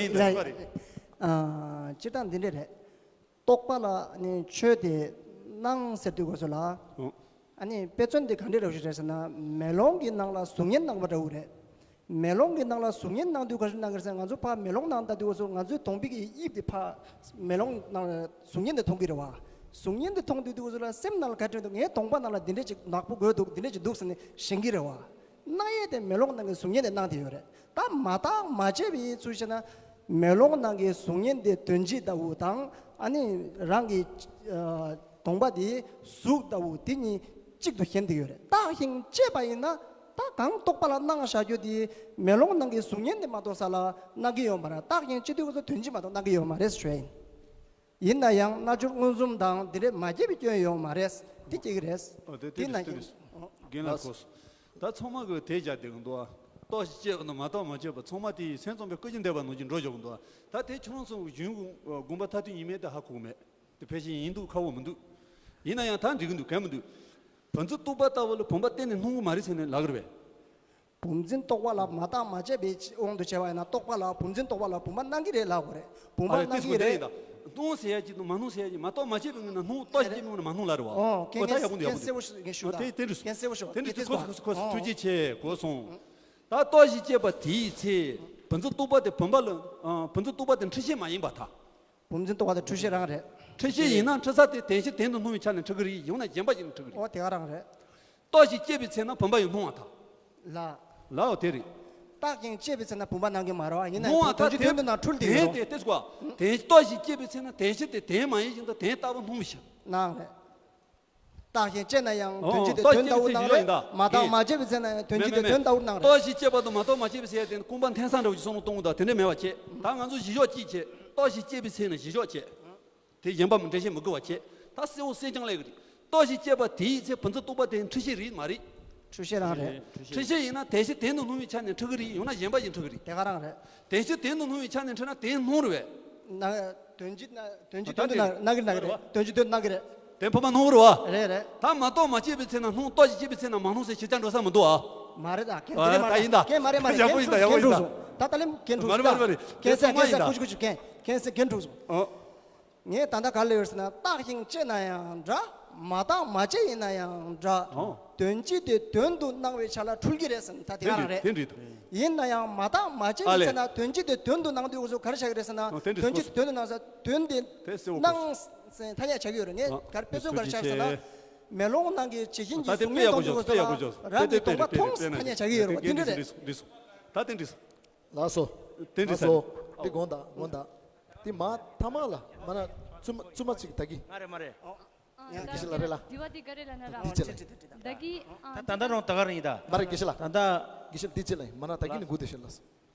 ངས་ཡིན་ད་ལ་ཡིན་པ་རེད། ཨ། སྤྱིར་བཏང་འདི་འདྲས་རེད། རྟོག་པ་ལ་ནི་ཆོས་དེ་སྣང་ཟེར་དུས་སྐབས་སུ་ལ། ཨོ། ཨ་ནི་དཔེ་མཚོན་དེ་ག་འདྲས་རེད་ཞུ་རེད་ཟེར་ན། མེ་ལོང་གི་ནང་ལ་གཟུགས་བརྙན་སྣང་བ་འདྲ་བོ་རེད། མེ་ལོང་གི་ནང་ལ་གཟུགས་བརྙན་སྣང་དུས་ག་འདྲས་སྣང་གི་རེད་ཟེར་ན། ང་ཚོ་ཕར་མེ་ལོང་ནང་ལྟ་དུས་སྐབས་སུ་ང་ཚོའི་གདོང་པའི་གི་དབྱིབས་དེ་ཕར་མེ་ལོང་ནང་ལ་གཟུགས་བརྙན་དེ་མཐོང་གི་རེད་བ། གཟུགས་བརྙན་དེ་མཐོང་དུས་སྐབས་སུ་ལ་སེམས་ནང་ལ་ག་འདྲས་འདུག་ངའི་གདོང་པ་ནང་ལ་འདི་འདྲས་ཅིག་ནག་པོ་དགོས་འདུག་འདི་འདྲས་ཅིག་འདུག་ཟེར་ནས་ཞེན་གི་རེད་བ། སྣང་ཡས་དེ་མེ་ལོང་ནང་གི་གཟུགས་བརྙན་དེ་སྣང་བསྡད་ཡོད་རེད། ད་མ་བརྟགས་མ་དཔྱད་པའི་ཚུལ་བྱས་ན། མེ་ལོང་ནང་གི་གཟུགས་བརྙན་དེ་དོན་སྤྱི་ལྟ་བུ་དང་། ཨ་ནི་རང་གི་ཨ་གདོང་པ་དེ་གཟུགས་ལྟ་བུ་དེ་གཉིས་གཅིག་ཏུ་ཞེན་བསྡད་ཡོད་རེད། བརྟགས་ཤིང་དཔྱད་པ་ཡིན་ན། ད་གང་རྟོག་པ་ལ་སྣང་བཞག་རྒྱུ་དེ་མེ་ལོང་ནང་གི་གཟུགས་བརྙན་དེ་མ་གཏོགས་ས་ལ་སྣང་གི་ཡོད་མ་རེད། བརྟགས་ཤིང་དཔྱད་དུས་སྐབས་སུ་དོན་སྤྱི་མ་གཏོགས་སྣང་གི་ཡོད་མ་རེད་ཞུ་ཡ་ཡིན། ཡིན་ན་ཡང་རྣལ་འབྱོར་མངོན་སུམ་དང་འདི་འདྲས་མ་སྐྱེས་པའི་སྐྱོན་ཡོད་མ་རེད། དེ་སྐྱེ་གི་རེད། ཨོ་དེ་དེ་དེ་ན་རེད་དེ་ཡང་རེད། རྒན་ལགས་གོ་སོང་། ད་ཚང་མ་གི་དེ་བྱ་བསྡད་གི་འདུག་ཨ། རྟོགས་ཤིང་དཔྱད་པ་དང་མ་རྟོགས་མ་དཔྱད་པ་ཚང་མ་དེ་ཡི་སེམས་ཙམ་པའི་སྐུ་བཞི་འདས་པ་ནང་བཞིན་འགྲོ་བཞག་གི་འདུག་ཨ། ད་དེ་ཁྱོད་རང་ཚོ་གཞུང་དགོངས་པ་མཐར་ཐུག་ཡིན་མིན་དེ་ཧ་གོ་གི་མེད། དེ་ཕལ་ཆེར་ཡིན་འདུག་ཁག་པོ་མི་འདུག་ཡིན་ན་ཡང་ད་འགྲིག་གི་འདུག་གལ་མི་འདུག་བུམ་འཛིན་རྟོག་པ་ལྟ་བུ་ལ་བུམ་པ་གཏན་ནས་སྣང་གི་མ་རེད་ཟེར་ནས་ལབ་གི་རེད་པས། བུམ་འཛིན་རྟོག་པ་ལ་མ་བརྟགས་མ་དཔྱད་པའི་དབང་དུ་བྱས་པ་ཡིན་ན། རྟོག་པ་ལ་བུམ་འཛིན་རྟོག་པ་ལ་བུམ་པ་སྣང་གི་རེད་ལབ་དགོས་རེད། བུམ་ཨ་པ་རེད། དེ་སྣང་གི་སྐོར་དེ་ཡིན་ཡིན་ད། སྣང་ཟེར་ཡ་གཅིག་དང་མ་སྣང་ཟེར་ཡ་གཅིག་མ་རྟོགས་མ་དཔྱད་པའི་ངང་ནས་སྣང་། རྟོགས་ཤིང་དཔྱད་པའི་ངང་ནས་མ་སྣང་ལབ་རེད་བ། ཨོ་ཁྱེད་ཨོ་ད་ཡག་པོ་འདུག་ཡག་པོ་འདུག་སྐྱེན་གསལ་པོ་ཞིག་ངས་ཞུ་ཨོ་ད། དེ་དེ་འདྲ་སྐྱེན་གསལ་པོ་ཞིག་ཨོ་དེ་དེ་དེ་དེ་གོ་སོང་གོ་སོང་ཐུགས་རྗེ་ཆེ་གོ་སོང་། ད་རྟོགས་ཤིང་དཔྱད་པ་དེའི་ཚེ། བུམ་འཛིན་རྟོག་པ་དེ་བུམ་པ་ལ། ཨ། བུམ་འཛིན་རྟོག་པ་དེ་འཁྲུལ་ཤེས་མ་ཡིན་པར་ཐལ། བུམ་འཛིན་རྟོག་པ་དེ་འཁྲུལ་ཤེས་རང་རེད། འཁྲུལ་ཤེས་ཡིན་ན་འཁྲུལ་ས་དེ་དོན་སྤྱི་དོན་དུ་སྣང་བའི་ཆ་ནས་འཁྲུལ་གི་རེད། ཡང་ན་གཞན་པ་ཞིག་ནས་འཁྲུལ་གི་རེད། ཨོ་དེ་ག་རང་རེད། རྟོགས་ཤིང་དཔྱད་པའི་ཚེ་ན་བུམ་པ་ཡང་སྣང་བ་དང་། ལ། ལའོ་དེ་རེད། བརྟགས་ཤིང་དཔྱད་པའི་ཚེ་ན་བུམ་པ་སྣང་གི་མ་རེད་བ། ཡིན་ན་སྣང་བ་དོན་སྤྱི་དོན་དུ་ན་འཁྲུལ་དེ་ཡིན་དོན་རུང་། དེ་ལྟས་སོ། དོན་རྟོགས་ཤིང་དཔྱད་པའི་ཚེ་ན་དོན་སྤྱི་དེ་དོན་མ་ཡིན་ཞིང་དང་དོན་ལྟ་བུ་སྣང་བའི་ཕྱིར། སྣང་རེད། བརྟགས་ཤིང་དཔྱད་ན་ཡང་ཨོ་དོན་སྤྱི་དེ་རྟོགས་དོན་ལྟ་བུ་ཤིང་དཔྱད་སྣང་ཡིན་རེད། ད་མ་བརྟགས་མ་དཔྱད་པའི་ཚེ་ན་ཡང་དོན་སྤྱི་དེ་མེད་མེད་དོན་ལྟ་བུར་སྣང་རེད། རྟོགས་ཤིང་དཔྱད་པ་དང་མ་རྟོགས་མ་དཔྱད་པའི་ཚེ་ཡང་དེ་ནི་ཀུན་སྤངས་འཐེན་སང་འདྲ་བོ་ཞིག་བསམ་བློ་གཏོང་དགོས་ད། དེ་འདྲ་མེད་པ་བྱས། ད་ང་ཚོ་གཞི་ཕྱོགས་གཅིག་བྱས། རྟོགས་ཤིང་དཔྱད་པའི་ཚེ་ན་གཞི་ཕྱོགས་བྱས། དེ་གཞན་པ་མི་འགྲེལ་བཤད་མི་དགོས་པ་བྱས། ད་གསལ་བོ་གསལ་རྐྱང་ལས་ཀྱི་རེད། རྟོགས་ཤིང་དཔྱད་པ་དེའི་ཚེ་བུམ་འཛིན་རྟོག་པ་དེ་འཁྲུལ་ཤེས་རེད་མ་རེད། འཁྲུལ་ཤེས་རང་རེད། འཁྲུལ་ཤེས་ཡིན་ན་དོན་སྤྱི་དོན་དུ་སྣང་བའི་ཆ་ནས་འཁྲུལ་གི་རེད། ཡང་ན་གཞན་པ་ཞིག་འཁྲུལ་གི་རེད། དེ་ག་རང་རེད། དོན་སྤྱི་དོན་དུ་སྣང་བའི་ཆ་ནས་འཁྲུལ་ན་དོན་སྣང་རེད་པས། ན། དོན་སྤྱི་ན་དོན་སྤྱི་དོན་དུ་སྣང་སྣང་གི་རེད་སྣང་གི་རེད། དོན་སྤྱི་དོན་སྣང་གི་རེད། དོན་བུམ་པ་སྣང་གི་རེད་པ། རེད་རེད། ད་མ་རྟོགས་མ་དཔྱད་པའི་ཚེ་ན་སྣང་། རྟོགས་ཤིང་དཔྱད་པའི་ཚེ་ན་མ་སྣང་ཟེར་ཕྱི་ཆ་འགྲོ་ས་མི་འདུག་ཨ། མ་རེད་ད། ཁྱེད་དེ་ཨ་རེད་མ་ད་རེད་ཡིན་ད། ཁྱེད་མ་རེད་མ་རེད། ཡག་པོ་ཡིན་ད། ཡག་པོ་ཡིན་ད། ད་ད་ལེམ་ཁྱེད་འཁྲུག་མ་རེད་མ་རེད་མ་རེད། ཁྱེད་ཚོ་ཁྱེད་ཚོ་ཡིན་ད། ཁྱེད་ཚོ་ཁྱེད་ཚོ་ཁྱེད་འཁྲུག་སོང་། ཨ། ངས་ད་ལྟ་ག་རེ་ལབ་ཡོད་ཟེར་ན། བརྟགས་ཤིང་དཔྱད་ན་ཡང་འདྲ། མ་བརྟགས་མ་དཔྱད་ཡིན་ན་ཡང་འདྲ། ཨོ། དོན་སྤྱི་དེ་དོན་དུ་སྣང་བའི་ཆ་ལ་འཁྲུལ་གྱི་རེད་ཟེར་ན། ད་དེ་དེ་ག་རང་རེད། རེད། དེ་འགྲིག་འདུག་ཡིན་ན་ཡང་མ་བརྟགས་མ་དཔྱད་ཨ་ཡིན་ཟེར་ལས། ན། དོན་སྤྱི་དེ་དོན་དུ་སྣང་དུས་སུ་ག་རེ་བྱ་གི་རེད་ཟེར་ན། ཨོ། དེ་འགྲིག་དོན་སྤྱི་དེ་དོན་དུ་སྣང་ས། དོན་དེ་དེ་སེ་འོ་སྣང་ཟེར་ཐ་སྙད་བྱ་གི་ཡོད་རེད། ངས་ཨ་ག་རེ་དཔེ་མཚོན་ག་རེ་བཞག་ཟེར་ན། མེ་ལོང་ནང་གི་བྱི་ཤིན་གྱི་ད་དེ་གཟུགས་དཔེ་མེད་ཡག་པོ་གཏོང་དུས་སུ་ལ། བཞག་དཔེ་ཡག་པོ་བཞག་རང་གི་གདོང་པ་མཐོང་ས་ཐ་སྙད་བྱ་གི་ཡོད་རེད་བ། དེ་འདྲ་རེད། འགྲིག་སོང་། འགྲིག་སོང་། ད་དེ་འགྲིག་སོང་། དེ་འདྲ་ལགས་སོ། དེ་འདྲ་ལགས་སོ། དེ་དགོངས་དག་དགོངས་དག་དེ་མ་ཐ་མ་ལ་མ་ན་བཙུན་མ་བཙུན་མ་ཅིག་ད་གི། ང་རེད་མ་རེད། ཨ། ཡང་དགེ་བཤེས་ལགས་རེད་ལ། དྲི་བ་འདི་ག་རེ་ལབ་ན་ར། འདི་བྱེད་ལ། ད་གི་ཨ། ད་ད་ལྟ་རང་ད་ག་རང་ཡིན་ད། མ་རེད་དགེ་བཤེས་ལགས། ད་ལྟ། དགེ་བཤེས་འདི་བྱེད་ལ་ཡིན། མ་ན་ད་གི་ནི་དགུ་དེ་བཤད་ལ།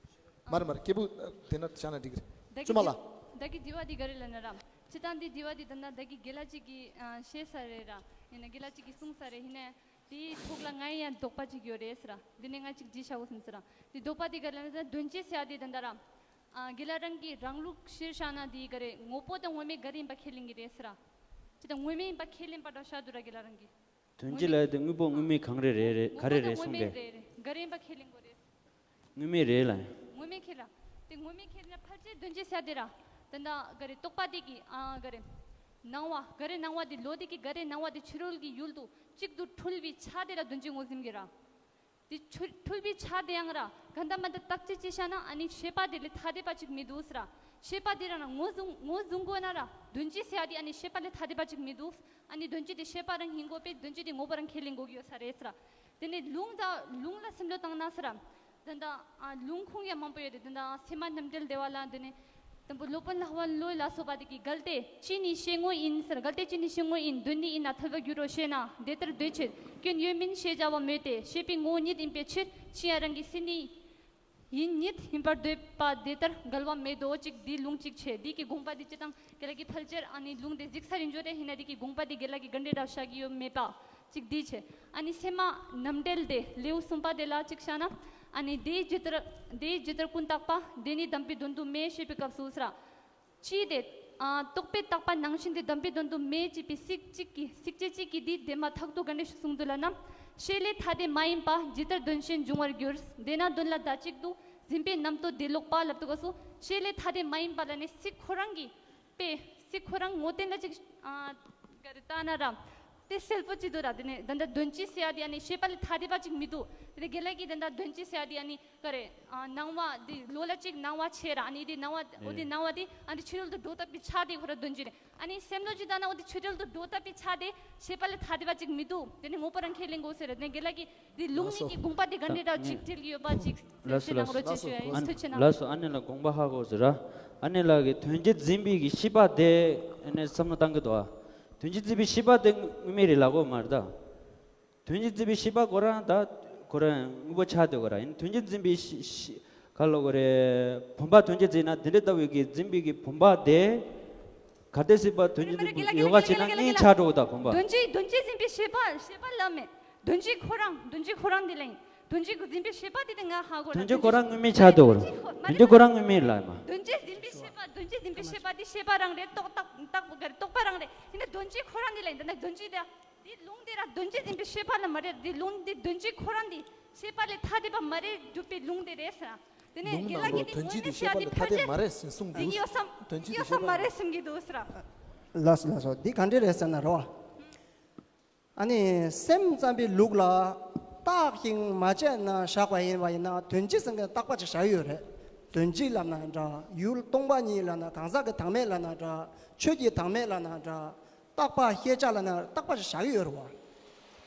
མ་རེད་མ་རེད། སྐྱེས་བུ་དེ་ན་བྱ་ན་འགྲིག་གི་རེད། བཙུན་མ་ལགས། ད་གི་དྲི་བ་འདི་ག་རེ་ལབ་ན་ར། སྤྱིར་བཏང་འདི་དྲི་བ་འདི་ད་ན་ད་གི་དགེ་ལགས་གཅིག་གིས་ཨ་བཤད་ས་རེད་ར། ཡིན་ན་དགེ་ལགས་གཅིག་གིས་གསུངས་ས་རེད། ཡིན་ན། དེའི་ཐོག་ལ་ང་ཡི་ཡང་དོགས་པ་ཅིག་ཡོད་རེད་ཟེར། འདི་ནས་ང་ཅིག་བྲིས་བཞག་གོ་ཟིན་ཟེར། འདི་དོགས་པ་འདི་ག་ལ་ན་དོན་སྤྱི་ཟེར་ཡ་འདི་ད་ལྟ་ར། ཨ། དགེ་ལགས་རང་གིས་རང་ལུགས་གཞིར་བཞག་ན་འདི་ག་རེ། ངོ་བོ་དང་དངོས་མེད་ག་རེ་ཡིན་པ་ཁས་ལེན་གྱི་རེད་ཟེར། ཅི་ད་དངོས་མེད་ཡིན་པ་ཁས་ལེན་པ་འདྲ་བཞག་འདུག་ར་དགེ་ལགས་རང་གིས། དོན་སྤྱི་ལ་དེ་དངོས་པོ་དངོས་མེད་གང་རེ་རེད་རེད། ག་རེ་རེད་གསུངས་ཏེ། ངོ་བོ་དང་དངོས་མེད་རེད་རེད། ག་རེ་ཡིན་པ་ཁས་ལེན་དགོས་རེད། དངོས་མེད་རེད་ལ། དངོས་མེད་ཁས་ལ། དེ་དངོས་མེད་ཁས་ལ་ཕལ་ཆེར་དོན་སྤྱི་ཟེར་དེ་ར། ད་ལྟ་ག་རེ་རྟོག་པ་དེ་གི་ཨ་ག་རེ། སྣང་བ་ག་རེ་སྣང་བ་དེ་ལོ་དེ་གི་ག་རེ་སྣང་བ་དེ་ཕྱི་རོལ་གྱི་ཡུལ་དུ་གཅིག་ཏུ་འཁྲུལ་བའི་ཆ་དེ་ལ་དོན་སྤྱི་ངོས་འཛིན་གྱི་ར། དེ་འཁྲུལ་འཁྲུལ་བའི་ཆ་དེ་ཡང་ར་ག་འདྲ་མ་འདྲ་བརྟག་དཔྱད་ཅིག་བྱས་ན་ཨ་ནི་ཤེས་པ་དེ་ལས་ཐ་དད་པ་ཅིག་མི་འདུག་ཟེར་ར། ཤེས་པ་དེ་རང་ངོས་བཟུང་ངོས་བཟུང་དགོས་ན་ར་དོན་སྤྱི་ཟེར་ཡ་དེ་ཨ་ནི་ཤེས་པ་ལས་ཐ་དད་པ་ཅིག་མི་འདུག་ཨ་ནི་དོན་སྤྱི་དེ་ཤེས་པ་རང་ཡིན་དགོས་པས་དོན་སྤྱི་དེ་ངོ་བོ་རང་ཁས་ལེན་དགོས་ཀྱི་ཡོད་ས་རེད་ཟེར་ར། དེ་ནས་ལུང་དང་ལུང་ལ་སེམས་བློ་བཏང་ན་ཟེར་ར། ད་ལྟ་ཨ་ལུང་ཁུངས་ཡང་མང་པོ་ཡོད་རེད། ད་ལྟ་སེམས་མ་རྣམ་འགྲེལ་དེ་བ་ལ་དེ་ནས་དང་པོ་སློབ་དཔོན་ལྷ་དབང་བློ་ལ་སོགས་པ་དེ་གིས་གལ་ཏེ་ཅི་ནི་ཤེས་ངོ་ཡིན་ཟེར། གལ་ཏེ་ཅི་ནི་ཤེས་ངོ་ཡིན། དོན་ནི་ཡིན་ན་ཐལ་བར་འགྱུར་རོ་ཞེ་ན། དེ་ལྟར་འདོད་ཕྱིར་སྐྱོན་ཡོད་མིན་ཞེས་བྱ་བ་སྨོས་ཏེ། ཤེས་པའི་ངོ་བོ་ཉིད་ཡིན་པའི་ཕྱིར། ཕྱིས་ཡང་རང་གི་སེམས་ནི་ཡིན་ཉིད་ཡིན་པར་འདོད་པ་དེ་ལྟར་འགལ་བ་མེད་དོ། གཅིག་འདིའི་ལུང་གཅིག་བྱས། འདི་གི་དགོངས་པ་འདི་སྤྱིར་བཏང་དགེ་ལགས་ཀྱིས་ཕལ་ཆེར་ཨ་ནི་ལུང་དེ་གཟིགས་ཚར་ཡིན་འཇོག་དེ་ཡིན་ན། འདི་གི་དགོངས་པ་འདི་དགེ་ལགས་ཀྱིས་ག་འདྲ་འདྲ་བཞག་གི་ཡོད་མེད་པ་གཅིག་འདི་བྱས། ཨ་ནི་སེམས་མ་རྣམ་འགྲེལ་དེ་ལེའུ་གསུམ་པ་དེ་ལ་གཅིག་བཞག་ན། ཨ་ནི་དེའི་ཇི་ལྟར་དེའི་ཇི་ལྟར་ཀུན་བརྟགས་པ། དེ་ནི་དམ་པའི་དོན་དུ་མེད་ཞེས་པའི་སྐབས་སུ་ཟེར། ཅི་སྟེ། ཨ། རྟོག་པས་བརྟགས་པ་ནང་བཞིན་དེ་དམ་པའི་དོན་དུ་མེད་ཅེས་པའི་ཚིག་གཅིག་གིས་ཚིགས་བཅད་གཅིག་གིས་འདི་དེ་མ་ཐག་ཏུ་ག་འདྲ་ཞིག་གསུངས་འདུག་ལབ་ན། ཤེས་ལས་ཐ་དད་མ་ཡིན་པ་ཇི་ལྟར་དོན་གཞན་འབྱུང་བར་འགྱུར། དེས་ན་དོན་ལ་ཟླ་གཅིག་ཏུ་འཛིན་པའི་རྣམ་རྟོག་དེ་ལོག་པ་ལབ་དུས་སྐབས་སུ། ཤེས་ལས་ཐ་དད་མ་ཡིན་པ་ལ་ནི་ཚིག་ཁོ་རང་གི་དཔེ་ཚིག་ཁོ་རང་ངོ་དེ་འདྲ་ཅིག་ཨ། ག་རེ་བལྟས་ན་ར། དེ་གསལ་པོ་ཅིག་འདུག་ར། དེ་ནས་ད་ལྟ་དོན་སྤྱི་ཟེར་ཡ་དེ་ཨ་ནི་ཤེས་པ་ལས་ཐ་དད་པ་ཅིག་མི་འདུག་དེ་ནས་དགེ་ལགས་ཀྱིས་ད་ལྟ་དོན་སྤྱི་ཟེར་ཡ་དེ་ཨ་ནི་ག་རེ། ཨ། སྣང་བ་དེ་ལོ་ལ་གཅིག་སྣང་བ་བྱེད་ར། ཨ་ནི་དེ་སྣང་བ་འོ་དེ་སྣང་བ་དེ་ཨ་ནི་ཕྱི་རོལ་དུ་འགྲོ་ལྟ་བུའི་ཆ་དེ་ཁོ་ར་དོན་སྤྱི་རེད། ཨ་ནི་སེམས་ལ་ཅིག་བལྟས་ན་འོ་དེ་ཕྱི་རོལ་དུ་འགྲོ་ལྟ་བུའི་ཆ་དེ་ཤེས་པ་ལས་ཐ་དད་པ་ཅིག་མི་འདུག་དེ་ནི་ངོ་བོ་རང་ཁས་ལེན་དགོས་ཟེར་ར། དེ་ནས་དགེ་ལགས་ཀྱིས་དེ་ལུང་གཉིས་ཀྱི་དགོངས་པ་དེ་ག་འདྲ་འདྲ་ཅིག་འགྲེལ་གྱི་ཡོད་པ་ཅིག་ལགས་སོ། ཞུས་གནང་རོགས་བྱེད་ཞུ་ཡ་ཡིན། ཐུགས་རྗེ་གནང་། ལགས་སོ། ཨ་ནེ་ལགས་དགོངས་པ་ཧ་གོ་ཟེར་ར། ཨ་ནེ་ལགས་ཀྱིས་དོན་སྤྱི་འཛིན་པའི་གི་ཤེས་པ་དེ་ཨ་ནེ་བསམ་བློ་བཏང་གི་འདུག་ཨ། དོན་སྤྱི་འཛིན་པའི་ཤེས་པ་དེ་དངོས་མེད་རེད་ལབ་དགོས་མ་རེད་ད། དོན་སྤྱི་འཛིན་པའི་ཤེས་པ་ཁོ་རང་ད་ཁོ་རང་དངོས་པོ་ཆགས་བསྡད་དགོས་ར། ཡིན་དོན་སྤྱི་འཛིན་པའི་ཤེས་ཤེས་ག་ལ་དགོས་རེད། བུམ་པ་དོན་སྤྱི་འཛིན་ན་དེ་འདྲ་ལྟ་བུའི་གི་འཛིན་པའི་གི་བུམ་པ་དེ་ག་དེ་སྲིད་པ་དོན་སྤྱི་འཛིན་པའི་ཡོ་ག་བྱས་ན་གཉིས་ཆགས་འགྲོ་གི་ད་བུམ་པ། དོན་སྤྱི་དོན་སྤྱི་འཛིན་པའི་ཤེས་པ་ཤེས་པ་ལ་མེད། དོན་སྤྱི་ཁོ་རང་དོན་སྤྱི་ཁོ་རང་འདི་ལ་ཡིན། དོན་སྤྱི་འཛིན་པའི་ཤེས་པ་དེ་དེ་ང་ཧ་གོ་ར། དོན་སྤྱི་ཁོ་རང་དངོས་མེད་ཆགས་འགྲོ་གི་ར། དོན་སྤྱི་ཁོ་རང་དངོས་མེད་ལ་མ། དོན་སྤྱི་འཛིན་པའི་ཤེས་པ་དོན་སྤྱི་འཛིན་པའི་ཤེས་པ་དེ་ཤེས་པ་རང་རེད། རྟོག་རྟག་རྟག་རྟོག་པ་རང་རེད། ཡིན་ན་དོན་སྤྱི་ཁོ་རང་འདི་ལ་ཡིན། འདི་ན་དོན་སྤྱི་དེ། འདི་ལུང་འདི་ར་དོན་སྤྱི་འཛིན་པའི་ཤེས་པ་ལ་མ་རེད། འདི་ལུང་འདི་དོན་སྤྱི་ཁོ་རང་འདི་ཤེས་པ་ལས་ཐ་དད་པ་མ་རེད་སྒྲུབ་པའི་ལུང་འདི་རེད་ཟེར། དེ་ནས་ལུང་དགེ་ལགས་ནང་ལོ་ཀྱིས་དོན་སྤྱི་འདི་ཤེས་པ་ལས་ཐ་དད་མ་རེད་ཟེར་གསུངས་འདུག་དོན་སྤྱི་འདི་ཤེས་པ་ཡོད་ས་མ་རེད་གསུང་གི་འདུག་ཟེར། ལགས་སོ་ལགས་སོ། འདི་ག་འདྲ་རེད་ཟེར་ན་རོ། ཨ་ནི་སེམས་ཙམ་པའི་ལུགས་ལ་བརྟགས་ཤིང་མ་དཔྱད་ན་བཞག་པ་ཡིན་པ་ཡིན་ན་དོན་སྤྱི་ཟེར་མཁན་བརྟག་པ་ཅིག་བཞག་ཡོད་རེད། དོན་སྤྱི་ལབ་ན་འདྲ། ཡུལ་སྟོང་པ་ཉིད་ལབ་ན། གང་ཟག་གི་བདག་མེད་ལབ་ན་འདྲ། ཆོས་ཀྱི་བདག་མེད་ལབ་ན་འདྲ། རྟག་པ་ཤེས་བྱ་ལབ་ན་རྟག་པ་ཞིག་བཞག་ཡོད་རེད་བ།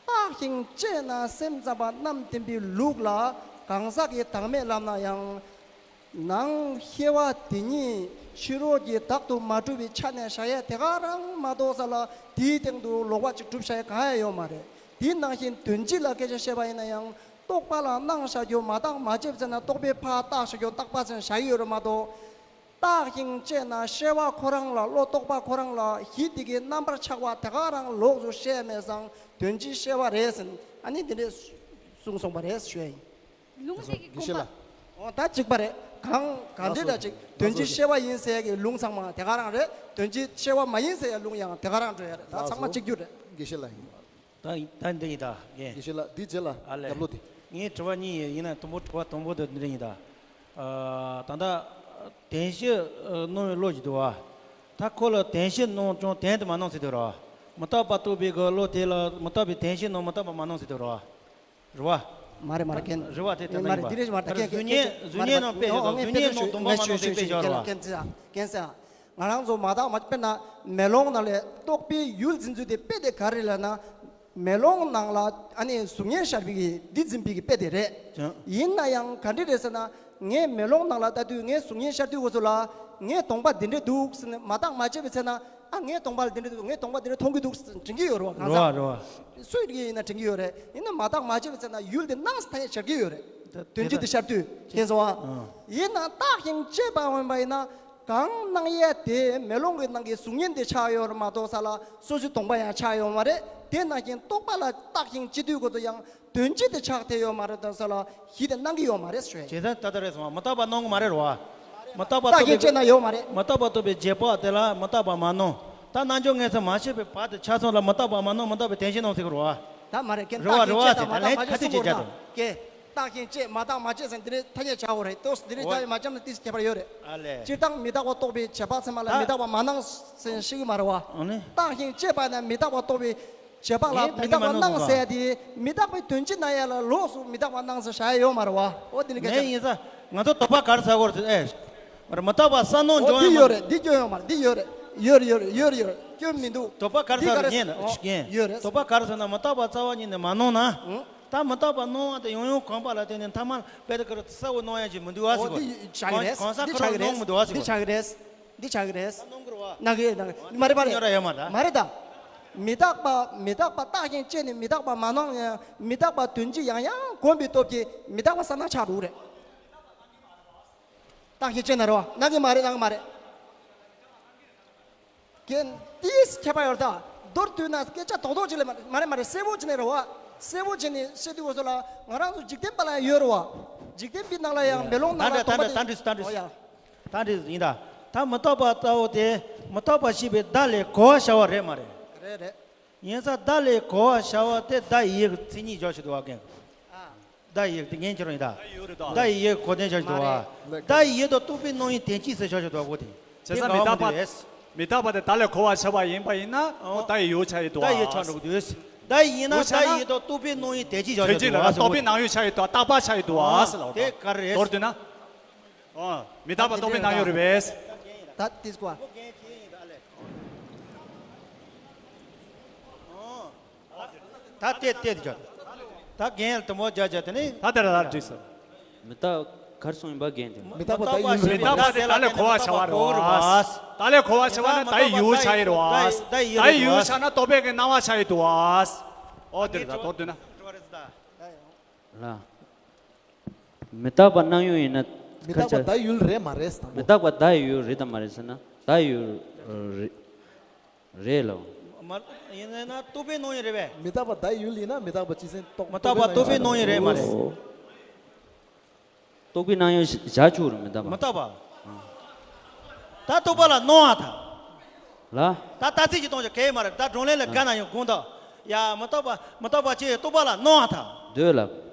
བརྟགས་ཤིང་དཔྱད་ན་སེམས་ཙམ་པ་རྣམ་བདེན་པའི་ལུགས་ལ་གང་ཟག་གི་བདག་མེད་ལབ་ན་ཡང་། ནང་ཤེས་པ་དེ་ཉིད་ཕྱི་རོལ་གྱི་བདག་ཏུ་མ་གྲུབ་པའི་ཆ་ནས་བཞག་ཡས་དེ་ག་རང་མ་གཏོགས་ས་ལ་དེའི་སྟེང་དུ་ལོག་པ་ཅིག་གྲུབ་བཞག་ཡས་གང་ཡང་ཡོད་མ་རེད། དེ་ནང་བཞིན་དོན་སྤྱི་ལ་སྐད་ཆ་བཤད་པ་ཡིན་ན་ཡང་རྟོག་པ་ལ་སྣང་བཞག་རྒྱུ་མ་བརྟགས་མ་དཔྱད་ཟེར་ན་རྟོག་པས་ཕར་བརྟགས་བཞག་རྒྱུ་རྟག་པ་ཟེར་བཞག་ཡོད་རེད་མ་གཏོགས། བརྟགས་ཤིང་དཔྱད་ན་ཤེས་པ་ཁོ་རང་ལ་བློ་རྟོག་པ་ཁོ་རང་ལ་གཞི་དེ་གའི་རྣམ་པར་ཆགས་པ་དེ་ག་རང་ལོགས་སུ་བཤད་མེད་ཙང་དོན་སྤྱི་ཤེས་པ་རེད་ཟེར། ཨ་ནི་འདི་འདྲས་གསུངས་སོང་བ་རེད་ཞུ་ཡ་ཡིན། ལུང་དེ་གི་དགོངས་པ། འོ་ད་གཅིག་པ་རེད། གང་གང་འདྲས་ལ་ཅིག་དོན་སྤྱི་ཤེས་པ་ཡིན་ཟེར་ཡ་གི་ལུང་ཚང་མ་དེ་ག་རང་རེད། དོན་སྤྱི་ཤེས་པ་མ་ཡིན་ཟེར་ཡ་ལུང་ཡང་དེ་ག་རང་འགྲོ་ཡ་རེད། ད་ཚང་མ་གཅིག་གྱུར་རེད། དགེ་བཤེས་ལགས་ཡིན། ད་ད་འདི་ཡིན་ད་ངས། དགེ་བཤེས་ལགས་འདི་རྗེས་ལ་ཨ་ལས། རྒྱབ་ལོག་དེ། ངའི་དྲི་བ་གཉིས་ཡིན་ན་དང་པོ་དྲི་བ་དང་པོ་དེ་འདི་ཡིན་ད། ཨ། ད་ལྟ་བདེན་བཞི་སྣང་བའི་བློ་ཞིག་འདུག་བ། ད་ཁོ་ལ་དོན་ཤེས་སྣང་ཀྱང་དོན་དུ་མ་སྣང་ཟེར་དུས་རོ། མི་རྟག་པ་རྟོགས་པའི་གི་བློ་དེ་ལ་མི་རྟག་པའི་དོན་ཤེས་སྣང་མི་རྟག་པ་མ་སྣང་ཟེར་དུས་རོ། རེད་བ། མ་རེད་མ་རེད་ཀན། རེད་བ་དེ་དེ་ནས་མ་རེད་འདི་རེད་མ་རེད་ཀན་ཀན་གཟུགས་བརྙན་ནང་དཔེ་བཞག་གཟུགས་བརྙན་ནང་སྡོམ་པ་མ་སྣང་ཟེར་དཔེ་བཞག་རེད་བ། ཀན་ཀན་ཀན་ཀན་ཀན་ཀན། ང་རང་ཚོ་མ་དག་མ་དཔེར་ན་མེ་ལོང་ནང་ལས་རྟོག་པའི་ཡུལ་འཛིན་ཚུལ་དེ་དཔེ་དེ་ག་རེ་ལབ་ན། མེ་ལོང་ནང་ལ་ཨ་ནི་གཟུགས་བརྙན་ཤར་བའི་གི་འདི་འཛིན་པའི་གི་དཔེ་དེ་རེད། ཡིན་ན་ཡང་ག་འདྲ་རེད་ཟེར་ན། ངས་མེ་ལོང་ནང་ལ་ལྟ་དུས་ངའི་གཟུགས་བརྙན་ཤར་དུས་འོ་ཚོ་ལ་ངའི་གདོང་པ་འདི་འདྲ་འདུག་ཟེར་ནས་མ་བརྟག་མ་དཔྱད་པའི་ཚེ་ན། ཨ་ངའི་གདོང་པ་ལ་འདི་འདྲ་འདུག་ངའི་གདོང་པ་འདི་འདྲ་མཐོང་གི་འདུག་ཟེར་དྲན་གྱི་ཡོད་རེད་བ། གང་ཟག་རེད་བ་རེད་བ། སུ་ཡིན་ཡིན་ན་དྲན་གྱི་ཡོད་རེད། ཡིན་ན་མ་བརྟག་མ་དཔྱད་པའི་ཚེ་ན་ཡུལ་དེ་སྣང་སྟེ་ཐ་སྙད་སྦྱར་གྱི་ཡོད་རེད། དོན་སྤྱི་དེ་ཤར་དུས་མཁྱེན་སོང་ཨ། ཡིན་ན་བརྟགས་ཤིང་དཔྱད་པ་འོན་པ་ཡིན་ན། གང་སྣང་ཡས་དེ་མེ་ལོང་གི་ནང་གི་གཟུགས་བརྙན་དེ་ཆགས་ཡོད་རེད་མ་གཏོགས་ས་ལ་སོ་སོའི་གདོང་པ་ཡང་ཆགས་ཡོད་མ་རེད། དེ་ནང་བཞིན་རྟོག་པ་ལ་བརྟགས་ཤིང་དཔྱད་དུས་ཀོ་ཚོ་ཡང་དོན་སྤྱི་དེ་ཆགས་ཐེ་ཡོད་མ་རེད་དང་ས་ལ་གཞི་དེ་སྣང་གི་ཡོད་མ་རེད་ཞུ་ཡས། བྱས་ཙང་ད་ལྟ་རེད་སོང་བ་མི་རྟག་པ་སྣང་གི་མ་རེད་རོ། མི་རྟག་པ་བརྟགས་ཤིང་དཔྱད་ན་ཡོད་མ་རེད། མི་རྟག་པ་རྟོགས་པའི་རྗེས་དཔག་དེ་ལ་མི་རྟག་པ་མ་སྣང་། ད་རྣལ་འབྱོར་མངོན་སུམ་མ་བྱས་པའི་བར་དུ་ཆ་ཚང་ལ་མི་རྟག་པ་མ་སྣང་མི་རྟག་པའི་དོན་གཞན་སྣང་ཟེར་གི་རོ། ད་མ་རེད་ཀན། རེད་བ་རེད་བ་དེ་ད་ལན་ཁ་ཐིག་ཅིག་བརྒྱབ་དང་། ཀན། བརྟགས་ཤིང་དཔྱད་མ་བརྟགས་མ་དཔྱད་ཟེར་འདི་རེད་ཐ་སྙད་བྱ་འོ་རེད་ཏོག་འདི་རེད་བྱ་ཡོད་མ་བྱམས་ན་ཏིས་ཁྱད་པར་ཡོད་རེད། ཨ་ལས། སྤྱིར་བཏང་མི་རྟག་པ་རྟོགས་པའི་བྱེད་པ་ཚང་མ་ལ་མི་རྟག་པ་མ་སྣང་ཟེར་ཤེས་གི་མ་རེད་བ། ཨ་ནི། བརྟགས་ཤིང་དཔྱད་པ་ན་མི་རྟག་པ་རྟོགས་པའི་བྱེད་པ་ལ་མི་རྟག་པ་སྣང་ཟེར་ཡ་དེ་མི་རྟག་པའི་དོན་སྤྱི་ན་ཡ་ལ་ལོགས་སུ་མི་རྟག་པ་སྣང་ཟེར་བྱ་ཡ་ཡོད་མ་རེད་བ། འོ་འདི་ནི་སྐད་ཆ། ཡིན་ས་ང་ཚོ་དོགས་པ་ག་རེ་ཟ་གོ་རེད་ཨེ། མི་རྟག་པ་ས་ནང་འཇོག་འདི་ཡོད་རེད། འདི་སྐྱོན་ཡོད་མ་རེད། འདི་ཡོད་རེད། ཡོད་རེད་ཡོད་རེད་ཡོད་རེད་ཡོད་རེད། སྐྱོན་མི་འདུག་དོགས་པ་ག་རེ་ཟ་རེད་ཉན་ཉན། ཡོད་རེད། དོགས་པ་ག་རེ་ཟ་ན་མི་རྟག་པ་རྩ་བ་ཉིད་ནས་མ་སྣང་ན། ད་མི་རྟག་པ་སྣང་བ་དེ་ཡང་ཡང་གོམས་པ་ལ་བརྟེན་ནས་མཐའ་མ་དཔེ་དེ་ག་རེ་གསལ་བོ་སྣང་ཡ་ཅིག་མི་འདུག་ཨ་ཟེར་གོ། འདི་ཆགས་ཀྱི་རེད། གང་ས་འདི་ཁ་རང་ཆགས་ཀྱི་རེད། སྣང་མི་འདུག་ཨ་ཟེར་འདི་གོ། ཆགས་ཀྱི་རེད། འདི་ཆགས་ཀྱི་རེད། སྣང་གི་རེད་བ། སྣང་གི་རེད་སྣང་གི་མ་རེད་མ་རེད། ཉོ་ར་ཡོད་མ་རེད། མ་རེད་ད། མི་རྟག་པ་མི་རྟག་པ་བརྟགས་ཤིང་དཔྱད་ནས་མི་རྟག་པ་མ་སྣང་ཡང་མི་རྟག་པ་དོན་སྤྱི་ཡང་ཡང་གོམས་པའི་སྟོབས་ཀྱིས་མི་རྟག་པ་གསལ་སྣང་ཆགས་འགྲོ་གི་རེད། བརྟགས་ཤིང་དཔྱད་ན་རེད་བ། སྣང་གི་མ་རེད་སྣང་གི་མ་རེད། རྒན་ཏིས་ཁྱད་པར་ཡོད་ད། མདོར་བསྡུས་ན་སྐད་ཆ་རྡོག་རྡོག་ཅིག་ལས་མ་མ་རེད་མ་རེད། གསལ་པོ་བྱས་ནས་རེད་བ། གསལ་པོ་བྱས་ནས་བཤད་དུས་འོ་ཚོ་ལ་ང་རང་ཚོ་འཇིག་རྟེན་པ་ལ་ཡང་ཡོད་རེད་བ། འཇིག་རྟེན་པའི་ནང་ལ་ཡང་མེ་ལོང་ནང་ལ་ད་འདྲ་ད་འདྲ་ད་འདྲ་ད་འདྲ་ཡ། ད་འདྲ་ཡིན་ད། ད་མི་རྟག་པ་ལྟ་བུ་དེ་མི་རྟག་པ་ཤེས་པའི་བརྡ་ལས་གོ་བ་བྱ་བ་རེད་མ་རེད། རེད་རེད། ཡིན་ས་བརྡ་ལས་གོ་བ་བྱ་བ་དེ་བརྡ་ཡི་ཡི་གི་མཚན་ཉིད་བྱ་ཞིག་འདུག་བ་རྒན། བརྡ་ཡི་ཡི་དེ་ངན་ཁྱེར་ཡིན་ད། བརྡ་ཡི་ཡི་གོ་དོན་བྱ་ཞིག་འདུག་བ། བརྡ་ཡི་ཡི་དང་རྟོག་པའི་སྣང་བའི་དོན་སྤྱི་ཟེར་བྱ་ཞིག་འདུག་བ་གོ་དེ། བྱས་ཙང་མི་རྟག་པ་དེ་མི་རྟག་པ་དེ་བརྡ་ལས་གོ་བ་བྱ་བ་ཡིན་པ་ཡིན་ན་ཨོ་བརྡ་ཡི་ཡི་ཆ་ཡི་འདུག་བ། བརྡ་ཡི་ཆ་འགྲོ་གི་འདུག་བརྡ་ཡི་ཡིན་ན་བརྡ་ཡི་ཡི་དང་རྟོག་པའི་སྣང་བའི་དོན་སྤྱི་བྱ་ཞིག་འདུག་བ། རྟོག་པའི་སྣང་ཡུལ་ཆ་ཡི་འདུག་བ། རྟག་པ་ཆ་ཡི་འདུག་བ་ཟེར་ལ། དེ་ག་རེ་རེད། མདོར་བསྡུས་ན། ཨོ། མི་རྟག་པ་རྟོག་པའི་སྣང་ཡུལ་རེད་པས། ད་ཏིས་ཀོ། ད་ལྟད་ལྟད་དུ་ད་རྒན་དུ་མོ་རྒྱ་རྒྱ་དེ་ནི། ད་དེ་ལ་འགྲིག་སོང་། མི་རྟག་གར་སོང་ཡིན་པ་རྒན་དེ། མི་རྟག་པ་ད་ཡུལ་མི་རེད། རྟག་པ་དེ་ད་ལས་གོ་བ་བྱ་བ་རེད་བ། ད་ལས་གོ་བ་བྱ་བ་ནི་ད་ཡི་ཡུལ་ཆ་ཡི་རེད་བ། ད་ཡི་ཡུལ་ཆ་ན་རྟོག་པའི་གི་སྣང་བ་ཆ་ཡི་འདུག་བ། ཨོ་དེ་རེད་ད་མདོར་བསྡུས་ན། ལ། མི་རྟག་པ་སྣང་ཡུལ་ཡིན་ན། མི་རྟག་པ་ཁ་ཆ་བརྡ་ཡུལ་རེད་མ་རེད་དང་པོ། མི་རྟག་པ་བརྡ་ཡུལ་རེད་དམ་མ་རེད་ཟེར་ན་བརྡ་ཡུལ་རེད་རེད་ལ། མ་ཡིན་ན་རྟོག་པའི་སྣང་ཡུལ་རེད་པས། མི་རྟག་པ་བརྡ་ཡུལ་ཡིན་ན་མི་རྟག་པ་སྤྱི་སེམས་རྟོག་མི་རྟག་པ་རྟོག་པའི་སྣང་ཡུལ་རེད་མ་རེད། རྟོག་པའི་སྣང་ཡུལ་བཞག་ཆོག་རེད་མི་རྟག་པ། མི་རྟག་པ། ད་རྟོག་པ་ལ་སྣང་བ་དང་། ལ། ད་ལྟ་ཚིག་གི་སྟོང་ཆ་གས་མ་རེད། ད་སྒྲུང་ལན་ལ་དགའ་ན་ཡང་དགོངས་དག་ཡ་མི་རྟག་པ་མི་རྟག་པ་ཆེ་རྟོག་པ་ལ་སྣང་བ་དང་། འདོད་ལ།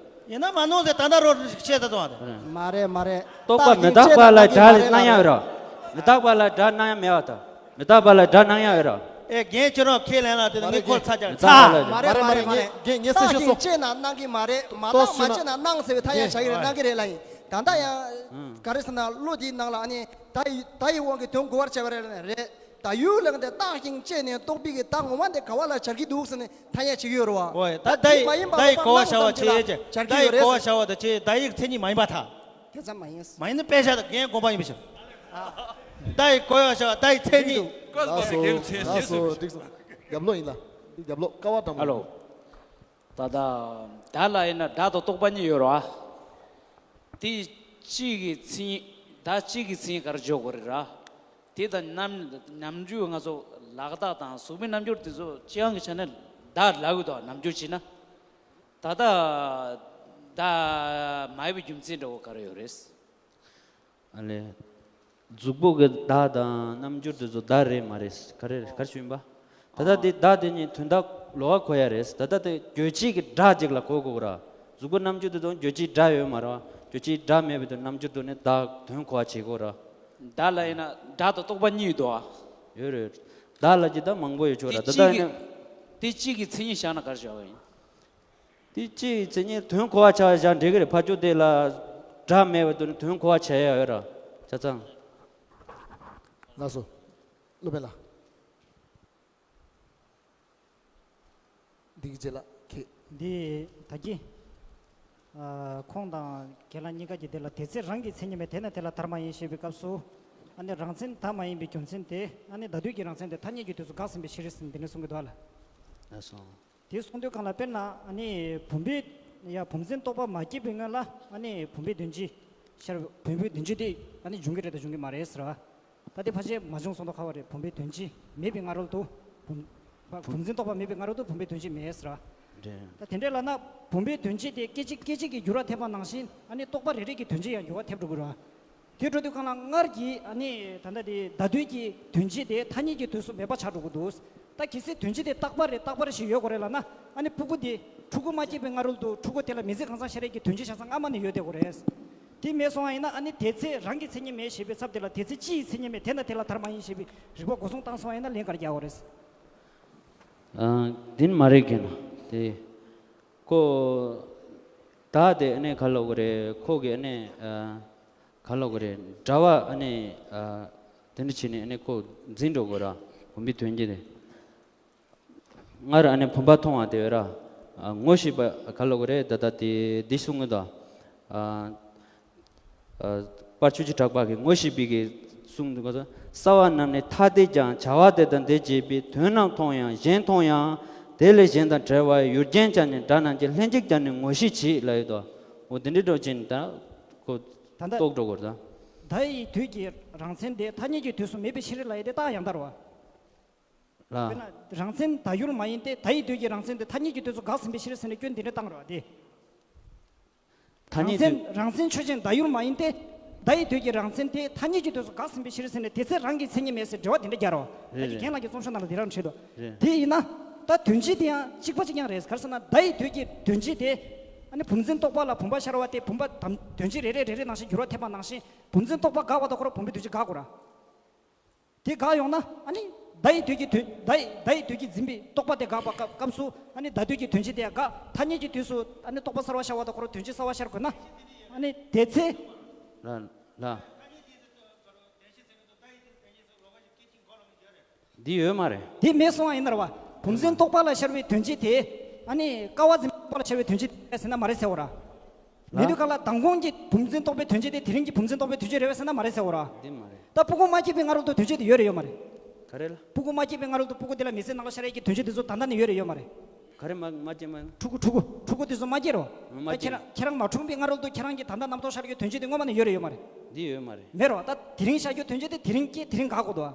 ཡིན་ན་མ་སྣང་ཟེར་ད་ལྟ་རོ་བཤད་ད་དང་། མ་རེད་མ་རེད། རྟོག་པ་མི་རྟག་པ་ལ་སྒྲ་སྣང་ཡ་ཡོད་ར། མི་རྟག་པ་ལ་སྒྲ་སྣང་ཡ་མེད་པ་དང་། མི་རྟག་པ་ལ་སྒྲ་སྣང་ཡ་ཡོད་ར། ཨེ་རྒན་ཁྱོད་རང་ཁས་ལེན་ལ་དེ་ནི་ཁོ་ཚ་ཅག་མི་རྟག་པ་ལ་སྒྲ། མ་རེད་མ་རེད་མ་རེད། རྟགས་ཤིང་དཔྱད་ན་སྣང་གི་མ་རེད། མ་རྟགས་མ་དཔྱད་ན་སྣང་ཟེར་བའི་ཐ་སྙད་བྱ་གི་རེད་སྣང་གི་རེད་ལ་ཡིན། ད་ལྟ་ཡང་ག་རེ་ཟེར་ན་བློ་འདིའི་ནང་ལ་ཨ་ནི་ད་ཡི་ད་ཡི་དབང་གིས་དོན་གོ་བར་བྱ་བ་རེད་ལ་རེད། ད་ཡུལ་ལས་འདི་བརྟགས་ཤིང་དཔྱད་ནས་རྟོགས་པའི་གི་ད་ངོ་མ་འདི་ག་བ་ལ་སྦྱར་གྱི་འདུག་ཟེར་ནས་ཐ་སྙད་བྱེད་ཀྱི་ཡོད་རེད་བ། ཨོ་ཡ་ད་ད་ཡི་ད་ཡི་གོ་བ་བྱ་བ་ཆེ་ཆེ་ད་ཡི་གོ་བ་བྱ་བ་དང་ཆེ་ད་ཡི་མཚན་ཉིད་མ་ཡིན་པ་ཐ། དེ་ཙམ་མ་ཡིན། མ་ཡིན་ན་དཔེ་ཆ་དང་རྒན་དགོངས་པ་ཡིན་པ་ཞིག་ད་ཡི་གོ་བ་བྱ་བ་ད་ཡི་མཚན་ཉིད། ལགས་སོ་ལགས་སོ་འགྲིག་སོང་། རྒྱབ་ལོག་ཡིན་ལ། འདི་རྒྱབ་ལོག་ཀ་བ་འགྲམ་ལ། ཨ་ལོ། ད་ལྟ་བརྡ་ལ་ཡིན་ན་སྒྲ་དང་རྟོག་པ་གཉིས་ཡོད་རེད་བ། དེ་གཅིག་གི་མཚན་ཉིད་བརྡ་གཅིག་གི་མཚན་ཉིད་ག་རེ་འཇོག་དགོས་རེད་ར། དེ་དང་རྣམ་རྣམ་འགྱུར་ང་ཚོ་ལག་རྟགས་དང་གཟུགས་པོའི་རྣམ་འགྱུར་དེ་ཚོ་སྤྱི་ཡོངས་ཀྱི་ཆ་ནས་བརྡ་ལབ་གི་འདུག་རྣམ་འགྱུར་བྱས་ན། ད་ལྟ་བརྡ་མ་ཡིན་པའི་རྒྱུ་མཚན་འདྲ་བོ་ག་རེ་ཡོད་རེད། ཨ་ལས། གཟུགས་པོ་གི་བརྡ་དང་རྣམ་འགྱུར་དེ་ཚོ་བརྡ་རེད་མ་རེད་ག་རེ་ག་རེ་ཞུ་ཡིན་པ། ད་ལྟ་དེ་བརྡ་དེ་གཉིས་དོན་དག་ལོགས་ཀ་གོ་ཡ་རེད། ད་ལྟ་དེ་རྗོད་བྱེད་ཀྱི་སྒྲ་ཅིག་ལ་གོ་དགོས་ར། གཟུགས་པོ་རྣམ་འགྱུར་དེ་དང་རྗོད་བྱེད་སྒྲ་ཡོད་མ་རེད་བ། རྗོད་བྱེད་སྒྲ་མེད་པའི་དུས་རྣམ་འགྱུར་དུ་ནི་བརྡ་དོན་གོ་བ་བྱེད་དགོས་ར། བརྡ་ལ་ཡིན་ན་སྒྲ་དང་རྟོག་པ་གཉིས་ཡོད་དོ། ཡོད་རེད། བདག་ལ་ཅི་ད་མང་པོ་ཡོད་ཆོག་ར། ད་ལྟ་ཡིན་ན། དེ་གཅིག་གི་མཚན་ཉིད་བཞག་ན་ག་རེ་བཞག་པ་ཡིན། དེ་གཅིག་གི་མཚན་ཉིད་དོན་གོ་བ་ཆགས་བཞག་འགྲིག་གི་རེད། ཕར་ཕྱོགས་དེ་ལ་སྒྲ་མེད་པ་དུ་ནི་དོན་གོ་བ་ཆགས་ཡ་ཡོད་ར། ཆ་ཚང་། ལགས་སོ། སློབ་དཔོན་ལགས། འདི་གི་རྗེས་ལ་ཁྱེད། འདི་ད་གི་ཁོང་དང་རྒན་ལགས་གཉིས་ཀ་གིས་དེ་ལ་དེ་ཚེ་རང་གི་མཚན་ཉིད་མེད་དེ་ན་དེ་ལ་དར་མ་ཡིན་ཞེས་པའི་སྐབས་སུ། ཨ་ནི་རང་མཚན་དར་མ་ཡིན་པའི་རྒྱུ་མཚན་དེ། ཨ་ནི་ད་དུས་ཀྱི་རང་མཚན་དེ་ཐ་སྙད་ཀྱི་དུས་སུ་འགག་ཟིན་པའི་ཕྱིར་ཟིན་འདི་ནས་གསུང་གི་འདུག་ལ། ལགས་སོ། དེ་གསུང་དུས་གང་ལ་དཔེར་ན་ཨ་ནི་བུམ་པའི་ཡ་བུམ་འཛིན་རྟོག་པ་མ་སྐྱེས་པའི་སྔོན་ལ་ཨ་ནི་བུམ་པའི་དོན་སྤྱི་ཤར། བུམ་པའི་དོན་སྤྱི་དེ་ཨ་ནི་འབྱུང་གི་རེད་དང་འབྱུང་གི་མ་རེད་ཟེར་བ། ད་དེ་ཕལ་ཆེར་མ་བྱུང་སོང་དོ་ཁ་བ་རེད། བུམ་པའི་དོན་སྤྱི་མེད་པའི་སྔ་རོལ་དུ་བུམ། བུམ་འཛིན་རྟོག་པ་མེད་པའི་སྔ་རོལ་དུ་བུམ་པའི་དོན་སྤྱི་མེད་ཟེར་བ། རེད། ད་དེ་འདྲའི་ལབ་ན་བུམ་པའི་དོན་སྤྱི་དེ་སྐད་ཅིག་སྐད་ཅིག་གིས་འགྱུར་བ་ཐེབས་པ་ནང་བཞིན་ཨ་ནི་རྟོག་པ་རེ་རེ་གི་དོན་སྤྱི་ཡང་འགྱུར་བ་ཐེབས་འགྲོ་གི་རེད་བ། དེ་འགྲོ་དུས་གང་ལ་སྔར་གྱི་ཨ་ནི་ད་ལྟ་དེ་ད་དུས་ཀྱི་དོན་སྤྱི་དེ་ཐ་སྙད་ཀྱི་དུས་སུ་མེད་པ་ཆགས་འགྲོ་གི་འདུག་ད་གལ་སྲིད་དོན་སྤྱི་དེ་རྟག་པ་རེད་རྟག་པ་རེད་ཞིག་ཡོད་དགོས་རེད་ལབ་ན། ཨ་ནི་ཕྲུ་གུ་དེ་ཕྲུ་གུ་མ་སྐྱེས་པའི་སྔ་རོལ་དུ་ཕྲུ་གུ་དེ་ལ་མི་ཚེ་གང་ཟག་ཤེས་རིག་གི་དོན་སྤྱི་ཆ་ཚང་སྔ་མ་ནས་ཡོད་བསྡད་དགོས་རེད། དེ་མེད་སོང་བ་ཡིན་ན་ཨ་ནི་དེ་ཚེ་རང་གི་མཚན་ཉིད་མེད་ཞེས་པའི་ཚབ་དེ་ལ་དེ་ཚེ་སྤྱི་ཡི་མཚན་ཉིད་མེད་དེ་ན་དེ་ལ་དར་མ་ཡིན་ཞེས་པའི་རིགས་པ་འགོག་སྲུང་བཏང་སོང་བ་ཡིན་ན་ལན་ག་རེ་རྒྱག་དགོས་རེད། ཨ། འདི་ནི་མ་རེད་གི་ན། དེ། ཁོ། ད་དེ་ཨ་ནི་ག་ལབ་དགོས་རེད། ཁོ་གི་ཨ་ནི། ཨ། ག་ལབ་དགོས་རེད། འདྲ་བ་ཨ་ནི། ཨ། དེ་འདྲ་བྱས་ནས་ཨ་ནི་ཁོ་འཛིན་འགྲོ་དགོས་ར། བུམ་པའི་དོན་སྤྱི་དེ། སྔར་ཨ་ནི་བུམ་པ་མཐོང་བ་དེ་བས་ར། ཨ། ངོ་ཤེས་པ་ག་ལབ་དགོས་རེད། ད་ལྟ་དེ་འདི་གསུང་གི་འདུག་ཨ། ཨ། པར་ཆུ་ཆུ་གྲགས་པ་གིས་ངོ་ཤེས་པའི་གི་གསུང་འདུག་ག་གསལ་བ་རྣམས་ནི་ཐ་དད་ཀྱང་བྱ་བ་དེ་དང་དེ་བྱེད་པའི་དོན་རྣམས་མཐོང་ཡང་གཞན་མཐོང་ཡང་དེ་ལས་གཞན་དང་བྲལ་བ་ཡུལ་ཅན་ཀྱང་ནི་སྒྲ་རྣམས་ཀྱིས་ལྷན་ཅིག་ཀྱང་ནི་ངོ་ཤེས་བྱེད་ལབ་ཡོད་དོ། འོ་དེ་འདྲའི་འགྲོ་ཕྱིན་ད་ཁོ་ད་ལྟ་རྟོགས་འགྲོ་དགོས་རེད་ད། བརྡ་ཡི་དུས་ཀྱི་རང་མཚན་དེ་ཐ་སྙད་ཀྱི་དུས་སུ་མེད་པའི་ཕྱིར་ལབ་ཡས་དེ་རྟགས་ཡང་དར་བ། ལ། དཔེར་ན་རང་མཚན་བརྡ་ཡུལ་མ་ཡིན་ཏེ་བརྡ་ཡི་དུས་ཀྱི་རང་མཚན་དེ་ཐ་སྙད་ཀྱི་དུས་སུ་འགག་ཟིན་པའི་ཕྱིར་ཟེར་ནས་སྐྱོན་འདི་འདྲ་བཏང་རོགས་ཏེ། ཐ་རང་སྙད་མཚན་དུས། རང་མཚན་ཆོས་ཅན་བརྡ་ཡུལ་མ་ཡིན་ཏེ། བརྡ་ཡི་དུས་ཀྱི་རང་མཚན་དེ་ཐ་སྙད་ཀྱི་དུས་སུ་འགག་ཟིན་པའི་ཕྱིར་ཟེར་ནས་དེ་ཚེ་རང་གི་མཚན་ཉིད་མེད་ཟེར་འགྲེལ་བ་དེ་འདྲ་རྒྱག་རོགས། ད་རེད་ཀྱི་རྒན་ལགས་ཀྱི་རྩོམ་ཤོག་ནང་ལ་དེ་རང་བྲིས་འདུག་རེད། དེ་ཡིན་ན། ད་དོན་སྤྱི་དེ་ཡང་གཅིག་པ་གཅིག་རྐྱང་རེད། ག་རེ་ཟེར་ན་བརྡ་ཡི་དུས་ཀྱི་དོན་སྤྱི་དེ། ཨ་ནི་བུམ་འཛིན་རྟོག་པ་ལ་བུམ་པ་ཤར་བ་དེ་བུམ་པ་དམ་དོན་སྤྱི་རེ་རེ་རེ་རེ་ནང་བཞིན་འགྱུར་བ་ཐེབས་པ་ནང་བཞིན་བུམ་འཛིན་རྟོག་པ་འགག་པ་དང་ཁོ་རང་བུམ་པའི་དོན་སྤྱི་འགག་དགོས་ར། དེ་འགག་ཡོང་ན་ཨ་ནི་བརྡ་ཡི་དུས་ཀྱི་དོན་བརྡ་ཡི་བརྡ་ཡི་དུས་ཀྱི་འཛིན་པའི་རྟོག་པ་དེ་འགག་པ་སྐབས་སྐབས་སུ་ཨ་ནི་བརྡ་དུས་ཀྱི་དོན་སྤྱི་དེ་འགག་ཐ་སྙད་ཀྱི་དུས་སུ་ཨ་ནི་རྟོག་པ་གསར་བ་ཤར་བ་དང་ཁོ་རང་དོན་སྤྱི་གསར་བ་ཤར་དགོས་ན་ཨ་ནི་དེ་ཚེ། ལ་ལ། འདི་ཡོད་མ་རེད། དེ་མེད་སོང་བ་ཡིན་ན་ར་བ། བུམ་འཛིན་རྟོག་པ་ལ་ཤར་བའི་དོན་སྤྱི་དེ་ཨ་ནི་ཀ་བ་འཛིན་པའི་རྟོག་པ་ལ་ཤར་བའི་དོན་སྤྱི་དེ་ཟེར་ན་མ་རེད་ཟེར་བ་ར། མེད་དུས་ག་ལ་མདང་དགོང་གི་བུམ་འཛིན་རྟོག་པའི་དོན་སྤྱི་དེ་དེ་རིང་གི་བུམ་འཛིན་རྟོག་པའི་དོན་སྤྱི་རེད་བས་ཟེར་ན་མ་རེད་ཟེར་བ་ར། འདི་མ་རེད། ད་ཕྲུ་གུ་མ་སྐྱེས་པའི་སྔ་རོལ་དུ་དོན་སྤྱི་དེ་ཡོད་རེད་ཡོད་མ་རེད། ག་རེ་ལ། ཕྲུ་གུ་མ་སྐྱེས་པའི་སྔ་རོལ་དུ་ཕྲུ་གུ་དེ་ལ་མི་ཚེ་ནང་ལ་ཤར་ཡས་ཀྱི་དོན་སྤྱི་དེ་ཚོ་ད་ལྟ་ནས་ཡོད་རེད་ཡོད་མ་རེད། ག་རེ་མ་མ་སྐྱེས་མ། ཕྲུ་གུ་ཕྲུ་གུ་ཕྲུ་གུ་དེ་ཚོ་མ་སྐྱེས་རོ། མ་ད་ཁྱེད་སྐྱེས། རང་ཁྱེད་རང་མ་འཁྲུངས་པའི་སྔ་རོལ་དུ་ཁྱེད་རང་གི་ད་ལྟ་རྣམ་རྟོག་ཤར་གྱི་དོན་སྤྱི་དེ་སྔོན་མ་ནས་ཡོད་རེད་ཡོད་མ་རེད། འདི་ཡོད་མ་རེད། མེད་རོ། ད་དེ་རིང་ཤར་རྒྱུ་དོན་སྤྱི་དེ་དེ་རིང་སྐྱེས་དེ་རིང་འགག་དགོས་དོ།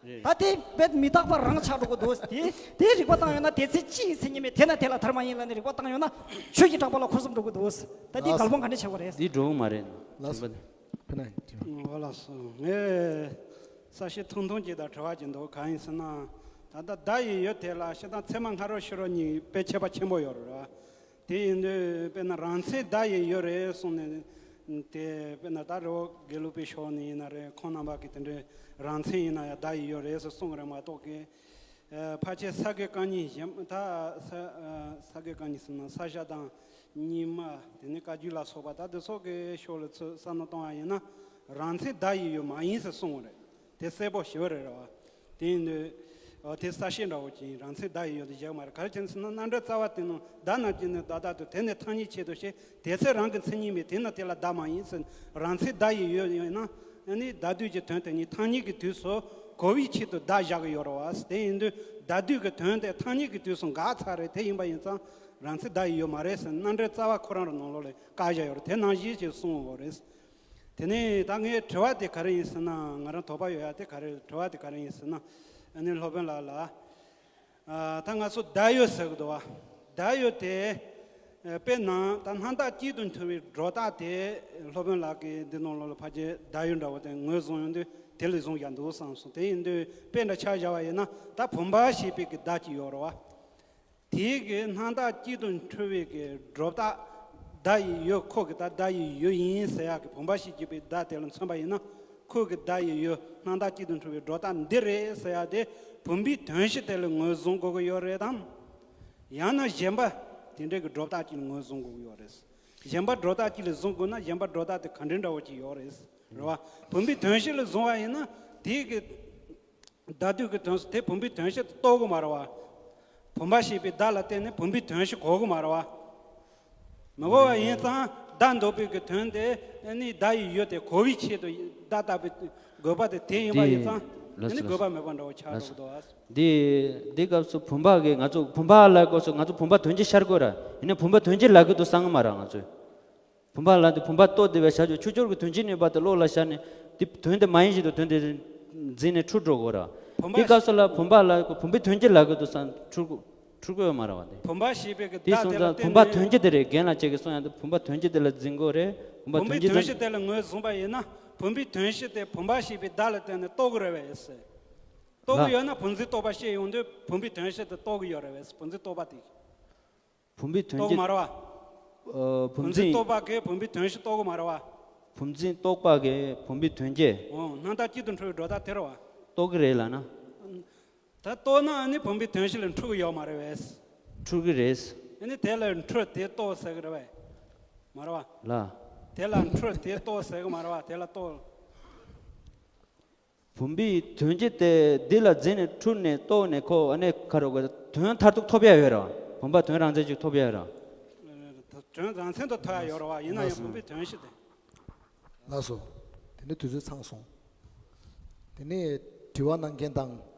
རེད། ད་དེ་དཔེ་མི་རྟག་པ་རང་ཆགས་འགྲོ་གི་འདུག་དེ་དེ་རིག་པ་བཏང་ཡོད་ན་དེ་ཚེ་སྤྱི་ཡི་མཚན་ཉིད་མེད་དེ་ན་དེ་ལ་དར་མ་ཡིན་ལབ་ནས་རིག་པ་བཏང་ཡོད་ན་ཆོས་ཀྱི་གྲགས་པ་ལ་འཁོར་གསུམ་འགྲོ་གི་འདུག་ད་དེ་ལགས་སོ། དགག་སློང་ག་འདྲ་བྱེད་དགོས་རེད། འདི་འགྲོ་གི་མ་རེད། ལགས་སོ། ཕུ་ན་ཡིན། འོ་ལགས་སོ། ངས་ས་གཞི་ཐུང་ཐུང་ཅིག་དང་དྲི་བ་ཅིག་འདུག་གང་ཡིན་ཟེར་ན། ད་ལྟ་བརྡ་ཡི་ཡུལ་དེ་ལ་སྤྱིར་བཏང་ཚད་མ་སྔ་རོལ་ཕྱི་རོལ་གཉིས་དཔེ་ཁྱད་པར་ཆེན་པོ་ཡོད་རེད་བ། དེ་ཡིན་དུས་དཔེར་ན་རང་མཚན་བརྡ་ཡི་ཡུལ་རེད་གསུངས་ནས། དེ་དཔེར་ན་ད་རི་བོ་དགེ་ལུགས་པའི་ཕྱོགས་ནས་ཡིན་ན་རེད། ཁོང་རྣམ་པ་གི་དེ་འདྲའི་རང་མཚན་ཡིན་ན་ཡང་བརྡ་ཡི་ཡུལ་རེད་ཟེར་གསུང་གི་རེད་མ་གཏོགས་ཀི། ཨ། ཕལ་ཆེར་ས་དགེ་བཀའ་རྙིང་གཞན་ད་ས་ཨ། ས་དགེ་བཀའ་རྙིང་ཟེར་ན་ས་བྱ་དང་རྙིང་མ། དེ་ནས་བཀའ་བརྒྱུད་ལ་སོགས་པ་ད་དེ་ཚོ་གི་ཕྱོགས་ལ་ཚུར་བསམ་བློ་གཏོང་བ་ཡིན་ན་རང་མཚན་བརྡ་ཡི་ཡུལ་མ་ཡིན་ཟེར་གསུང་གི་རེད། དེ་གསལ་པོ་ཞེ་པོ་རེད་རེད་བ། དེ་ཡིན་དུས། ཨ། དེ་གསལ་བཤད་འདྲ་བོ་ཅིག་ཡིན། རང་མཚན་བརྡ་ཡི་ཡུལ་དུ་བཞག་མ་རེད། ག་རེ་བྱས་ཟེར་ན་རྣམ་འགྲེལ་རྩ་བ་དེ་ནང་བརྡ་རྣམས་ཀྱིས་ནི་བརྡ་རྟག་ཏུ་དེ་ནི་ཐ་སྙད་ཆེད་དུ་བཤད། དེ་ཚེ་རང་གི་མཚན་ཉིད་མེད་དེ་ན་དེ་ལ་བརྡ་མ་ཡིན་ཟེར། རང་མཚན་བརྡ་ཡི་ཡུལ་ཡིན་ན་ནི་བརྡ་དུས་ཀྱི་དོན་དེ་ཉིད་ཐ་སྙད་ཀྱི་དུས་སུ་གོ་བའི་ཆེད་དུ་བརྡ་བཞག་གི་ཡོད་རེད་བ། དེ་ཡིན་དུས་བརྡ་དུས་ཀྱི་དོན་དེ་ཐ་སྙད་ཀྱི་དུས་སུ་འགག་ཚར་རེད། དེ་ཡིན་པ་ཡིན་ཙང་རང་མཚན་བརྡ་ཡི་ཡུལ་མ་རེད་ཟེར། རྣམ་འགྲེལ་རྩ་བ་ཁོ་རང་རང་ནང་ལོགས་ལ་བཀག་བཞག་ཡོད་རེད། དེ་ནང་བཞིན་ཞིག་གསུངས་ཡོད་རེད། དེ་ནས་ད་ངའི་དྲི་བ་དེ་ག་རེ་ཡིན་ཟེར་ན། ང་རང་དོགས་པ་ཡོད་ཡ་དེ་ག་རེ། དྲི་བ་དེ་ག་རེ་ཡིན་ཟེར་ན། ཨ་ནི་སློབ་དཔོན་ལགས་ལ། ཨ། ད་ང་ཚོ་བརྡ་ཡུལ་ཟེར་གི་འདུག་བ། བརྡ་ཡུལ་དེ། ཨ། དཔེར་ན་ད་སྣང་བཏགས་གཅིག་ཏུ་འཁྲུལ་བའི་སྒྲོ་བཏགས་དེ་སློབ་དཔོན་ལགས་ཀྱིས་འདི་ནང་ལོགས་ལ་ཕལ་ཆེར་བརྡ་ཡུལ་འདྲ་བོ་དེ་ངོས་བཟུང་ཡོང་དུས་དེ་ལས་བཟུང་བཞག་འདུག་བསམ་སོང་། དེ་ཡིན་དུས་དཔེ་འདྲ་ཆ་བཞག་པ་ཡིན་ན་ད་བུམ་པ་ཞེས་པའི་གི་བརྡ་ཅིག་ཡོད་རེད་བ། དེའི་གི་སྣང་བཏགས་གཅིག་ཏུ་འཁྲུལ་བའི་གི་སྒྲོ་བཏགས་བརྡ་ཡི་ཡུལ། ཁོ་གི་ད་བརྡ་ཡི་ཡུལ་ཡིན་ཟེར་ཡག་གི་བུམ་པ་ཞེས་བགྱི་བའི་བརྡ་དེ་ལ་མཚོན་པ་ཡིན་ན། ཁོ་གི་བརྡ་ཡི་ཡུལ་སྣང་བཏགས་གཅིག་ཏུ་འཁྲུལ་བའི་སྒྲོ་བཏགས་འདི་རེད་ཟེར་ཡ་དེ་བུམ་པའི་དོན་སྤྱི་དེ་ལ་ངོས་བཟུང་དགོས་ཀྱི་ཡོད་རེད་དམ། ཡང་ན་གཞན་པ་དེ་འདྲའི་གི་སྒྲོ་བཏགས་གཅིག་ལ་ངོས་བཟུང་དགོས་ཀྱི་ཡོད་རེད། གཞན་པ་སྒྲོ་བཏགས་གཅིག་ལ་བཟུང་དགོས་ན་གཞན་པ་སྒྲོ་བཏགས་དེ་ག་འདྲའི་འདྲ་བོ་ཅིག་ཡོད་རེད། རེད་བ། བུམ་པའི་དོན་སྤྱི་ལ་བཟུང་བ་ཡིན་ན་དེའི་གི་བརྡ་དུས་ཀྱི་དོན་དེ་བུམ་པའི་དོན་སྤྱི་དེ་རྟོགས་ཀྱི་མ་རེད་བ། བུམ་པ་ཞེས་པའི་བརྡ་ལ་བརྟེན་ནས་བུམ་པའི་དོན་སྤྱི་གོ་གི་མ་རེད་བ། མི་གོ་བ་ཡིན་ཙང་བརྡ་འདོགས་པའི་གི་དོན་དེ་ནི་བརྡ་ཡི་ཡུལ་དེ་གོ་བའི་ཆེད་དུ་བརྡ་བཏགས་པའི་དགོས་པ་དེ་དེ་ཡིན་པ་ཡིན་ཙང་དེ་ནི་དགོས་པ་མེད་པ་འདྲ་བོ་ཆགས་འགྲོ་གི་འདུག་བ། འདི་འདི་སྐབས་སུ་བུམ་པ་གི་ང་ཚོ་བུམ་པ་ལ་སྐབས་སུ་ང་ཚོ་བུམ་པ་དོན་སྤྱི་ཤར་དགོས་ར། ཡིན་ན་བུམ་པ་དོན་སྤྱི་ལབ་གི་འདུག་བསམ་གི་མ་ར་ང་ཚོས། བུམ་པ་ལ་དེ་བུམ་པ་རྟོགས་བདེ་བའི་བྱ་སྤྱོད་ཆུ་སྦྱོར་གྱི་དོན་སྤྱི་ནུས་པ་དེ་བློ་ལ་ཤར་ནས་དེ་དོན་དེ་མ་ཡིན་བཞིན་དུ་དོན་དེ་འཛིན་ནས་འཁྲུལ་འགྲོ་དགོས་ར། བུམ་པ་དེ་སྐབས་སུ་ལ་བུམ་པ་ལ་བུམ་པའི་དོན་སྤྱི་ལབ་གི་འདུག་བསམ་འཁྲུལ་འཁྲུལ་དགོས་ཡོད་མ་རེད་བ་དེ། བུམ་པ་ཞེས་པའི་གི་དེ་བརྡ་སོང་དེ་ལ་ཙང་བུམ་པ་བརྟེན་ནས་དོན་སྤྱི་དེ་རེད། རྒན་ལགས་ཅིག་གིས་གསུང་ཡ་དེ་བུམ་པ་དོན་སྤྱི་དེ་ལ་འཛིན་དགོས་རེད། བུམ་པ་བུམ་པའི་དོན་དོན་སྤྱི་སྤྱི་དེ་ལ་ངོས་བཟུང་པ་ཡིན་ན་བུམ་པའི་དོན་སྤྱི་དེ་བུམ་པ་ཞེས་པའི་བརྡ་ལ་བརྟེན་ནས་རྟོགས་ཀྱི་རེད་བས་ཟེར། རྟོགས་ཀྱི་ལ་ཡོད་ན་བུམ་འཛིན་རྟོག་པ་བཤད་ཡོང་དུས་བུམ་པའི་དོན་སྤྱི་དེ་རྟོགས་ཀྱི་ཡོད་རེད་བས། བུམ་འཛིན་རྟོག་པ་དེ། བུམ་པའི་དོན་རྟོགས་གི་སྤྱི། མ་རེད་བ། ཨོ། བུམ་བུམ་འཛིན་འཛིན། རྟོག་པ་གིས་བུམ་པའི་དོན་སྤྱི་རྟོགས་གི་མ་རེད་བ། བུམ་འཛིན་རྟོག་པ་གིས་བུམ་པའི་དོན་སྤྱི། འོ། སྣང་བཏགས་གཅིག་ཏུ་འཁྲུལ་བའི་སྒྲོ་བཏགས་དེ་རེད་བ། རྟོགས་ཀྱི་རེད་ལབ་ན། ད་རྟོགས་ན་ཨ་ནི་བུམ་པའི་དོན་སྤྱི་ལ་འཁྲུལ་གི་ཡོད་མ་རེད་བས། འཁྲུལ་གི་རེད། ཨ་ནི་དེ་ལ་འཁྲུལ་དེ་རྟོགས་ཟེར་གི་རེད་བས། མ་རེད་བ། ལ། དེ་ལ་འཁྲུལ་དེ་རྟོགས་ཟེར་གི་མ་རེད་བ། དེ་ལ་རྟོགས། བུམ་པའི་དོན་སྤྱི་དེ་འདི་ལ་འཛིན་ནས་འཁྲུལ་ནས་རྟོགས་ནས་ཁོ་ཨ་ནི་ཁ་རོག་གི་དོན་མཐར་ཐུག་ཐོབ་ཡ་ཡོད་ར། བུམ་པ་དོན་རང་མཚན་ཅིག་ཐོབ་ཡ་ཡོད་ར། དོན་རང་མཚན་དུ་ཐོབ་ཡ་ཡོད་ར་བ། ཡིན་ན་ཡང་བུམ་པའི་དོན་སྤྱི་དེ། ལགས་སོ། དེ་ནི་དུས་ཚོད་ཚང་སོང་། དེ་ནི་དྲི་བ་གནང་མཁན་དང་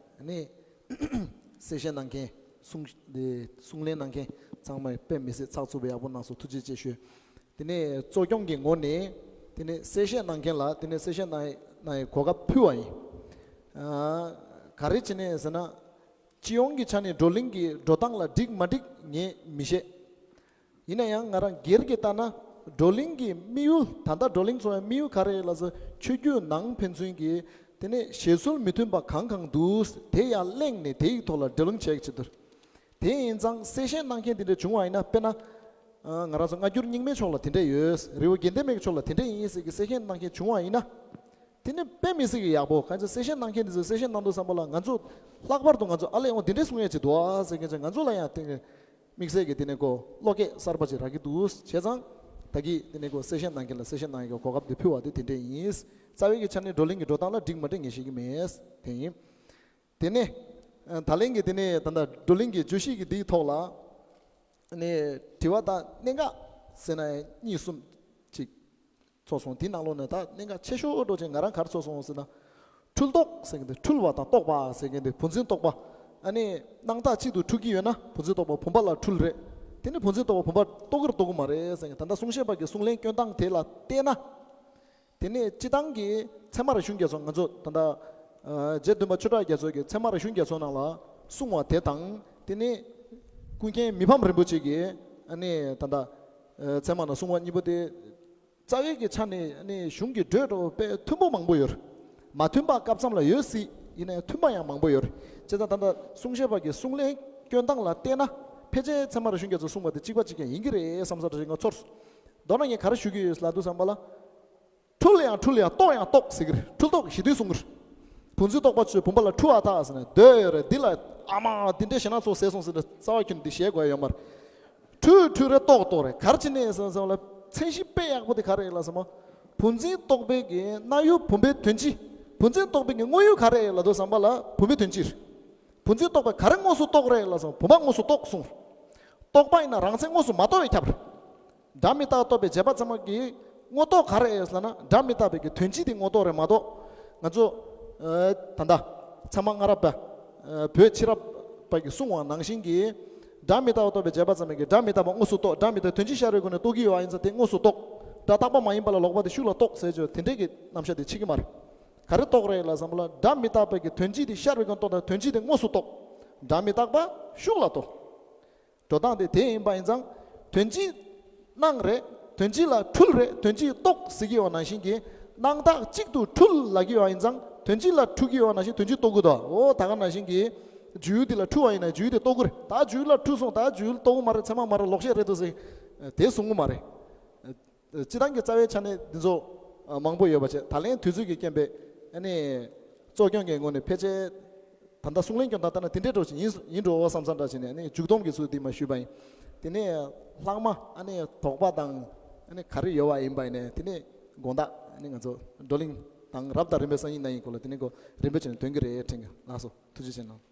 ནི་གསལ་བཤད་གནང་མཁན་གསུང་དེ་གསུང་གླེང་གནང་མཁན་ཚང་མས་དཔེ་མི་སྲིད་ཚགས་ཚུད་པོ་ཡག་པོ་གནང་སོང་། ཐུགས་རྗེ་ཆེ་ཞུ། དེ་ནས་གཙོ་སྐྱོང་གི་ངོས་ནས་དེ་ནས་གསལ་བཤད་གནང་མཁན་ལ་དེ་ནས་གསལ་བཤད་གནང་གནང་ཡའི་གོ་སྐབས་ཕུལ་བ་ཡིན། ཨ། ག་རེ་བྱས་ནས་ཟེར་ན། སྤྱི་ཡོངས་ཀྱི་ཆ་ནས་བགྲོ་གླེང་གི་འགྲོ་སྟངས་ལ་འགྲིག་མ་འགྲིག་ངས་མི་ཤེས། ཡིན་ན་ཡང་ང་རང་སྒེར་གྱི་ལྟ་ན་བགྲོ་གླེང་གི་དམིགས་ཡུལ། ད་ལྟ་བགྲོ་གླེང་ཚོགས་པའི་དམིགས་ཡུལ་ག་རེ་ལ་ཟེར། ཆོས་བརྒྱུད་ནང་ཕན་ཚུན་གྱི་དེ་ནས་བཞེད་སྲོལ་མི་མཐུན་པ་གང་གང་འདུག་དེ་ཡར་གླེང་ནས་དེའི་ཐོག་ལ་བགྲོ་གླེང་བྱེད་ཀྱི་འདུག་དེ་ཡིན་ཙང་གསལ་བཤད་གནང་མཁན་དེ་འདྲ་བྱུང་བ་ཡིན་ན། དཔེར་ན། ཨ། ང་རང་ཚོ་སྔ་འགྱུར་རྙིང་མའི་ཕྱོགས་ལ་དེ་འདྲ་ཡོད། རི་བོ་དགེ་ལྡན་པའི་ཕྱོགས་ལ་དེ་འདྲ་ཡིན་ཟེར་གྱི་གསལ་བཤད་གནང་མཁན་བྱུང་བ་ཡིན་ན། དེ་ནི་དཔེ་མི་སྲིད་ཀྱི་ཡག་པོ། གང་ཅི་གསལ་བཤད་གནང་མཁན་དེ་ཚོས་གསལ་བཤད་གནང་དུས་ཙམ་པ་ལ་ང་ཚོ་ལྷག་པར་དུ་ང་ཚོ་ཨ་ལས་འོ་དེ་འདྲས་གསུང་ཡས་ཅིག་འདུག་ཨ་ཟེར་མཁན་ཅིག་ང་ཚོ་ལ་ཡང་དེ་དམིགས་བསལ་གྱི་དེ་ནས་ཀོ་བློ་སྐྱེད་གསར་པ་ཅིག་རག་གི་འདུག་བྱས་ཙང་ད་གིན་དེ་ནས་ཀོ་གསལ་བཤད་གནང་མཁན་ལ་གསལ་བཤད་གནང་ཡས་ཀྱི་གོ་སྐབས་དེ་ཕུལ་བ་དེ་དེ་འདྲས་ཡིན། རྩ་བའི་གི་ཆ་ནས་བགྲོ་གླེང་གི་འགྲོ་སྟངས་ལ་འགྲིག་མ་འགྲིག་ངས་ཤེས་ཀྱི་མེད། དེ་ཡིན། དེ་ནས་ད་ལན་གྱི་དེ་ནས་ད་ལྟ་བགྲོ་གླེང་གི་བརྗོད་གཞི་གི་འདིའི་ཐོག་ལ་ནས་དྲི་བ་དང་གནད་འགག་ཟེར་ན་གཉིས་གསུམ་ཅིག་ཚོགས་སོང་། དེའི་ནང་ལོགས་ནས་ད་གནད་འགག་ཆེ་ཤོས་འགྲོ་ཅིག་ང་རང་ག་རེ་ཚོར་སོང་ཟེར་ན། འཁྲུལ་རྟོག་ཟེར་མཁན་དེ། འཁྲུལ་བ་དང་རྟོག་པ་ཟེར་མཁན་དེ། བུམ་འཛིན་རྟོག་པ། ཨ་ནི་སྣང་བཏགས་གཅིག་ཏུ་འཁྲུལ་གྱི་ཡོད་ན་བུམ་འཛིན་རྟོག་པ་བུམ་པ་ལ་འཁྲུལ་རེད། དེ་ནི་བུམ་འཛིན་རྟོག་པ་བུམ་པ་རྟོགས་ཀྱི་རེད་རྟོགས་ཀྱི་མ་རེད་ཟེར་མཁན། ད་ལྟ་གསུང་བཤད་པ་གི་གསུང་གླེང་སྐྱོན་སྟངས་དེ་ལ་བལྟས་ན། དེ་ནས་སྤྱི་བཏང་གི་ཚད་མ་རིག་གཞུང་རྒྱ་མཚོ། ང་ཚོ་ད་ལྟ་ཨ་རྗེ་བདུན་པ་ཆོས་གྲགས་རྒྱ་མཚོ་གི་ཚད་མ་རིག་གཞུང་རྒྱ་མཚོ་ནང་ལ་གསུང་བ་དེ་དང་། དེ་ནས་ཀུན་མཁྱེན་མི་ཕམ་རིན་པོ་ཆེ་གིས་ཨ་ནི་ད་ལྟ་ཨ་ཚད་མ་ནང་གསུང་བ་གཉིས་པོ་དེ། རྩ་བའི་གི་ཆ་ནས་ཨ་ནི་གཞུང་གི་འགྲོས་འདྲ་བོ་དཔེ་མཐུན་པོ་མང་པོ་ཡོད་རེད། མ་མཐུན་པ་སྐབས་མཚམས་ལ་ཡོད་སྲིད། ཡིན་ནའི་མཐུན་པ་ཡང་མང་པོ་ཡོད་རེད། བྱས་ཙང་ད་ལྟ་གསུང་བཤད་པ་གི་གསུང་གླེང་སྐྱོན་སྟངས་ལ་བལྟས་ན། ཕལ་ཆེར་ཚད་མ་རིག་གཞུང་རྒྱ་མཚོ་གསུང་བ་དེ་གཅིག་པ་གཅིག་རྐྱང་ཡིན་གྱི་རེད་བསམ་ས་འདྲ་ཞིག་ང་ཚོར་སོང་། མདོར་ན་ངས་ག་རེ་ཞུ་གི་ཡོད་ལབ་དུས་ཙམ་པ་ལ། འཁྲུལ་ཡང་འཁྲུལ་ཡང་རྟོག་ཡང་རྟོག་ཟེར་གི་རེད། འཁྲུལ་རྟོག་གི་གཞི་མཐུན་གསུང་གི་རེད། བུམ་འཛིན་རྟོག་པ་ཚོས་བུམ་པ་ལ་འཁྲུལ་བ་དག་ཟེར་ནས་སྡོད་ཡོད་རེད། འདི་ལ་ཨ་མ་འདི་འདྲའི་ཞེད་སྣང་ཚོར་ཟེར་སོང་ཟེར་ནས་རྩ་བ་ཁྱོན་འདི་བཤད་དགོས་ཡོད་མ་རེད། འཁྲུལ་འཁྲུལ་རེད། རྟོག་རྟོག་རེད། ག་རེ་བྱས་ནས་ཟེར་ཟེར་བ་ལ་མཚན་གཞི་དཔེ་ཡག་པོ་དེ་ག་རེ་རེད་ལབ་ཟེར་ན། བུམ་འཛིན་རྟོག་པའི་གི་རྣ་ཡུལ་བུམ་པའི་དོན་སྤྱི། བུམ་འཛིན་རྟོག་པའི་གི་དངོས་ཡུལ་ག་རེ་རེད་ལབ་དུས་ཙམ་པ་ལ་བུམ་པའི་དོན་སྤྱི་རེད། བུམ་འཛིན་རྟོག་པས་ག་རེ་དངོས་སུ་རྟོགས་རེད་ལབ་སོང་། བུམ་པ་དངོས་སུ་རྟོགས་གསུངས། རྟོག་པ་ཡིན་ན་རང་མཚན་དངོས་སུ་མ་རྟོགས་པས་ཁྱབ་རེད། སྒྲ་མི་རྟག་རྟོགས་པའི་རྗེས་དཔག་ཚད་མ་གི་དངོས་རྟོགས་ག་རེ་ཡོད་ཟེར་ན། སྒྲ་མི་རྟག་པའི་གི་དོན་སྤྱི་དེ་དངོས་རྟོགས་རེད་མ་གཏོགས། ང་ཚོ་ཨ་ད་ལྟ་ཚད་མ་སྔ་རབས་པ། ཨ་བོད་ཕྱི་རབས་པ་གི་གསུང་བ་ནང་བཞིན་གྱི། སྒྲ་མི་རྟག་པ་རྟོགས་པའི་རྗེས་དཔག་ཚད་མ་གི་སྒྲ་མི་རྟག་པ་དངོས་སུ་རྟོགས། སྒྲ་མི་རྟག་དོན་སྤྱི་ཤར་བའི་སྒོ་ནས་རྟོགས་ཀྱི་ཡོད་པ་ཡིན་ཙང་དེ་དངོས་སུ་རྟོགས། སྒྲ་རྟག་པ་མ་ཡིན་པ་ལ་ལོག་པ་དེ་ཤུགས་ལ་རྟོགས་ཟེར་བརྗོད་དེ་འདྲའི་གི་རྣམ་གཞག་དེ་ཕྱེ་གི་མ་རེད། ག་རེ་རྟོགས་རེད་ལབ་ཙམ་པ་ལ། སྒྲ་མི་རྟག་པའི་གི་དོན་སྤྱི་དེ་ཤར་བའི་སྒོ་ནས་རྟོགས་དང་། དོན་སྤྱི་དེ་དངོས་སུ་རྟོགས། སྒྲ་མི་རྟག་པ་ཤུགས་ལ་རྟོགས། འགྲོ་སྟངས་དེ་དེ་ཡིན་པ་ཡིན་ཙང་། དོན་སྤྱི་སྣང་རེད། དོན་སྤྱི་ལ་འཁྲུལ་རེད། དོན་སྤྱི་རྟོགས་ཟེར་གྱི་ཡོད་ནང་བཞིན་གྱི། སྣང་བཏགས་གཅིག་ཏུ་འཁྲུལ་ལབ་ཀྱི་ཡོད་ཡིན་ཙང་། དོན་སྤྱི་ལ་འཁྲུལ་གྱི་ཡོད་ནང་བཞིན་དོན་སྤྱི་རྟོགས་ཀྱི་འདུག་འོ་ད་ག་ནང་བཞིན་གྱི། སྦྱོར་ཡུལ་འདི་ལ་འཁྲུལ་བ་ཡིན་ན་སྦྱོར་ཡུལ་དེ་རྟོགས་ཀྱི་རེད། ད་སྦྱོར་ཡུལ་ལ་འཁྲུལ་སོང་། ད་སྦྱོར་ཡུལ་རྟོགས་ཀྱི་མ་རེད། ཚད་མ་མ་རེད། ལོག་བཤད་རེད་འདུག་ཟེར། དེ་གསུང་གི་མ་རེད། སྤྱི་བཏང་གི་རྩ་བའི་ཆ་ནས་འདི་ཚོ་ མང་པོ་ཡོད་པ་བྱས། ད་ལན་དུས་ཚོད་ཀྱི་རྐྱེན་པས་ཨ་ནི་གཙོ་སྐྱོང་གི་ངོས་ནས་ཕལ་ཆེར་ད་ལྟ་གསུང་གླེང་སྐྱོན་དང་ལྟ་ན་དེ་འདྲའི་འགྲོ་བཞིན་ཡིན་ཡིན་འགྲོ་བསམ་བསམ་འདྲ་བྱས་ནས་ཨ་ནི་མཇུག་སྡོམ་གྱི་ཚུལ་འདི་མ་ཞུས་པ་ཡིན། དེ་ནས་ལྷག་མ་ཨ་ནི་དོགས་པ་དང་ཨ་ནི་ག་རེ་ཡོད་པ་ཡིན་པ་ཡིན་ནས་དེ་ནས་དགོང་དག་ཨ་ནི་ང་ཚོ་བགྲོ་གླེང་དང་རབ་དང་རིམ་པའི་སང་ཉིན་གནངས་ཉིན་སྐོར་ལ་དེ་ནས་ཁོ་རིམ་པ་བྱས་ནས་འདོན་གྱི་རེད་དྲན་གི། ལགས་སོ། ཐུགས་རྗེ་ཆེ་གནང་།